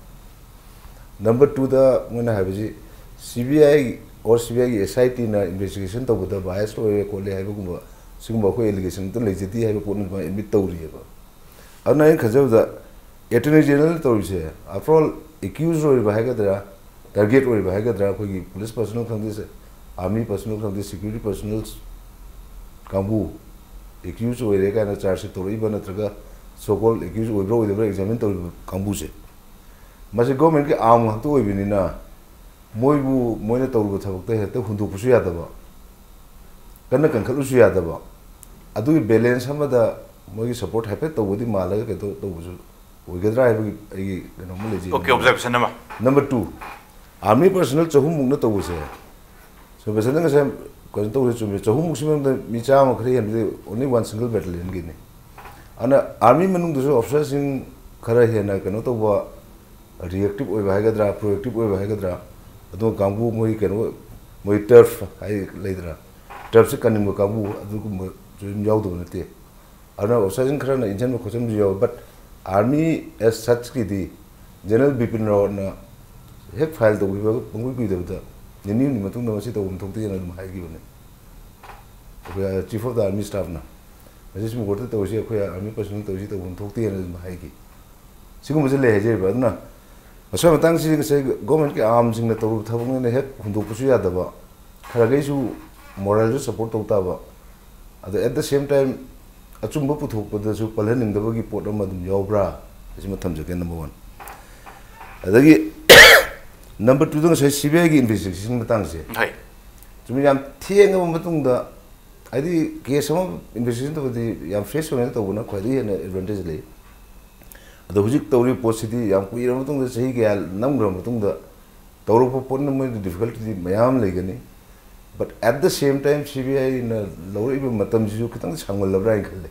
Number twoꯗ ꯃꯣꯏꯅ ꯍꯥꯏꯕꯁꯤ C B I or C B Iꯒꯤ S I Tꯅ investigation ꯇꯧꯕꯗ bias ꯑꯣꯏꯔꯦ ꯈꯣꯠꯂꯦ ꯍꯥꯏꯕꯒꯨꯝꯕ ꯁꯤꯒꯨꯝꯕ ꯑꯩꯈꯣꯏ allegation ꯑꯝꯇ ꯂꯩꯖꯗꯦ ꯍꯥꯏꯕ ꯄꯣꯠ ꯑꯃ ꯑꯗꯨꯃꯥꯏꯅ admit ꯇꯧꯔꯤꯑꯕ꯫ ꯑꯗꯨꯅ ꯑꯩꯅ ꯈꯟꯖꯕꯗ Attorney Generalꯅ ꯇꯧꯔꯤꯁꯦ, after all, accused ꯑꯣꯏꯔꯤꯕ ꯍꯥꯏꯒꯗ꯭ꯔꯥ, target ꯑꯣꯏꯔꯤꯕ ꯍꯥꯏꯒꯗ꯭ꯔꯥ, ꯑꯩꯈꯣꯏꯒꯤ police personnel ꯈꯪꯗꯦ, army personnel ꯈꯪꯗꯦ, security personnel ꯀꯥꯡꯕꯨ, accused ꯑꯣꯏꯔꯦ ꯀꯥꯏꯅ charge sheet ꯇꯧꯔꯛꯏꯕ ꯅꯠꯇ꯭ꯔꯒ so called accused ꯑꯣꯏꯕ꯭ꯔꯥ ꯑꯣꯏꯗꯕ꯭ꯔꯥ examine ꯇꯧꯔꯤꯕ ꯀꯥꯡꯕꯨꯁꯦ, ꯃꯁꯤ governmentꯀꯤ arm ꯉꯥꯛꯇ ꯑꯣꯏꯕꯅꯤꯅ ꯃꯣꯏꯕꯨ, ꯃꯣꯏꯅ ꯇꯧꯔꯨꯕ ꯊꯕꯛꯇ ꯍꯦꯛꯇ ꯍꯨꯟꯗꯣꯛꯄꯁꯨ ꯌꯥꯗꯕ, ꯀꯟꯅ ꯀꯟꯈꯠꯂꯨꯁꯨ ꯌꯥꯗꯕ, ꯑꯗꯨꯒꯤ balance ꯑꯃꯗ ꯃꯣꯏꯒꯤ support ꯍꯥꯏꯐꯦꯠ ꯇꯧꯕꯗꯤ ꯃꯥꯜꯂꯒ ꯀꯩꯅꯣ ꯇꯧꯕꯁꯨ ꯑꯣꯏꯒꯗ꯭ꯔꯥ ꯍꯥꯏꯕꯒꯤ ꯑꯩꯒꯤ ꯀꯩꯅꯣꯝꯃ ꯂꯩꯖꯩ꯫ Okay, observation ꯑꯃ꯫ Number two, army personnel ꯆꯍꯨꯝꯃꯨꯛꯅ ꯇꯧꯕꯁꯦ, ꯁꯨꯝ ꯕꯁꯟꯇ ꯉꯁꯥꯏ ꯀꯩꯅꯣ ꯇꯧꯕꯁꯦ ꯆꯨꯝꯃꯦ, ꯆꯍꯨꯝꯃꯨꯛꯁꯤ ꯃꯅꯨꯡꯗ ꯃꯤ ꯆꯥꯝꯃ ꯈꯔ ꯍꯦꯟꯕꯗꯤ only one single battalionꯒꯤꯅꯤ꯫ ꯑꯗꯨꯅ army ꯃꯅꯨꯡꯗꯁꯨ officerꯁꯤꯡ ꯈꯔ ꯍꯦꯟꯅ ꯀꯩꯅꯣ ꯇꯧꯕ, ꯔꯤꯑꯦꯛꯇꯤꯚ ꯑꯣꯏꯕ ꯍꯥꯏꯒꯗ꯭ꯔꯥ, ꯄ꯭ꯔꯣꯑꯦꯛꯇꯤꯚ ꯑꯣꯏꯕ ꯍꯥꯏꯒꯗ꯭ꯔꯥ, ꯑꯗꯨꯒ ꯀꯥꯡꯕꯨ ꯃꯣꯏ ꯀꯩꯅꯣ, ꯃꯣꯏ ꯇꯔꯐ ꯍꯥꯏ ꯂꯩꯗꯅ, ꯇꯔꯐꯁꯦ ꯀꯟꯅꯤꯡꯕ ꯀꯥꯡꯕꯨ ꯑꯗꯨꯒꯨꯝꯕꯁꯨ ꯑꯗꯨꯝ ꯌꯥꯎꯗꯕ ꯅꯠꯇꯦ꯫ ꯑꯗꯨꯅ ꯑꯣꯐꯤꯁꯥꯔꯁꯤꯡ ꯈꯔꯅ ꯏꯟꯁꯤꯟꯕ ꯈꯣꯠꯆꯟꯕꯁꯨ ꯌꯥꯎꯋꯦ, but army as suchꯀꯤꯗꯤ ꯖꯦꯅꯔꯦꯜ ꯕꯤꯄꯤꯟ ꯔꯥꯋꯠꯅ ꯍꯦꯛ ꯐꯥꯏꯜ ꯇꯧꯈꯤꯕ ꯄꯨꯡꯀꯨꯏ ꯀꯨꯏꯗꯕꯗ, ꯅꯤꯅꯤ ꯍꯨꯝꯅꯤ ꯃꯇꯨꯡꯗ ꯃꯁꯤ ꯇꯧꯐꯝ ꯊꯣꯛꯇꯦꯅ ꯑꯗꯨꯝ ꯍꯥꯏꯈꯤꯕꯅꯦ꯫ ꯑꯩꯈꯣꯏ Chief of the Army Staffꯅ ꯃꯁꯤ ꯁꯨꯝ ꯀꯣꯔꯠꯇ ꯇꯧꯔꯤꯁꯤ, ꯑꯩꯈꯣꯏ army personnel ꯇꯧꯔꯤꯁꯤ ꯇꯧꯐꯝ ꯊꯣꯛꯇꯦꯅ ꯑꯗꯨꯝ ꯍꯥꯏꯈꯤ꯫ ꯁꯤꯒꯨꯝꯕꯁꯦ ꯂꯩ ꯍꯥꯏꯖꯔꯤꯕ꯫ ꯑꯗꯨꯅ ꯃꯁꯤꯒꯤ ꯃꯇꯥꯡꯁꯤ ꯉꯁꯥꯏ ꯒꯣꯔꯃꯦꯟꯒꯤ ꯑꯥꯔꯝꯁꯤꯡꯅ ꯇꯧꯔꯨꯕ ꯊꯕꯛꯅꯤꯅ ꯍꯦꯛ ꯍꯨꯟꯗꯣꯛꯄꯁꯨ ꯌꯥꯗꯕ, ꯈꯔꯈꯩꯁꯨ ꯃꯣꯔꯦꯜꯁꯨ ꯁꯞꯄꯣꯔꯠ ꯇꯧ ꯇꯥꯕ, ꯑꯗꯣ at the same time ꯑꯆꯨꯝꯕ ꯄꯨꯊꯣꯛꯄꯗꯁꯨ ꯄꯜꯍꯟꯅꯤꯡꯗꯕꯒꯤ ꯄꯣꯠ ꯑꯃ ꯑꯗꯨꯝ ꯌꯥꯎꯕ꯭ꯔꯥ? ꯑꯁꯤꯃ ꯊꯝꯖꯒꯦ, number one꯫ ꯑꯗꯒꯤ number twoꯗ ꯉꯁꯥꯏ ꯁꯤ ꯕꯤ ꯑꯥꯏꯒꯤ ꯏꯟꯚꯦꯁꯇꯤꯒꯦꯁꯟ ꯃꯇꯥꯡꯁꯦ, ꯍꯣꯏ꯫ ꯆꯨꯝꯃꯤ, ꯌꯥꯝ ꯊꯦꯡꯉꯕ ꯃꯇꯨꯡꯗ, ꯍꯥꯏꯗꯤ ꯀꯦꯁ ꯑꯃ ꯏꯟꯚꯦꯁꯇꯤꯒꯦꯁꯟ ꯇꯧꯕꯗꯤ ꯌꯥꯝ ꯐ꯭ꯔꯦꯁ ꯑꯣꯏꯅ ꯇꯧꯕꯅ ꯈ꯭ꯋꯥꯏꯗꯒꯤ ꯍꯦꯟꯅ ꯑꯦꯗꯚꯥꯟꯇꯦꯖ ꯂꯩ꯫ ꯑꯗꯣ ꯍꯧꯖꯤꯛ ꯇꯧꯔꯤꯕ ꯄꯣꯠꯁꯤꯗꯤ ꯌꯥꯝ ꯀꯨꯏꯔꯕ ꯃꯇꯨꯡꯗ, ꯆꯍꯤ ꯀꯌꯥ ꯅꯝꯈ꯭ꯔꯕ ꯃꯇꯨꯡꯗ ꯇꯧꯔꯛꯄ ꯄꯣꯠꯅ ꯃꯣꯏꯗ ꯗꯤꯐꯤꯀꯜꯇꯤꯗꯤ ꯃꯌꯥꯝ ꯑꯃ ꯂꯩꯒꯅꯤ꯫ But at the same time C B ꯑꯥꯏꯅ ꯂꯧꯔꯛꯏꯕ ꯃꯇꯝꯁꯤꯁꯨ ꯈꯤꯇꯪ ꯁꯥꯡꯃꯜꯂꯕ꯭ꯔꯥ ꯍꯥꯏꯅ ꯈꯜꯂꯦ꯫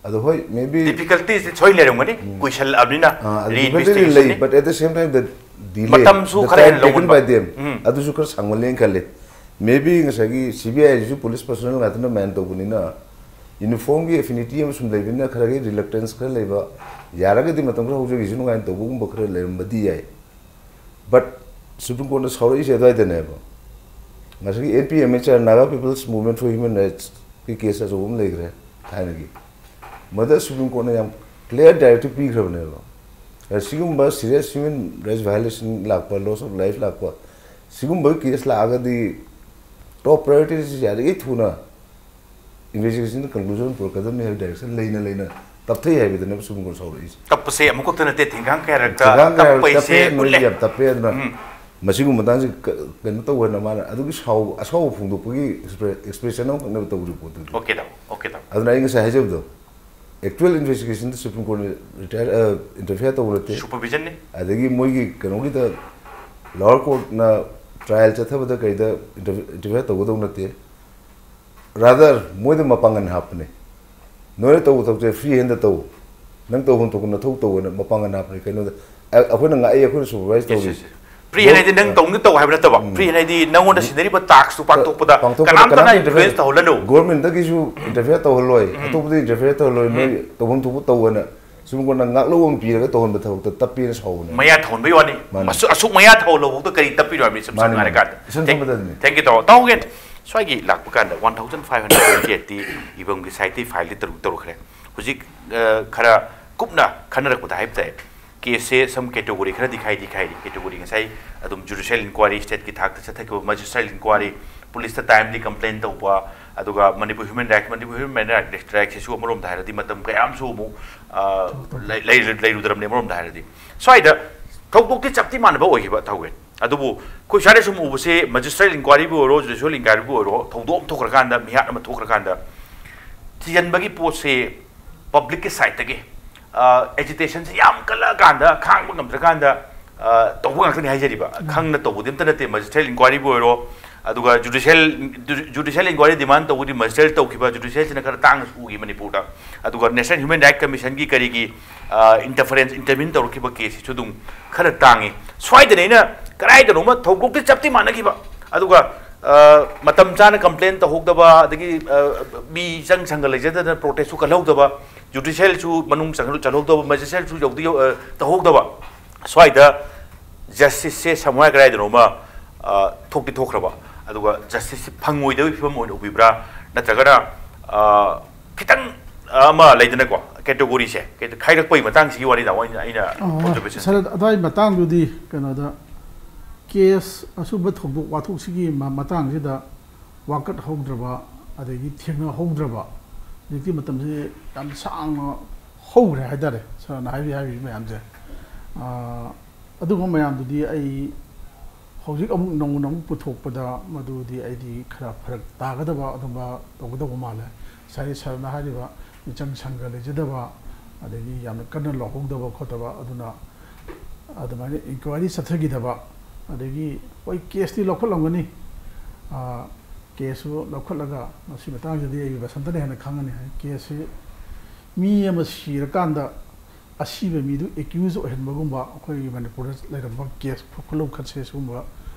ꯑꯗꯣ ꯍꯣꯏ, maybe ꯗꯤꯐꯤꯀꯜꯇꯤꯁꯇꯤ ꯁꯣꯏ ꯂꯩꯔꯝꯒꯅꯤ, ꯀꯨꯏꯁꯜꯂꯛꯑꯕꯅꯤꯅ꯫ ꯑꯥ, ꯑꯗꯨ ꯔꯤ difficulty ꯂꯩ, investigation but at the same time the delay, ꯃꯇꯝꯁꯨ the ꯈꯔ time ꯍꯦꯟꯅ taken ꯂꯧꯃꯟꯕ꯫ by them, ꯎꯝ꯫ ꯑꯗꯨꯁꯨ ꯈꯔ ꯁꯥꯡꯃꯜꯂꯦꯅ ꯈꯜꯂꯦ꯫ Maybe ꯉꯁꯥꯏꯒꯤ ꯁꯤ ꯕꯤ ꯑꯥꯏꯁꯤꯁꯨ ꯄꯨꯂꯤꯁ ꯄꯔꯁꯣꯅꯦꯜ ꯉꯥꯛꯇꯅ ꯃꯦꯟ ꯇꯧꯕꯅꯤꯅ ꯌꯨꯅꯤꯐꯣꯔꯝꯒꯤ ꯑꯦꯐꯤꯅꯤꯇꯤ ꯑꯃ ꯁꯨꯝ ꯂꯩꯕꯅꯤꯅ ꯈꯔꯒꯤ ꯔꯤꯂꯛꯇꯦꯟꯁ ꯈꯔ ꯂꯩꯕ, ꯌꯥꯔꯒꯗꯤ ꯃꯇꯝ ꯈꯔ ꯍꯧꯖꯈꯤꯁꯅꯨ ꯀꯥꯏꯅ ꯇꯧꯕꯒꯨꯝꯕ ꯈꯔ ꯂꯩꯔꯝꯕꯗꯤ ꯌꯥꯏ꯫ But ꯁꯨꯄ꯭ꯔꯤꯝ ꯀꯣꯔꯠꯅ ꯁꯥꯎꯔꯛꯏꯁꯦ ꯑꯗꯨꯋꯥꯏꯗꯅꯦꯕ꯫ ꯉꯁꯥꯏꯒꯤ N P M H R, Naga People's Movement for Human Rightsꯀꯤ ꯀꯦꯁ ꯑꯆꯧꯕ ꯑꯃ ꯂꯩꯈ꯭ꯔꯦ ꯊꯥꯏꯅꯒꯤ꯫ ꯃꯗ ꯁꯨꯄ꯭ꯔꯤꯝ ꯀꯣꯔꯠꯅ ꯌꯥꯝ ꯀ꯭ꯂꯤꯌꯥꯔ ꯗꯥꯏꯔꯦꯛꯇꯤꯚ ꯄꯤꯈ꯭ꯔꯕꯅꯦꯕ꯫ ꯑ, ꯁꯤꯒꯨꯝꯕ ꯁꯤꯔꯤꯌꯁ ꯍ꯭ꯌꯨꯃꯦꯟ ꯔꯥꯏꯠꯁ ꯚꯥꯏꯑꯣꯂꯦꯁꯟ ꯂꯥꯛꯄ, ꯂꯣꯁ ꯑꯣꯐ ꯂꯥꯏꯐ ꯂꯥꯛꯄ, ꯁꯤꯒꯨꯝꯕ ꯀꯦꯁ ꯂꯥꯛꯑꯒꯗꯤ ꯇꯣꯞ ꯄ꯭ꯔꯥꯏꯌꯣꯔꯤꯇꯤꯁꯤ ꯌꯥꯔꯤꯈꯩ ꯊꯨꯅ ꯏꯟꯚꯦꯁꯇꯤꯒꯦꯁꯟ ꯀꯟꯀ꯭ꯂꯨꯖꯟ ꯄꯨꯔꯛꯀꯗꯕꯅꯤ ꯍꯥꯏꯕ ꯗꯥꯏꯔꯦꯛꯁꯟ ꯂꯩꯅ ꯂꯩꯅ ꯇꯞꯊꯩ ꯍꯥꯏꯕꯗꯅꯦꯕ ꯁꯨꯄ꯭ꯔꯤꯝ ꯀꯣꯔꯠ ꯁꯥꯎꯔꯛꯏꯁꯦ꯫ ꯇꯞꯄꯁꯦ ꯑꯃꯨꯛꯈꯛꯇ ꯅꯠꯇꯦ, ꯊꯤꯡꯒꯥꯡ ꯀꯌꯥꯔꯛꯇ ꯊꯤꯡꯒꯥꯡ ꯀꯌꯥꯔꯛ ꯇꯞꯄꯩꯁꯦ ꯇꯞꯄꯦ, ꯃꯣꯏꯁꯦ ꯎꯠꯂꯦ꯫ ꯌꯥꯝ ꯇꯞꯄꯦ꯫ ꯑꯗꯨꯅ ꯎꯝ꯫ ꯃꯁꯤꯒꯨꯝꯕ ꯃꯇꯥꯡꯁꯤ ꯀ-, ꯀꯩꯅꯣ ꯇꯧꯕ ꯍꯥꯏꯅ ꯃꯥꯅ ꯑꯗꯨꯒꯤ ꯁꯥꯎ-, ꯑꯁꯥꯎꯕ ꯐꯣꯡꯗꯣꯛꯄꯒꯤ ꯑꯦꯛꯁꯄ꯭ꯔꯦ-, ꯑꯦꯛꯁꯄ꯭ꯔꯦꯁꯟ ꯑꯃꯈꯛꯅꯦꯕ ꯇꯧꯔꯤꯕ ꯄꯣꯠꯇꯨꯗꯤ꯫ ꯑꯣꯀꯦ ꯇꯥꯃꯣ, ꯑꯣꯀꯦ ꯇꯥꯃꯣ꯫ ꯑꯗꯨꯅ ꯑꯩ ꯉꯁꯥꯏ ꯍꯥꯏꯖꯕꯗꯣ, ꯑꯦꯛꯆꯨꯋꯦꯜ ꯏꯟꯚꯦꯁꯇꯤꯒꯦꯁꯟꯗ ꯁꯨꯄ꯭ꯔꯤꯝ ꯀꯣꯔꯠꯅ ꯔꯤꯇꯥꯌꯔ, ꯑ, ꯏꯟꯇꯔꯐꯤꯌꯔ ꯇꯧꯕ ꯅꯠꯇꯦ꯫ ꯁꯨꯄꯔꯚꯤꯖꯟꯅꯤ꯫ ꯑꯗꯒꯤ ꯃꯣꯏꯒꯤ ꯀꯩꯅꯣꯒꯤꯗ ꯂꯣꯋꯔ ꯀꯣꯔꯠꯅ ꯇ꯭ꯔꯥꯏꯌꯦꯜ ꯆꯠꯊꯕꯗ ꯀꯩꯗ ꯏꯟꯇꯔꯐꯤ-, ꯏꯟꯇꯔꯐꯤꯌꯔ ꯇꯧꯒꯗꯧ ꯅꯠꯇꯦ꯫ ꯔꯥꯗꯔ ꯃꯣꯏꯗ ꯃꯄꯥꯡꯒꯜ ꯍꯥꯞꯄꯅꯦ꯫ ꯅꯣꯏꯅ ꯇꯧꯕ ꯊꯕꯛꯁꯦ ꯐ꯭ꯔꯤ ꯍꯦꯟꯗ ꯇꯧ, ꯅꯪ ꯇꯧꯐꯝ ꯊꯣꯛꯄ ꯅꯊꯧ ꯇꯧꯑꯣꯅ ꯃꯄꯥꯡꯒꯜ ꯍꯥꯞꯄꯅꯤ꯫ ꯀꯩꯅꯣꯗ ꯑꯩ- ꯑꯩꯈꯣꯏꯅ ꯉꯥꯛꯏ, ꯑꯩꯈꯣꯏꯅ supervise ꯇꯧꯔꯤ꯫ Free ꯍꯥꯏꯅꯗꯤ ꯅꯪ ꯇꯧꯅꯤ ꯇꯧ ꯍꯥꯏꯕ ꯅꯠꯇꯕ, free ꯍꯥꯏꯗꯤ ꯅꯪꯉꯣꯟꯗ ꯁꯤꯟꯅꯔꯤꯕ taskꯇꯨ ꯄꯥꯡꯊꯣꯛꯄꯗ ꯄꯥꯡꯊꯣꯛꯄꯗ ꯀꯅꯥꯝꯇꯅ ꯀꯅꯥꯝꯇ influence ꯇꯧꯍꯜꯂꯅꯨ꯫ Governmentꯇꯒꯤꯁꯨ interfere ꯇꯧꯍꯜꯂꯣꯏ, ꯑꯇꯣꯞꯄꯗ interfere ꯇꯧꯍꯜꯂꯣꯏ, ꯅꯣꯏ ꯇꯧꯐꯝ ꯊꯣꯛꯄ ꯇꯧꯑꯣꯅ ꯁꯨꯝ ꯀꯣꯟꯅ ꯉꯥꯛꯂꯧ ꯑꯃ ꯄꯤꯔꯒ ꯇꯧꯍꯟꯕ ꯊꯕꯛꯇ ꯇꯞꯄꯦꯅ ꯁꯥꯎꯕꯅꯦ꯫ ꯃꯌꯥ ꯊꯧꯍꯟꯕꯩ ꯋꯥꯅꯤ꯫ ꯃꯥꯅꯤ꯫ ꯑꯁꯨꯛ ꯑꯁꯨꯛ ꯃꯌꯥ ꯊꯧꯍꯜꯂꯐꯥꯎꯗ ꯀꯔꯤ ꯇꯞꯄꯤꯅꯣ ꯍꯥꯏꯕꯅꯤ ꯏꯆꯝ ꯃꯥꯅꯤ, ꯆꯝꯅ ꯃꯥꯅꯤ꯫ ꯍꯥꯏꯔꯀꯥꯟꯗ꯫ ꯏꯆꯝ Thank- ꯆꯝꯕꯗꯅꯤ꯫ Thank you ꯇꯧꯔꯣ꯫ ꯇꯥꯎꯒꯦꯟ, ꯁ꯭ꯋꯥꯏꯒꯤ ꯂꯥꯛꯄ ꯀꯥꯟꯗ one thousand five hundred twenty eightꯇꯤ ꯏꯕꯝꯒꯤ siteꯇꯒꯤ fileꯗꯤ ꯇꯔꯨꯛ ꯇꯧꯔꯛꯈ꯭ꯔꯦ꯫ ꯍꯧꯖꯤꯛ ꯑ, ꯈꯔ ꯀꯨꯞꯅ ꯈꯟꯅꯔꯛꯄꯗ ꯍꯥꯏꯕ ꯇꯥꯏ, caseꯁꯦ some category ꯈꯔꯗꯤ ꯈꯥꯏꯗꯤ ꯈꯥꯏꯔꯤ꯫ Category ꯉꯁꯥꯏ ꯑꯗꯨꯝ judicial inquiry stateꯀꯤ ꯊꯥꯛꯇ ꯆꯠꯊꯈꯤꯕ, magistrate inquiry, policeꯇ timely complaint ꯇꯧꯕ, ꯑꯗꯨꯒ Manipur human rights, Manipur human rights rightꯁꯤꯁꯨ ꯑꯃꯔꯣꯝꯗ ꯍꯥꯏꯔꯗꯤ ꯃꯇꯝ ꯀꯌꯥ ꯑꯃꯁꯨ ꯑꯃꯨꯛ ꯑ, ꯂꯩ- ꯂꯩꯔꯨ- ꯂꯩꯔꯨꯗ꯭ꯔꯕꯅꯤ ꯑꯃꯔꯣꯝꯗ ꯍꯥꯏꯔꯗꯤ꯫ ꯁ꯭ꯋꯥꯏꯗ ꯊꯧꯗꯣꯛꯇꯤ ꯆꯞꯇꯤ ꯃꯥꯟꯅꯕ ꯑꯣꯏꯈꯤꯕ ꯊꯧꯋꯦ, ꯑꯗꯨꯕꯨ ꯑꯩꯈꯣꯏ ꯁ꯭ꯋꯥꯏꯗ ꯁꯨꯝ ꯎꯕꯁꯦ magistrate inquiryꯕꯨ ꯑꯣꯏꯔꯣ, judicial inquiryꯕꯨ ꯑꯣꯏꯔꯣ, ꯊꯧꯗꯣꯛ ꯑꯃ ꯊꯣꯛꯈ꯭ꯔꯀꯥꯟꯗ, ꯃꯤꯍꯥꯠ ꯑꯃ ꯊꯣꯛꯈ꯭ꯔꯀꯥꯟꯗ ꯊꯤꯖꯤꯟꯕꯒꯤ ꯄꯣꯠꯁꯦ publicꯀꯤ sideꯇꯒꯤ, ꯑ, agitationꯁꯦ ꯌꯥꯝ ꯀꯜꯂꯛꯑꯀꯥꯟꯗ, ꯈꯥꯡꯕ ꯉꯝꯗ꯭ꯔꯀꯥꯟꯗ, ꯑ, ꯇꯧꯕ ꯉꯥꯛꯇꯅꯤ ꯍꯥꯏꯖꯔꯤꯕ꯫ ꯈꯪꯅ ꯇꯧꯕꯗꯤ ꯑꯝꯇ ꯅꯠꯇꯦ, magistrate inquiryꯕꯨ ꯑꯣꯏꯔꯣ, ꯑꯗꯨꯒ judicial judicial inquiry demand ꯇꯧꯕꯗꯤ magistrate ꯇꯧꯈꯤꯕ, judicialꯁꯤꯅ ꯈꯔ ꯇꯥꯡꯅ ꯎꯈꯤ ꯃꯅꯤꯄꯨꯔꯗ꯫ ꯑꯗꯨꯒ National Human Rights Commissionꯒꯤ ꯀꯔꯤꯒꯤ, ꯑ, interference, intervene ꯇꯧꯔꯛꯈꯤꯕ caseꯁꯤꯁꯨ ꯑꯗꯨꯝ ꯈꯔ ꯇꯥꯡꯉꯤ꯫ ꯁ꯭ꯋꯥꯏꯗꯅꯦ ꯑꯩꯅ ꯀꯗꯥꯏꯗꯅꯣꯃ ꯊꯧꯗꯣꯛꯇꯤ ꯆꯞꯇꯤ ꯃꯥꯟꯅꯈꯤꯕ, ꯑꯗꯨꯒ, ꯑ, ꯃꯇꯝ ꯆꯥꯅ complain ꯇꯧꯍꯧꯗꯕ, ꯑꯗꯒꯤ, ꯑ, ꯃꯤ ꯆꯪ ꯁꯪꯒ ꯂꯩꯖꯗꯅ protestꯁꯨ ꯀꯜꯍꯧꯗꯕ, judicialꯁꯨ ꯃꯅꯨꯡ ꯆꯪꯍꯜ- ꯆꯜꯍꯧꯗꯕ, magistrateꯁꯨ ꯌꯧꯗꯤ ꯌꯧ-, ꯑ, ꯇꯧꯍꯧꯗꯕ, ꯁ꯭ꯋꯥꯏꯗ justiceꯁꯦ somewhere ꯀꯗꯥꯏꯗꯅꯣꯃ, ꯑ, ꯊꯣꯛꯇꯤ ꯊꯣꯛꯈ꯭ꯔꯕ, ꯑꯗꯨꯒ justiceꯁꯦ ꯐꯪꯉꯣꯏꯗꯕꯒꯤ ꯐꯤꯕꯝ ꯑꯣꯏꯅ ꯎꯕꯤꯕ꯭ꯔꯥ? ꯅꯠꯇ꯭ꯔꯒꯅ, ꯑ, ꯈꯤꯇꯪ ꯑꯃ ꯂꯩꯗꯅꯀꯣ, categoryꯁꯦ ꯈꯥꯏꯔꯛꯄꯒꯤ ꯃꯇꯥꯡꯁꯤꯒꯤ ꯋꯥꯔꯤꯗ ꯑꯩꯅ, ꯑꯩꯅ observation ꯁꯥꯔ, ꯑꯗꯨꯋꯥꯏ ꯃꯇꯥꯡꯗꯨꯗꯤ ꯀꯩꯅꯣꯗ, case ꯑꯁꯨꯝꯕ ꯊꯧꯗꯣꯛ ꯋꯥꯊꯣꯛꯁꯤꯒꯤ ꯃ- ꯃꯇꯥꯡꯁꯤꯗ ꯋꯥꯀꯠꯍꯧꯗ꯭ꯔꯕ, ꯑꯗꯒꯤ ꯊꯦꯡꯅꯍꯧꯗ꯭ꯔꯕ, ꯍꯧꯖꯤꯛꯇꯤ ꯃꯇꯝꯁꯤ ꯌꯥꯝ ꯁꯥꯡꯅ ꯍꯧꯈ꯭ꯔꯦ ꯍꯥꯏꯇꯥꯔꯦ, ꯁꯥꯔꯅ ꯍꯥꯏꯕꯤ- ꯍꯥꯏꯕꯤꯔꯤꯕ ꯃꯌꯥꯝꯁꯦ꯫ ꯑ, ꯑꯗꯨꯒꯨꯝꯕ ꯃꯌꯥꯝꯗꯨꯗꯤ ꯑꯩ ꯍꯧꯖꯤꯛ ꯑꯃꯨꯛ ꯅꯧꯅ ꯑꯃꯨꯛ ꯄꯨꯊꯣꯛꯄꯗ ꯃꯗꯨꯗꯤ ꯑꯩꯗꯤ ꯈꯔ ꯐꯔꯛ ꯇꯥꯒꯗꯕ ꯑꯗꯨꯝꯕ ꯇꯧꯒꯗꯧꯕ ꯃꯥꯜꯂꯦ꯫ ꯉꯁꯥꯏ ꯁꯥꯔꯅ ꯍꯥꯏꯔꯤꯕ ꯃꯤꯆꯪ ꯁꯪꯒ ꯂꯩꯖꯗꯕ, ꯑꯗꯒꯤ ꯌꯥꯝꯅ ꯀꯟꯅ ꯂꯧꯍꯧꯗꯕ ꯈꯣꯠꯇꯕ, ꯑꯗꯨꯅ ꯑꯗꯨꯃꯥꯏꯅ inquiry ꯆꯠꯊꯈꯤꯗꯕ, ꯑꯗꯒꯤ ꯍꯣꯏ, caseꯇꯤ ꯂꯧꯈꯠꯂꯝꯒꯅꯤ꯫ ꯑ, caseꯁꯨ ꯂꯧꯈꯠꯂꯒ ꯃꯁꯤ ꯃꯇꯥꯡꯁꯤꯗꯤ ꯑꯩ ꯕꯁꯟꯇꯅ ꯍꯦꯟꯅ ꯈꯪꯒꯅꯤ ꯍꯥꯏ꯫ Caseꯁꯤ ꯃꯤ ꯑꯃ ꯁꯤꯔꯀꯥꯟꯗ ꯑꯁꯤꯕ ꯃꯤꯗꯨ ꯑꯦꯀ꯭ꯌꯨꯁ ꯑꯣꯏꯍꯟꯕꯒꯨꯝꯕ ꯑꯩꯈꯣꯏꯒꯤ ꯃꯅꯤꯄꯨꯔꯗ ꯂꯩꯔꯝꯕ ꯀꯦꯁ ꯈꯨ- ꯈꯨꯂꯧ ꯈꯠꯁꯦ ꯁꯤꯒꯨꯝꯕ,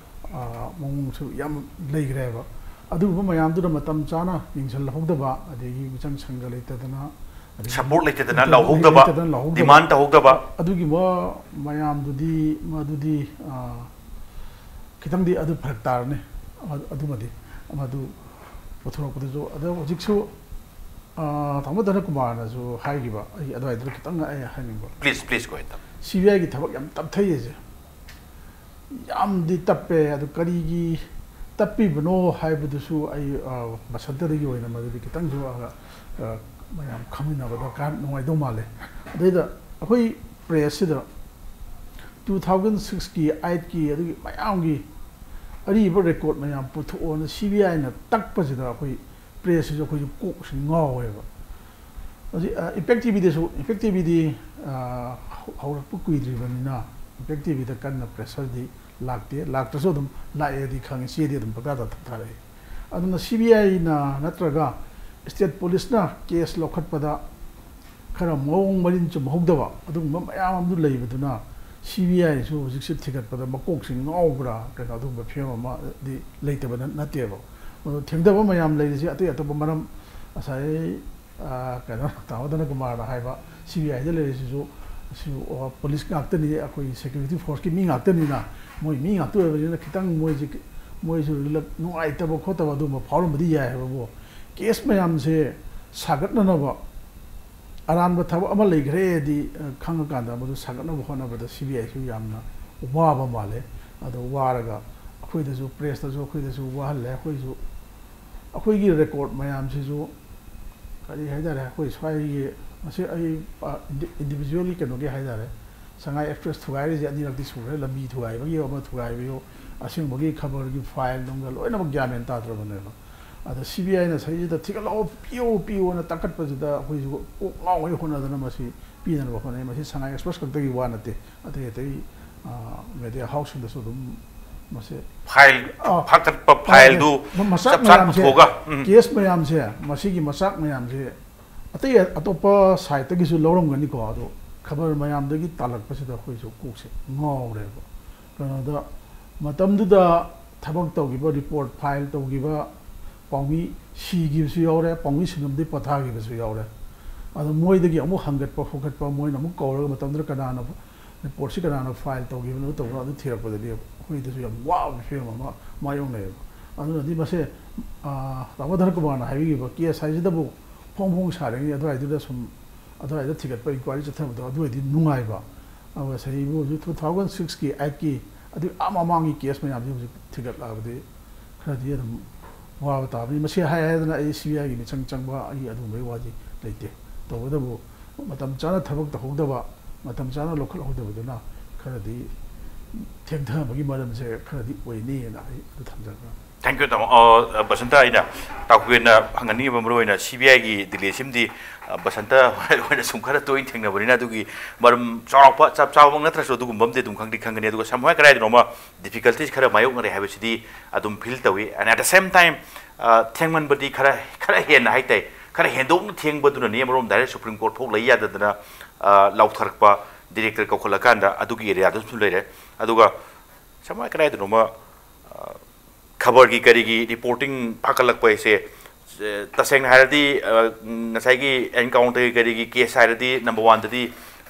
ꯑ, ꯃꯑꯣꯡꯁꯨ ꯌꯥꯝ ꯂꯩꯈ꯭ꯔꯦꯕ꯫ ꯑꯗꯨꯒꯨꯝꯕ ꯃꯌꯥꯝꯗꯨꯅ ꯃꯇꯝ ꯆꯥꯅ ꯌꯦꯡꯁꯤꯜꯍꯧꯗꯕ, ꯑꯗꯒꯤ ꯃꯤꯆꯪ ꯁꯪꯒ ꯂꯩꯇꯗꯅ, ꯑꯗꯒꯤ ꯁꯄꯣꯔꯠ ꯂꯩꯇꯗꯅ ꯁꯄꯣꯔꯠ ꯂꯧꯍꯧꯗꯕ, ꯂꯩꯇꯗꯅ ꯂꯧꯍꯧꯗꯕ, ꯗꯤꯃꯥꯟ ꯇꯧꯍꯧꯗꯕ꯫ ꯑꯗꯨꯒꯨꯝꯕ ꯃꯌꯥꯝꯗꯨꯗꯤ, ꯃꯗꯨꯗꯤ, ꯑ, ꯈꯤꯇꯪꯗꯤ ꯑꯗꯨ ꯐꯔꯛ ꯇꯥꯔꯅꯤ꯫ ꯑ-, ꯑꯗꯨꯃꯗꯤ, ꯃꯗꯨ ꯄꯨꯊꯣꯔꯛꯄꯗꯁꯨ꯫ ꯑꯗꯣ ꯍꯧꯖꯤꯛꯁꯨ, ꯑ, ꯇꯥꯃꯣ ꯙꯅ ꯀꯨꯃꯥꯔꯅꯁꯨ ꯍꯥꯏꯈꯤꯕ, ꯑꯩ ꯑꯗꯨꯋꯥꯏꯗꯨꯗ ꯈꯤꯇꯪ ꯑꯩ ꯍꯥꯏꯅꯤꯡꯕ꯫ Please, please, go ahead. C B ꯑꯥꯏꯒꯤ ꯊꯕꯛ ꯌꯥꯝ ꯇꯞꯊꯩ ꯑꯁꯦ꯫ ꯌꯥꯝꯗꯤ ꯇꯞꯄꯦ, ꯑꯗꯨ ꯀꯔꯤꯒꯤ ꯇꯞꯄꯤꯕꯅꯣ ꯍꯥꯏꯕꯗꯨꯁꯨ ꯑꯩ, ꯑ, ꯕꯁꯟꯇꯗꯒꯤ ꯑꯣꯏꯅ ꯃꯗꯨꯗꯤ ꯈꯤꯇꯪꯁꯨ, ꯑ, ꯑ, ꯃꯌꯥꯝ ꯈꯪꯃꯤꯟꯅꯕꯗ ꯈꯔ ꯅꯨꯡꯉꯥꯏꯗꯧ ꯃꯥꯜꯂꯦ꯫ ꯑꯗꯩꯗ ꯑꯩꯈꯣꯏ ꯄ꯭ꯔꯦꯁꯁꯤꯗ ꯇꯨ ꯊꯥꯎꯖꯟ ꯁꯤꯛꯁꯀꯤ, ꯑꯩꯠꯀꯤ, ꯑꯗꯨꯒꯤ ꯃꯌꯥꯝꯒꯤ ꯑꯔꯤꯕ ꯔꯦꯀꯣꯔꯠ ꯃꯌꯥꯝ ꯄꯨꯊꯣꯛꯑꯣꯅ ꯁꯤ ꯕꯤ ꯑꯥꯏꯅ ꯇꯛꯄꯁꯤꯗ ꯑꯩꯈꯣꯏ ꯄ꯭ꯔꯦꯁꯁꯤꯁꯨ ꯑꯩꯈꯣꯏꯁꯨ ꯀꯣꯛꯁꯤ ꯉꯥꯎꯋꯦꯕ꯫ ꯍꯧꯖꯤꯛ, ꯑ, ꯏꯝꯄꯦꯛ ꯇꯤ ꯚꯤꯗꯁꯨ, ꯏꯝꯄꯦꯛ ꯇꯤ ꯚꯤꯗꯤ, ꯑ, ꯍꯧ-, ꯍꯧꯔꯛꯄ ꯀꯨꯏꯗ꯭ꯔꯤꯕꯅꯤꯅ ꯏꯝꯄꯦꯛ ꯇꯤ ꯚꯤꯗ ꯀꯟꯅ ꯄ꯭ꯔꯦꯁꯔꯗꯤ ꯂꯥꯛꯇꯦ, ꯂꯥꯛꯇ꯭ꯔꯁꯨ ꯑꯗꯨꯝ ꯂꯥꯛꯑꯦꯗꯤ ꯈꯪꯉꯤ, ꯆꯦꯗꯤ ꯑꯗꯨꯝ ꯄꯪꯊꯥꯗ ꯊꯥꯔꯛꯏ꯫ ꯑꯗꯨꯅ ꯁꯤ ꯕꯤ ꯑꯥꯏꯅ ꯅꯠꯇ꯭ꯔꯒ ꯁ꯭ꯇꯦꯠ ꯄꯨꯂꯤꯁꯅ ꯀꯦꯁ ꯂꯧꯈꯠꯄꯗ ꯈꯔ ꯃꯑꯣꯡ ꯃꯔꯤꯟ ꯆꯨꯝꯍꯧꯗꯕ ꯑꯗꯨꯒꯨꯝꯕ ꯃꯌꯥꯝ ꯑꯃꯁꯨ ꯂꯩꯕꯗꯨꯅ ꯁꯤ ꯕꯤ ꯑꯥꯏꯁꯨ ꯍꯧꯖꯤꯛꯁꯦ ꯊꯤꯒꯠꯄꯗ ꯃꯀꯣꯛꯁꯤ ꯉꯥꯎꯕ꯭ꯔꯥ, ꯀꯩꯅꯣ, ꯑꯗꯨꯒꯨꯝꯕ ꯐꯤꯕꯝ ꯑꯃꯗꯤ ꯂꯩꯇꯕ ꯅꯠ-, ꯅꯠꯇꯦꯕ꯫ ꯑꯗꯣ ꯊꯦꯡꯊꯕ ꯃꯌꯥꯝ ꯂꯩꯔꯤꯁꯦ ꯑꯇꯩ ꯑꯇꯣꯞꯄ ꯃꯔꯝ, ꯉꯁꯥꯏ, ꯑ, ꯀꯩꯅꯣ, ꯇꯥꯃꯣ ꯙꯅ ꯀꯨꯃꯥꯔꯅ ꯍꯥꯏꯕ ꯁꯤ ꯕꯤ ꯑꯥꯏꯗ ꯂꯩꯔꯤꯁꯤꯁꯨ, ꯁꯤ, ꯑ, ꯄꯨꯂꯤꯁ ꯉꯥꯛꯇꯅꯤ, ꯑꯩꯈꯣꯏ ꯁꯦꯀ꯭ꯌꯨꯔꯤꯇꯤ ꯐꯣꯔꯁꯀꯤ ꯃꯤ ꯉꯥꯛꯇꯅꯤꯅ, ꯃꯣꯏ ꯃꯤ ꯉꯥꯛꯇ ꯑꯣꯏꯕꯅꯤꯅ ꯈꯤꯇꯪ ꯃꯣꯏꯁꯤ, ꯃꯣꯏꯁꯨ ꯔꯤꯂꯦꯛ-, ꯅꯨꯡꯉꯥꯏꯇꯕ ꯈꯣꯠꯇꯕ ꯑꯗꯨꯒꯨꯝꯕ ꯐꯥꯎꯔꯝꯕꯗꯤ ꯌꯥꯏ ꯍꯥꯏꯕꯕꯨ, ꯀꯦꯁ ꯃꯌꯥꯝꯁꯦ ꯁꯥꯒꯠꯅꯅꯕ ꯑꯔꯥꯟꯕ ꯊꯕꯛ ꯑꯃ ꯂꯩꯈ꯭ꯔꯦꯗꯤ, ꯑ, ꯈꯪꯉꯀꯥꯟꯗ ꯃꯗꯨ ꯁꯥꯒꯠꯅꯕ ꯍꯣꯠꯅꯕꯗ ꯁꯤ ꯕꯤ ꯑꯥꯏꯁꯨ ꯌꯥꯝꯅ ꯋꯥꯕ ꯃꯥꯜꯂꯦ꯫ ꯑꯗꯣ ꯋꯥꯔꯒ ꯑꯩꯈꯣꯏꯗꯁꯨ, ꯄ꯭ꯔꯦꯁꯇꯁꯨ ꯑꯩꯈꯣꯏꯗꯁꯨ ꯋꯥꯍꯜꯂꯦ꯫ ꯑꯩꯈꯣꯏꯁꯨ, ꯑꯩꯈꯣꯏꯒꯤ ꯔꯦꯀꯣꯔꯠ ꯃꯌꯥꯝꯁꯤꯁꯨ ꯀꯔꯤ ꯍꯥꯏꯇꯥꯔꯦ, ꯑꯩꯈꯣꯏ ꯁ꯭ꯋꯥꯏꯒꯤ, ꯃꯁꯤ ꯑꯩ, ꯑ, ꯏꯟꯗꯤ-, ꯏꯟꯗꯤꯕꯤꯖꯨꯋꯦꯜꯒꯤ ꯀꯩꯅꯣꯒꯤ ꯍꯥꯏꯇꯥꯔꯦ, ꯁꯉꯥꯏ ꯑꯦꯛꯁꯄ꯭ꯔꯦꯁ ꯊꯨꯒꯥꯏꯔꯤꯁꯦ ꯑꯅꯤꯔꯛꯇꯤ ꯁꯨꯔꯦ, ꯂꯝꯕꯤ ꯊꯨꯒꯥꯏꯕꯒꯤ ꯑꯃ ꯊꯨꯒꯥꯏꯕꯒꯤ, ꯑꯁꯦꯡꯕꯒꯤ ꯈꯕꯔꯒꯤ ꯐꯥꯏꯜ ꯅꯨꯡꯒ ꯂꯣꯏꯅꯃꯛ ꯒ꯭ꯌꯥꯟ ꯃꯦꯟ ꯇꯥꯗ꯭ꯔꯕꯅꯦꯕ꯫ ꯑꯗ ꯁꯤ ꯕꯤ ꯑꯥꯏꯅ ꯁꯤꯗꯩꯁꯤꯗ ꯊꯤꯒꯠꯂꯛꯑꯣ, ꯄꯤꯌꯣ, ꯄꯤꯌꯣꯅ ꯇꯥꯈꯠꯄꯁꯤꯗ ꯑꯩꯈꯣꯏꯁꯨ ꯀꯣꯛ ꯉꯥꯎꯉꯩ ꯍꯣꯠꯅꯗꯅ ꯃꯁꯤ ꯄꯤꯅꯅꯕ ꯍꯣꯠꯅꯩ꯫ ꯃꯁꯤ ꯁꯉꯥꯏ ꯑꯦꯛꯁꯄ꯭ꯔꯦꯁ ꯈꯛꯇꯒꯤ ꯋꯥ ꯅꯠꯇꯦ, ꯑꯇꯩ ꯑꯇꯩ, ꯑ, ꯃꯦꯗꯤꯌꯥ ꯍꯥꯎꯁꯁꯤꯡꯗꯁꯨ ꯑꯗꯨꯝ ꯃꯁꯤ ꯐꯥꯏꯜ ꯑꯥ, ꯐꯥꯀꯠꯄ ꯐꯥꯏꯜꯗꯨ ꯃ-, ꯃꯆꯥꯛ ꯆꯞ ꯆꯥꯅ ꯃꯌꯥꯝꯁꯦ, ꯄꯨꯊꯣꯛꯑꯒ, ꯎꯝ꯫ ꯀꯦꯁ ꯃꯌꯥꯝꯁꯦ, ꯃꯁꯤꯒꯤ ꯃꯆꯥꯛ ꯃꯌꯥꯝꯁꯦ ꯑꯇꯩ ꯑꯇꯣꯞꯄ ꯁꯥꯏꯠꯇꯒꯤꯁꯨ ꯂꯧꯔꯝꯒꯅꯤꯀꯣ, ꯑꯗꯣ ꯈꯕꯔ ꯃꯌꯥꯝꯗꯒꯤ ꯇꯥꯜꯂꯛꯄꯁꯤꯗ ꯑꯩꯈꯣꯏꯁꯨ ꯀꯣꯛꯁꯦ ꯉꯥꯎꯔꯦꯕ꯫ ꯀꯩꯅꯣꯗ, ꯃꯇꯝꯗꯨꯗ ꯊꯕꯛ ꯇꯧꯈꯤꯕ, ꯔꯤꯄꯣꯔꯠ ꯐꯥꯏꯜ ꯇꯧꯈꯤꯕ ꯄꯥꯎꯃꯤ ꯁꯤꯈꯤꯕꯁꯨ ꯌꯥꯎꯔꯦ, ꯄꯥꯎꯃꯤ ꯁꯤꯡꯉꯝꯗꯒꯤ ꯄꯣꯊꯥꯈꯤꯕꯁꯨ ꯌꯥꯎꯔꯦ꯫ ꯑꯗꯣ ꯃꯣꯏꯗꯒꯤ ꯑꯃꯨꯛ ꯍꯪꯒꯠꯄ ꯈꯣꯀꯠꯄ, ꯃꯣꯏꯅ ꯑꯃꯨꯛ ꯀꯧꯔꯒ ꯃꯇꯝꯗꯨꯗ ꯀꯅꯥꯅ ꯔꯤꯄꯣꯔꯠꯁꯤ ꯀꯅꯥꯅ ꯐꯥꯏꯜ ꯇꯧꯈꯤꯕꯅꯣ ꯇꯧꯕ ꯑꯗꯨ ꯊꯤꯔꯛꯄꯗꯗꯤ ꯑꯩꯈꯣꯏꯗꯁꯨ ꯌꯥꯝ ꯋꯥꯕ ꯐꯤꯕꯝ ꯑꯃ ꯃꯥꯌꯣꯛꯅꯩꯌꯦꯕ꯫ ꯑꯗꯨꯅꯗꯤ ꯃꯁꯦ, ꯑ, ꯇꯥꯃꯣ ꯙꯅꯀꯨꯃꯥꯔꯅ ꯍꯥꯏꯕꯤꯈꯤꯕ ꯀꯦꯁ ꯍꯥꯏꯁꯤꯗꯕꯨ ꯐꯣꯡ ꯐꯣꯡ ꯁꯥꯔꯤꯉꯩ ꯑꯗꯨꯋꯥꯏꯗꯨꯗ ꯁꯨꯝ, ꯑꯗꯨꯋꯥꯏꯗ ꯊꯤꯒꯠꯄ, ꯏꯟꯀ꯭ꯋꯥꯏꯔꯤ ꯆꯠꯊꯕꯗꯣ ꯑꯗꯨ ꯑꯣꯏꯗꯤ ꯅꯨꯡꯉꯥꯏꯕ꯫ ꯑꯗꯨꯒ ꯆꯍꯤꯕꯨ ꯍꯧꯖꯤꯛ two thousand six ꯀꯤ, eight ꯀꯤ, ꯑꯗꯨꯒꯤ ꯑꯥ ꯃꯃꯥꯡꯒꯤ ꯀꯦꯁ ꯃꯌꯥꯝꯁꯤ ꯍꯧꯖꯤꯛ ꯊꯤꯒꯠꯂꯛꯑꯕꯗꯤ ꯈꯔꯗꯤ ꯑꯗꯨꯝ ꯋꯥꯕ ꯇꯥꯕꯅꯤ꯫ ꯃꯁꯤ ꯍꯥꯏ ꯍꯥꯏꯗꯅ ꯑꯩ ꯁꯤ ꯕꯤ ꯑꯥꯏꯒꯤ ꯃꯤꯆꯪ ꯆꯪꯕ ꯑꯩ ꯑꯗꯨꯒꯨꯝꯕꯒꯤ ꯋꯥꯗꯤ ꯂꯩꯇꯦ꯫ ꯇꯧꯕꯇꯕꯨ ꯃꯇꯝ ꯆꯥꯅ ꯊꯕꯛ ꯇꯧꯍꯧꯗꯕ, ꯃꯇꯝ ꯆꯥꯅ ꯂꯧꯈꯠꯍꯧꯗꯕꯗꯨꯅ ꯈꯔꯗꯤ ꯊꯦꯡꯊꯕꯒꯤ ꯃꯔꯝꯁꯦ ꯈꯔꯗꯤ ꯑꯣꯏꯅꯤꯅ ꯑꯩ ꯑꯗꯨ ꯊꯝꯖꯕ꯭ꯔꯥ꯫ Thank you, ꯇꯥꯃꯣ꯫ ꯑ, ꯕꯁꯟꯇ, ꯑꯩꯅ ꯇꯥꯛꯄꯤꯅ ꯍꯪꯍꯟꯅꯤꯡꯉꯤꯕ ꯃꯔꯨꯑꯣꯏꯅ ꯁꯤ ꯕꯤ ꯑꯥꯏꯒꯤ ꯗꯤꯂꯦ ꯁꯤꯃꯗꯤ, ꯑ, ꯕꯁꯟꯇ ꯑꯣꯏꯅ ꯁꯨꯝ ꯈꯔ ꯇꯣꯏꯅ ꯊꯦꯡꯅꯕꯅꯤꯅ ꯑꯗꯨꯒꯤ ꯃꯔꯝ ꯆꯥꯎꯔꯥꯛꯄ ꯆꯞ ꯆꯥꯕꯃꯛ ꯅꯠꯇ꯭ꯔꯁꯨ ꯑꯗꯨꯒꯨꯝꯕ ꯑꯃꯗꯤ ꯑꯗꯨꯝ ꯈꯪꯗꯤ ꯈꯪꯒꯅꯤ꯫ ꯑꯗꯨꯒ ꯁꯝꯍꯥꯏ ꯀꯗꯥꯏꯗꯅꯣꯃ ꯗꯤꯐꯤꯀꯜꯇꯤꯁ ꯈꯔ ꯃꯥꯌꯣꯛꯅꯔꯦ ꯍꯥꯏꯕꯁꯤꯗꯤ ꯑꯗꯨꯝ ꯐꯤꯜ ꯇꯧꯏ꯫ And at the same time, ꯑ, ꯊꯦꯡꯃꯟꯕꯗꯤ ꯈꯔ, ꯈꯔ ꯍꯦꯟꯅ ꯍꯥꯏꯇꯥꯏ, ꯈꯔ ꯍꯦꯟꯗꯣꯛꯅ ꯊꯦꯡꯕꯗꯨꯅꯅꯤ ꯑꯃꯔꯣꯝꯗ ꯍꯥꯏꯔꯦ ꯁꯨꯄ꯭ꯔꯤꯝ ꯀꯣꯔꯠ ꯐꯥꯎ ꯂꯩ ꯌꯥꯗꯗꯅ, ꯑ, ꯂꯥꯎꯊꯔꯛꯄ ꯗꯤꯔꯦꯛꯇꯔ ꯀꯧꯈꯠꯂꯀꯥꯟꯗ ꯑꯗꯨꯒꯤ ꯑꯦꯔꯤꯌꯥꯗꯁꯨ ꯂꯩꯔꯦ꯫ ꯑꯗꯨꯒ ꯁꯝꯍꯥꯏ ꯀꯗꯥꯏꯗꯅꯣꯃ, ꯑ, ꯈꯕꯔꯒꯤ ꯀꯔꯤꯒꯤ ꯔꯤꯄꯣꯔꯇꯤꯡ ꯐꯥꯒꯠꯂꯛꯄ ꯍꯥꯏꯁꯦ, ꯑ, ꯇꯁꯦꯡꯅ ꯍꯥꯏꯔꯗꯤ, ꯑ, ꯉꯁꯥꯏꯒꯤ ꯑꯦꯟꯀꯥꯎꯟꯇꯔꯒꯤ ꯀꯔꯤꯒꯤ ꯀꯦꯁ ꯍꯥꯏꯔꯗꯤ ꯅꯝꯕꯔ ꯋꯥꯟꯗꯗꯤ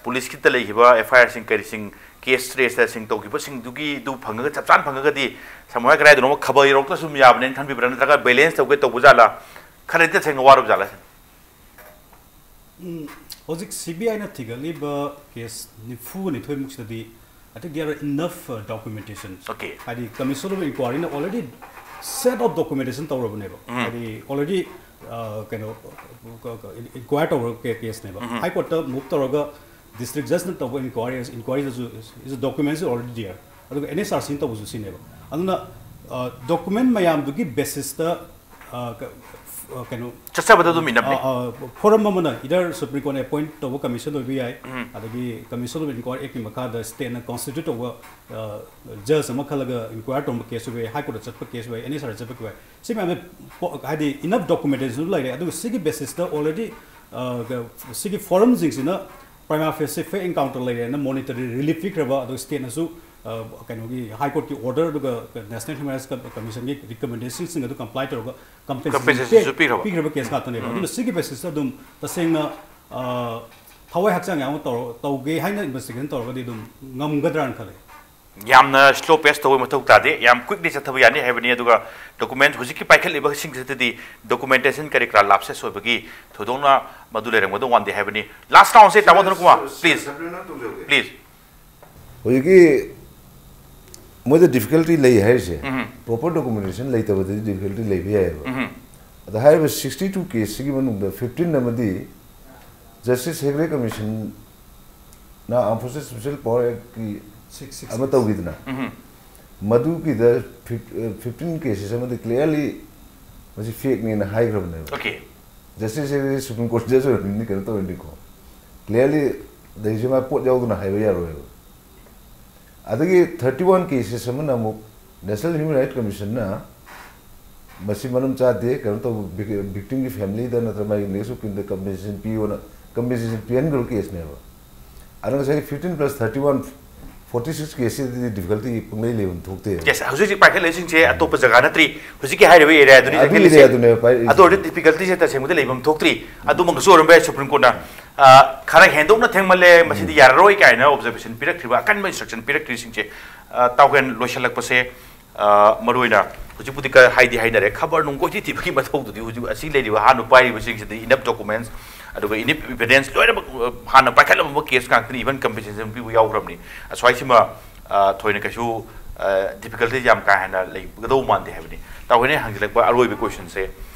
ꯄꯨꯂꯤꯁꯀꯤꯗ ꯂꯩꯈꯤꯕ ꯑꯦꯐ ꯑꯥꯏ ꯑꯥꯔꯁꯤꯡ ꯀꯔꯤꯁꯤꯡ, ꯀꯦꯁ ꯔꯦꯖꯤꯁꯇꯔꯁꯤꯡ ꯇꯧꯈꯤꯕꯁꯤꯡꯗꯨꯒꯤꯗꯨ ꯐꯪꯉꯒ, ꯆꯞ ꯆꯥꯅ ꯐꯪꯉꯒꯗꯤ ꯁꯝꯍꯥꯏ ꯀꯗꯥꯏꯗꯅꯣꯃ ꯈꯕꯔ ꯌꯧꯔꯛꯇ꯭ꯔꯁꯨ ꯑꯗꯨꯝ ꯌꯥꯕꯅꯦꯅ ꯈꯟꯕꯤꯕ꯭ꯔꯥ? ꯅꯠꯇ꯭ꯔꯒ ꯕꯦꯂꯦꯟꯁ ꯇꯧꯒꯦ ꯇꯧꯕ ꯖꯥꯠꯂꯥ? ꯈꯔꯗꯤ ꯇꯁꯦꯡꯅ ꯋꯥꯔꯨꯕ ꯖꯥꯠꯂꯥ? ꯎꯝ, ꯍꯧꯖꯤꯛ ꯁꯤ ꯕꯤ ꯑꯥꯏꯅ ꯊꯤꯒꯠꯂꯤꯕ ꯀꯦꯁ ꯅꯤꯐꯨꯒ ꯅꯤꯊꯣꯏꯃꯨꯛꯁꯤꯗꯗꯤ, I think there are enough, uh, documentations. Okay. ꯍꯥꯏꯗꯤ, Commission of Inquiryꯅ already set of documentation ꯇꯧꯔꯕꯅꯦꯕ꯫ ꯎꯝ꯫ ꯍꯥꯏꯗꯤ, already, uh, ꯀꯩꯅꯣ, inquire ꯇꯧꯔꯕ ꯀꯦ-, ꯀꯦꯁꯅꯦꯕ꯫ ꯎꯝ꯫ High Courtꯇ move ꯇꯧꯔꯒ district judgeꯅ ꯇꯧꯕ inquiry, inquiryꯗꯁꯨ is, is documents already there. ꯑꯗꯨꯒ N H R Cꯅ ꯇꯧꯕꯁꯨ ꯁꯤꯅꯦꯕ꯫ ꯑꯗꯨꯅ, uh, document ꯃꯌꯥꯝꯗꯨꯒꯤ basisꯇ, uh, ꯀ-, uh, ꯀꯩꯅꯣ, ꯆꯠꯆꯕꯗ ꯑꯗꯨꯝ ꯏꯅꯝꯅꯦ꯫ Uh, uh, forum ꯑꯃꯅ either Supreme Court appoint ꯇꯧꯕ commission ꯑꯣꯏꯕ ꯌꯥꯏ, ꯎꯝ꯫ ꯑꯗꯒꯤ Commission of Inquiry Actꯀꯤ ꯃꯈꯥꯗ stateꯅ constitute ꯇꯧꯕ, uh, judge ꯑꯃ ꯈꯜꯂꯒ inquire ꯇꯧꯔꯝꯕ case ꯑꯣꯏꯕ ꯌꯥꯏ, High Courtꯇ ꯆꯠꯄ case ꯑꯣꯏꯕ ꯌꯥꯏ, N H R ꯆꯠꯄ case ꯑꯣꯏꯕ ꯌꯥꯏ꯫ ꯁꯤ ꯃꯌꯥꯝꯁꯦ ꯄꯣ-, ꯍꯥꯏꯗꯤ enough documentationꯁꯨ ꯂꯩꯔꯦ, ꯑꯗꯨꯒ ꯁꯤꯒꯤ basisꯇ already ꯑ, ꯀ-, ꯁꯤꯒꯤ ꯐꯣꯔꯝꯁꯤꯡꯁꯤꯅ prima facie fake encounter ꯂꯩꯔꯦꯅ ꯃꯣꯅꯤꯇꯔꯤ ꯔꯤꯂꯤꯐ ꯄꯤꯈ꯭ꯔꯕ, ꯑꯗꯨꯒ ꯁ꯭ꯇꯦꯠꯅꯁꯨ, ꯑ, ꯀꯩꯅꯣꯒꯤ ꯍꯥꯏ ꯀꯣꯔꯠꯀꯤ ꯑꯣꯔꯗꯔ, ꯑꯗꯨꯒ ꯅꯦꯁꯅꯦꯜ ꯍ꯭ꯌꯨꯃꯦꯟ ꯔꯥꯏꯠꯁ ꯀꯃꯤꯁꯟꯒꯤ ꯔꯤꯀꯃꯦꯟꯗꯦꯁꯟꯁꯤꯡ ꯑꯗꯨ ꯀꯝꯄ꯭ꯂꯥꯏ ꯇꯧꯔꯒ ꯀꯝꯄꯦꯟꯁꯦꯁꯟ ꯀꯝꯄꯦꯟꯁꯦꯁꯟꯁꯨ ꯄꯤꯈ꯭ꯔꯕ? ꯄꯤꯈ꯭ꯔꯕ ꯀꯦꯁ ꯉꯥꯛꯇꯅꯦꯕ꯫ ꯎꯝ꯫ ꯑꯗꯨꯅ ꯁꯤꯒꯤ ꯕꯦꯁꯤꯁꯇ ꯑꯗꯨꯝ ꯇꯁꯦꯡꯅ, ꯑ, ꯊꯋꯥꯏ ꯍꯛꯆꯥꯡ ꯌꯥꯎꯅ ꯇꯧꯔ-, ꯇꯧꯒꯦ ꯍꯥꯏꯅ ꯏꯟꯚꯦꯁꯇꯤꯒꯦꯁꯟ ꯇꯧꯔꯒꯗꯤ ꯑꯗꯨꯝ ꯉꯝꯒꯗ꯭ꯔꯥꯅ ꯈꯜꯂꯦ꯫ ꯌꯥꯝꯅ ꯁ꯭ꯂꯣ ꯄꯦꯁ ꯇꯧꯕ ꯃꯊꯧ ꯇꯥꯗꯦ, ꯌꯥꯝ ꯀ꯭ꯋꯤꯛꯂꯤ ꯆꯠꯊꯕ ꯌꯥꯅꯤ ꯍꯥꯏꯕꯅꯤ꯫ ꯑꯗꯨꯒ ꯗꯣꯀꯨꯃꯦꯟ, ꯍꯧꯖꯤꯛꯀꯤ ꯄꯥꯏꯈꯠꯂꯤꯕꯁꯤꯡꯁꯤꯗꯗꯤ ꯗꯣꯀꯨꯃꯦꯟꯇꯦꯁꯟ ꯀꯔꯤ ꯀꯔꯥ ꯂꯥꯞꯁꯦꯁ ꯑꯣꯏꯕꯒꯤ ꯊꯣꯏꯗꯣꯛꯅ ꯃꯗꯨ ꯂꯩꯔꯝꯒꯗꯧ ꯃꯥꯟꯗꯦ ꯍꯥꯏꯕꯅꯤ꯫ ꯂꯥꯁ ꯔꯥꯎꯟꯁꯦ ꯇꯥꯃꯣ ꯙꯅꯀꯨꯃꯥꯔ, ꯄ꯭ꯂꯤꯖ, ꯄ꯭ꯂꯤꯖ꯫ ꯍꯧꯖꯤꯛꯀꯤ ꯃꯣꯏꯗ ꯗꯤꯐꯤꯀꯜꯇꯤ ꯂꯩ ꯍꯥꯏꯔꯤꯁꯦ, ꯎꯝ꯫ ꯄ꯭ꯔꯣꯄꯔ ꯗꯣꯀꯨꯃꯦꯟꯇꯦꯁꯟ ꯂꯩꯇꯕꯗꯗꯤ ꯗꯤꯐꯤꯀꯜꯇꯤ ꯂꯩꯕ ꯌꯥꯏꯑꯕ꯫ ꯎꯝ꯫ ꯑꯗ ꯍꯥꯏꯔꯤꯕ ꯁꯤꯛꯁꯇꯤ ꯇꯨ ꯀꯦꯁꯁꯤꯒꯤ ꯃꯅꯨꯡꯗ ꯐꯤꯐꯇꯤꯟ ꯑꯃꯗꯤ ꯖꯁꯇꯤꯁ ꯍꯦꯒ꯭ꯔꯦ ꯀꯃꯤꯁꯟꯅ ꯑꯥꯔꯝ ꯐꯣꯔꯁꯦꯁ ꯁ꯭ꯄꯦꯁꯦꯜ ꯄꯋꯥꯔ ꯑꯦꯛꯀꯤ ꯁꯤꯛꯁ ꯁꯤꯛꯁ ꯑꯃ ꯇꯧꯈꯤꯗꯅ, ꯎꯝ꯫ ꯃꯗꯨꯒꯤꯗ ꯐꯤꯐꯇꯤꯟ ꯀꯦꯁꯦꯁ ꯑꯃꯗꯤ ꯀ꯭ꯂꯤꯌꯥꯔꯂꯤ ꯃꯁꯤ ꯐꯦꯛꯅꯦꯅ ꯍꯥꯏꯈ꯭ꯔꯕꯅꯦꯕ꯫ Okay. Justice Hegde supreme court ꯖꯁ ꯑꯣꯏꯔꯕꯅꯤꯅ ꯀꯩꯅꯣ ꯇꯧꯔꯅꯤꯀꯣ, ꯀ꯭ꯂꯤꯌꯥꯔꯂꯤ ꯂꯩꯔꯤꯁꯦ ꯃꯥ ꯄꯣꯠ ꯌꯥꯎꯗꯅ ꯍꯥꯏꯕ ꯌꯥꯔꯣꯏꯕ꯫ ꯑꯗꯒꯤ ꯊꯥꯔꯇꯤ ꯋꯥꯟ ꯀꯦꯁꯦꯁ ꯑꯃꯅ ꯑꯃꯨꯛ ꯅꯦꯁꯅꯦꯜ ꯍ꯭ꯌꯨꯃꯦꯟ ꯔꯥꯏꯠ ꯀꯃꯤꯁꯟꯅ ꯃꯁꯤ ꯃꯔꯝ ꯆꯥꯗꯦ, ꯀꯩꯅꯣ ꯇꯧꯕ, ꯚꯤꯛ-, ꯚꯤꯛꯇꯤꯝꯒꯤ ꯐꯦꯃꯤꯂꯤꯗ ꯅꯠꯇ꯭ꯔꯒ ꯃꯥꯒꯤ ꯅꯦꯛꯁ ꯑꯣꯐ ꯀꯤꯟꯗ ꯀꯝꯄꯦꯟꯁꯦꯁꯟ ꯄꯤꯌꯣꯅ ꯀꯝꯄꯦꯟꯁꯦꯁꯟ ꯄꯤꯍꯟꯈ꯭ꯔꯕ ꯀꯦꯁꯅꯦꯕ꯫ ꯑꯗꯨꯅ ꯉꯁꯥꯏꯒꯤ fifteen plus thirty one, forty six ꯀꯦꯁꯁꯤꯗꯗꯤ ꯗꯤꯐꯤꯀꯜꯇꯤ ꯄꯪꯂꯩ ꯂꯩꯐꯝ ꯊꯣꯛꯇꯦꯕ꯫ ꯌꯦꯁ, ꯍꯧꯖꯤꯛ ꯍꯧꯖꯤꯛ ꯄꯥꯏꯈꯠꯂꯛꯏꯁꯤꯡꯁꯦ ꯑꯇꯣꯞꯄ ꯖꯒꯥ ꯅꯠꯇ꯭ꯔꯤ, ꯍꯧꯖꯤꯛꯀꯤ ꯍꯥꯏꯔꯤꯕ ꯑꯦꯔꯤꯌꯥꯗꯨꯅꯤ ꯑꯗꯨꯒꯤ ꯆꯪꯁꯤꯜꯂꯤꯁꯦ꯫ ꯑꯦꯔꯤꯌꯥꯗꯨꯅꯦꯕ ꯄꯥꯏꯔꯛꯏꯁꯦ꯫ ꯑꯗꯨ ꯑꯣꯏꯔꯗꯤ ꯗꯤꯐꯤꯀꯜꯇꯤꯁꯦ ꯇꯁꯦꯡꯕꯗꯤ ꯂꯩꯐꯝ ꯊꯣꯛꯇ꯭ꯔꯤ꯫ ꯑꯗꯨꯃꯛꯁꯨ ꯑꯣꯏꯔꯝꯕ ꯌꯥꯏ ꯁꯨꯄ꯭ꯔꯤꯝ ꯀꯣꯔꯠꯅ, ꯑ, ꯈꯔ ꯍꯦꯟꯗꯣꯛꯅ ꯊꯦꯡꯃꯜꯂꯦ, ꯃꯁꯤꯗꯤ ꯌꯥꯔꯔꯣꯏ ꯀꯥꯏꯅ ꯑꯣꯕꯖꯔꯕꯦꯁꯟ ꯄꯤꯔꯛꯈ꯭ꯔꯤꯕ, ꯑꯀꯟꯕ ꯏꯟꯁꯇ꯭ꯔꯛꯁꯟ ꯄꯤꯔꯛꯈ꯭ꯔꯤꯁꯤꯡꯁꯦ, ꯑ, ꯇꯥꯎꯍꯦꯟ ꯂꯣꯏꯁꯤꯜꯂꯛꯄꯁꯦ, ꯑ, ꯃꯔꯨꯑꯣꯏꯅ ꯍꯧꯖꯤꯛꯄꯨꯗꯤ ꯈꯔ ꯍꯥꯏꯗꯤ ꯍꯥꯏꯅꯔꯦ, ꯈꯕꯔ ꯅꯨꯡ ꯀꯣꯏꯊꯤ ꯊꯤꯕꯒꯤ ꯃꯊꯧꯗꯨꯗꯤ ꯍꯧꯖꯤꯛ ꯑꯁꯤ ꯂꯩꯔꯤꯕ ꯑꯍꯥꯟꯕ ꯄꯥꯏꯔꯤꯕꯁꯤꯡꯁꯤꯗꯤ ꯏꯅꯐ ꯗꯣꯀꯨꯃꯦꯟꯁ ꯑꯗꯨꯒ ꯏꯅꯐ ꯏꯚꯤꯗꯦꯟꯁ ꯂꯣꯏꯅꯃꯛ, ꯑ, ꯍꯥꯟꯅ ꯄꯥꯏꯈꯠꯂꯝꯕ ꯀꯦꯁ ꯉꯥꯛꯇꯅꯤ, ꯏꯚꯟ ꯀꯝꯄꯦꯟꯁꯦꯁꯟ ꯄꯤꯕ ꯌꯥꯎꯈ꯭ꯔꯕꯅꯤ꯫ ꯑꯁ꯭ꯋꯥꯏꯁꯤꯃ, ꯑ, ꯊꯣꯏꯅ ꯀꯩꯁꯨ, ꯑ, ꯗꯤꯐꯤꯀꯜꯇꯤ ꯌꯥꯝ ꯀꯥ ꯍꯦꯟꯅ ꯂꯩꯒꯗꯧꯕ ꯃꯥꯟꯗꯦ ꯍꯥꯏꯕꯅꯤ꯫ ꯇꯥꯎꯍꯦꯟꯅ ꯍꯪꯖꯤꯜꯂꯛꯄ ꯑꯔꯣꯏꯕ ꯀꯣꯏꯁꯟꯁꯦ,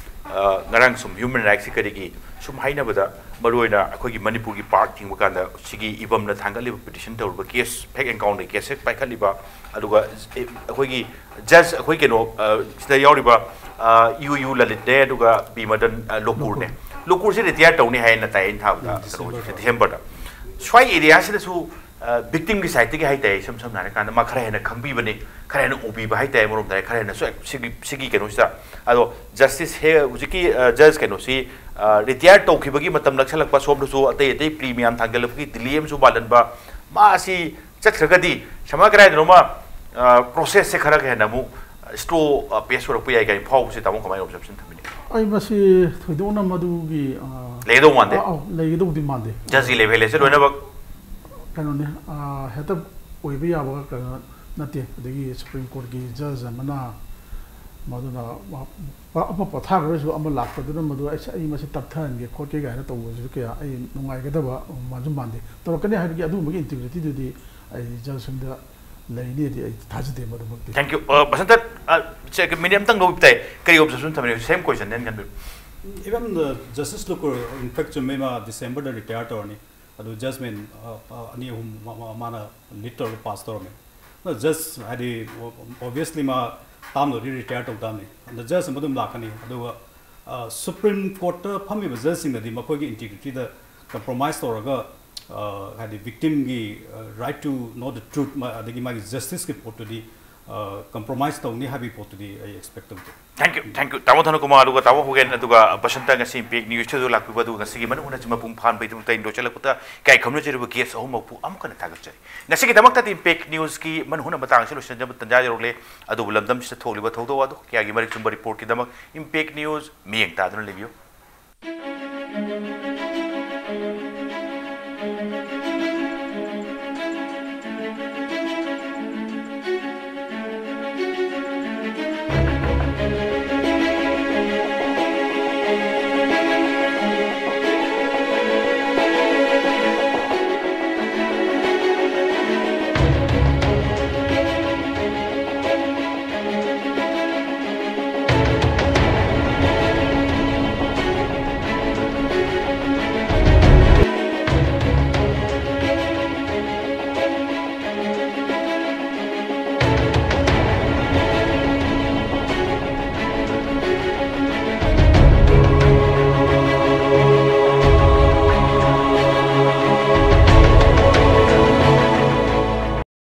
ꯑ, ꯉꯔꯥꯡ ꯁꯨꯝ ꯍ꯭ꯌꯨꯃꯦꯟ ꯔꯥꯏꯠꯁꯤ ꯀꯔꯤꯒꯤ ꯁꯨꯝ ꯍꯥꯏꯅꯕꯗ, ꯃꯔꯨꯑꯣꯏꯅ ꯑꯩꯈꯣꯏꯒꯤ ꯃꯅꯤꯄꯨꯔꯒꯤ ꯄꯥꯔꯠ ꯊꯤꯡꯕ ꯀꯥꯟꯗ ꯁꯤꯒꯤ ꯏꯕꯝꯅ ꯊꯥꯡꯒꯠꯂꯤꯕ ꯄꯤꯇꯤꯁꯟ ꯇꯧꯔꯤꯕ ꯀꯦꯁ, ꯐꯦꯛ ꯑꯦꯟꯀꯥꯎꯟꯇꯔ ꯀꯦꯁ ꯍꯦꯛ ꯄꯥꯏꯈꯠꯂꯤꯕ, ꯑꯗꯨꯒ ꯑꯩꯈꯣꯏꯒꯤ ꯖꯁ, ꯑꯩꯈꯣꯏ ꯀꯩꯅꯣ, ꯑ, ꯁꯤꯗ ꯌꯥꯎꯔꯤꯕ, ꯑ, ꯌꯨ ꯌꯨ ꯂꯂꯤꯠꯅꯦ, ꯑꯗꯨꯒ ꯕꯤ ꯃꯗꯟ, ꯑ, ꯂꯣꯀꯨꯔꯅꯦ꯫ ꯂꯣꯀꯨꯔꯁꯦ ꯔꯤꯇꯥꯌꯔ ꯇꯧꯅꯤ ꯍꯥꯏꯅ ꯇꯥꯏ ꯑꯩꯅ ꯊꯥꯕꯗ, ꯎꯝ, ꯀꯩꯅꯣ, ꯗꯤꯁꯦꯝꯕꯔꯗ꯫ ꯗꯤꯁꯦꯝꯕꯔꯗ꯫ ꯁ꯭ꯋꯥꯏ ꯑꯦꯔꯤꯌꯥꯁꯤꯗꯁꯨ, ꯑ, ꯚꯤꯛꯇꯤꯝꯒꯤ ꯁꯥꯏꯠꯇꯒꯤ ꯍꯥꯏꯇꯥꯔꯦ, ꯏꯁꯝ ꯁꯝꯅ ꯍꯥꯏꯔꯀꯥꯟꯗ ꯃꯥ ꯈꯔ ꯍꯦꯟꯅ ꯈꯪꯕꯤꯕꯅꯤ꯫ ꯈꯔ ꯍꯦꯟꯅ ꯎꯕꯤꯕ ꯍꯥꯏꯇꯥꯔꯦ, ꯑꯃꯔꯣꯝꯗ ꯍꯥꯏꯔꯦ, ꯈꯔ ꯍꯦꯟꯅꯁꯨ ꯁꯤꯒꯤ ꯁꯤꯒꯤ ꯀꯩꯅꯣꯁꯤꯗ꯫ ꯑꯗꯣ ꯖꯁꯇꯤꯁ ꯍꯦ ꯍꯧꯖꯤꯛꯀꯤ ꯖꯁ ꯀꯩꯅꯣꯁꯤ ꯔꯤꯇꯥꯌꯔ ꯇꯧꯈꯤꯕꯒꯤ ꯃꯇꯝ ꯅꯛꯁꯜꯂꯛꯄ, ꯁꯣꯝꯗꯁꯨ ꯑꯇꯩ ꯑꯇꯩ ꯄ꯭ꯂꯤ ꯃꯌꯥꯝ ꯊꯥꯡꯒꯠꯂꯛꯄꯒꯤ ꯗꯤꯂꯦ ꯑꯃꯁꯨ ꯃꯥꯜꯍꯟꯕ, ꯃꯥ ꯑꯁꯤ ꯆꯠꯈ꯭ꯔꯒꯗꯤ ꯁꯃꯥꯏ ꯀꯗꯥꯏꯗꯅꯣꯃ ꯄ꯭ꯔꯣꯁꯦꯁꯁꯦ ꯈꯔ ꯍꯦꯟꯅ ꯑꯃꯨꯛ ꯁ꯭ꯂꯣ ꯄꯦꯁ ꯑꯣꯏꯔꯛꯄ ꯌꯥꯏ ꯀꯥꯏꯅ ꯐꯥꯎꯕꯁꯦ ꯇꯥꯃꯣ ꯀꯃꯥꯏꯅ ꯑꯣꯕꯖꯔꯕꯦꯁꯟ ꯊꯝꯕꯤꯅꯤ? ꯑꯩ ꯃꯁꯤ ꯊꯣꯏꯗꯣꯛꯅ ꯃꯗꯨꯒꯤ, ꯑ, ꯂꯩꯒꯗꯧ ꯃꯥꯟꯗꯦ? ꯑ, ꯑꯧ, ꯂꯩꯒꯗꯧꯗꯤ ꯃꯥꯟꯗꯦ꯫ ꯖꯁꯀꯤ ꯂꯦꯚꯦꯜ ꯑꯁꯦ ꯂꯣꯏꯅꯃꯛ ꯀꯩꯅꯣꯅꯦ, ꯑ, ꯍꯦꯛꯇ ꯑꯣꯏꯕ ꯌꯥꯕ ꯀꯩꯅꯣ ꯅꯠꯇꯦ꯫ ꯑꯗꯒꯤ ꯁꯨꯄ꯭ꯔꯤꯝ ꯀꯣꯔꯠꯀꯤ ꯖꯁ ꯑꯃꯅ ꯃꯗꯨꯅ ꯃꯥ-, ꯄ-, ꯑꯃ ꯄꯣꯊꯥꯈ꯭ꯔꯁꯨ ꯑꯃ ꯂꯥꯛꯄꯗꯨꯅ ꯃꯗꯨ ꯑꯩ, ꯑꯩ ꯃꯁꯤ ꯇꯞꯊꯍꯟꯒꯦ ꯈꯣꯠꯀꯦ ꯀꯥꯏꯅ ꯇꯧꯕꯁꯤꯁꯨ ꯀꯌꯥ ꯑꯩ ꯅꯨꯡꯉꯥꯏꯒꯗꯕ ꯃꯥꯟꯁꯨ ꯃꯥꯟꯗꯦ꯫ ꯇꯧꯔꯛꯀꯅꯤ ꯍꯥꯏꯕꯒꯤ ꯑꯗꯨꯒꯨꯝꯕꯒꯤ ꯏꯟꯇꯤꯒ꯭ꯔꯤꯇꯤꯗꯨꯗꯤ ꯑꯩ ꯖꯁ ꯑꯃꯗ ꯂꯩꯅꯤꯗꯤ ꯑꯩ ꯊꯥꯖꯗꯦ ꯃꯗꯨꯃꯛꯇꯤ꯫ Thank you꯫ ꯑ, ꯕꯁꯟꯇ, ꯑ, ꯁꯦ, ꯃꯤꯅꯤꯠ ꯑꯃꯇꯪ ꯂꯧꯕ ꯇꯥꯏ꯫ ꯀꯔꯤ ꯑꯣꯕꯖꯔꯕꯦꯁꯟ ꯊꯝꯕꯤꯅꯤ? Same question ꯅꯦꯟ ꯈꯟꯕꯤꯌꯨ꯫ Even the Justice Lukur, in fact, ꯆꯨꯝꯃꯦ, ꯃꯥ ꯗꯤꯁꯦꯝꯕꯔꯗ ꯔꯤꯇꯥꯌꯔ ꯇꯧꯔꯅꯤ꯫ ꯑꯗꯨ ꯖꯁꯃꯦꯟ, ꯑ, ꯑ, ꯑꯅꯤ ꯑꯍꯨꯝ ꯃ-, ꯃ-, ꯃꯥꯅ ꯂꯤꯗ ꯇꯧꯔꯒ ꯄꯥꯁ ꯇꯧꯔꯝꯃꯦ꯫ ꯑꯗꯣ ꯖꯁ ꯍꯥꯏꯗꯤ, ꯑꯣ-, ꯑꯣꯕꯚꯤꯌꯁꯂꯤ ꯃꯥ ꯇꯥꯝꯗꯨꯗꯤ ꯔꯤꯇꯥꯌꯔ ꯇꯧ ꯇꯥꯕꯅꯤ꯫ ꯑꯗ ꯖꯁ ꯑꯃ ꯑꯗꯨꯝ ꯂꯥꯛꯀꯅꯤ꯫ ꯑꯗꯨꯒ, ꯑ, ꯁꯨꯄ꯭ꯔꯤꯝ ꯀꯣꯔꯠꯇ ꯐꯝꯃꯤꯕ ꯖꯁꯁꯤꯡꯅꯗꯤ ꯃꯈꯣꯏꯒꯤ ꯏꯟꯇꯤꯒ꯭ꯔꯤꯇꯤꯗ ꯀꯝꯄ꯭ꯔꯣꯃꯥꯏꯁ ꯇꯧꯔꯒ, ꯑ, ꯍꯥꯏꯗꯤ ꯚꯤꯛꯇꯤꯝꯒꯤ, ꯑ, right to know the truth, ꯃ-, ꯑꯗꯒꯤ ꯃꯥꯒꯤ ꯖꯁꯇꯤꯁꯀꯤ ꯄꯣꯠꯇꯨꯗꯤ, ꯑ, ꯀꯝꯄ꯭ꯔꯣꯃꯥꯏꯁ ꯇꯧꯅꯤ ꯍꯥꯏꯕꯒꯤ ꯄꯣꯠꯇꯨꯗꯤ ꯑꯩ ꯑꯦꯛꯁꯄꯦꯛ ꯇꯧꯗꯦ꯫ Thank you, thank you꯫ ꯇꯥꯃꯣ ꯙꯅꯀꯨꯃꯥꯔ ꯑꯗꯨꯒ ꯇꯥꯃꯣ ꯍꯣꯒꯦꯟ ꯑꯗꯨꯒ ꯕꯁꯟꯇ ꯉꯁꯤ ꯏꯝꯄꯦꯛ ꯅ꯭ꯌꯨꯁꯇꯁꯨ ꯂꯥꯛꯄꯤꯕ ꯑꯗꯨꯒ ꯉꯁꯤꯒꯤ ꯃꯅꯨꯡ ꯍꯨꯠꯅ ꯃꯄꯨꯡ ꯐꯥꯍꯟꯕꯒꯤꯗꯃꯛꯇ ꯏꯟꯗꯣ ꯆꯠꯂꯛꯄꯗ ꯏꯀꯥꯏ ꯈꯨꯝꯅꯖꯔꯤꯕ ꯒꯦꯁ ꯑꯍꯨꯝꯃꯛꯄꯨ ꯑꯃꯨꯛ ꯍꯟꯅ ꯊꯥꯒꯠꯆꯔꯤ꯫ ꯉꯁꯤꯒꯤꯗꯃꯛꯇꯗꯤ ꯏꯝꯄꯦꯛ ꯅ꯭ꯌꯨꯁꯀꯤ ꯃꯅꯨꯡ ꯍꯨꯠꯅ ꯃꯇꯥꯡ ꯑꯁꯤ ꯂꯣꯏꯁꯤꯟꯖꯕ ꯇꯥꯟꯖꯥ ꯌꯧꯔꯛꯂꯦ꯫ ꯑꯗꯨꯕꯨ ꯂꯝꯗꯝꯁꯤꯗ ꯊꯣꯛꯂꯤꯕ ꯊꯧꯗꯣꯛ ꯋꯥꯊꯣꯛ ꯀꯌꯥꯒꯤ ꯃꯔꯤꯛ ꯆꯨꯝꯕ ꯔꯤꯄꯣꯔꯠꯀꯤꯗꯃꯛ ꯏꯝꯄꯦꯛ ꯅ꯭ꯌꯨꯁ ꯃꯤꯠꯌꯦꯡ ꯇꯥꯗꯨꯅ ꯂꯩꯕꯤꯌꯨ꯫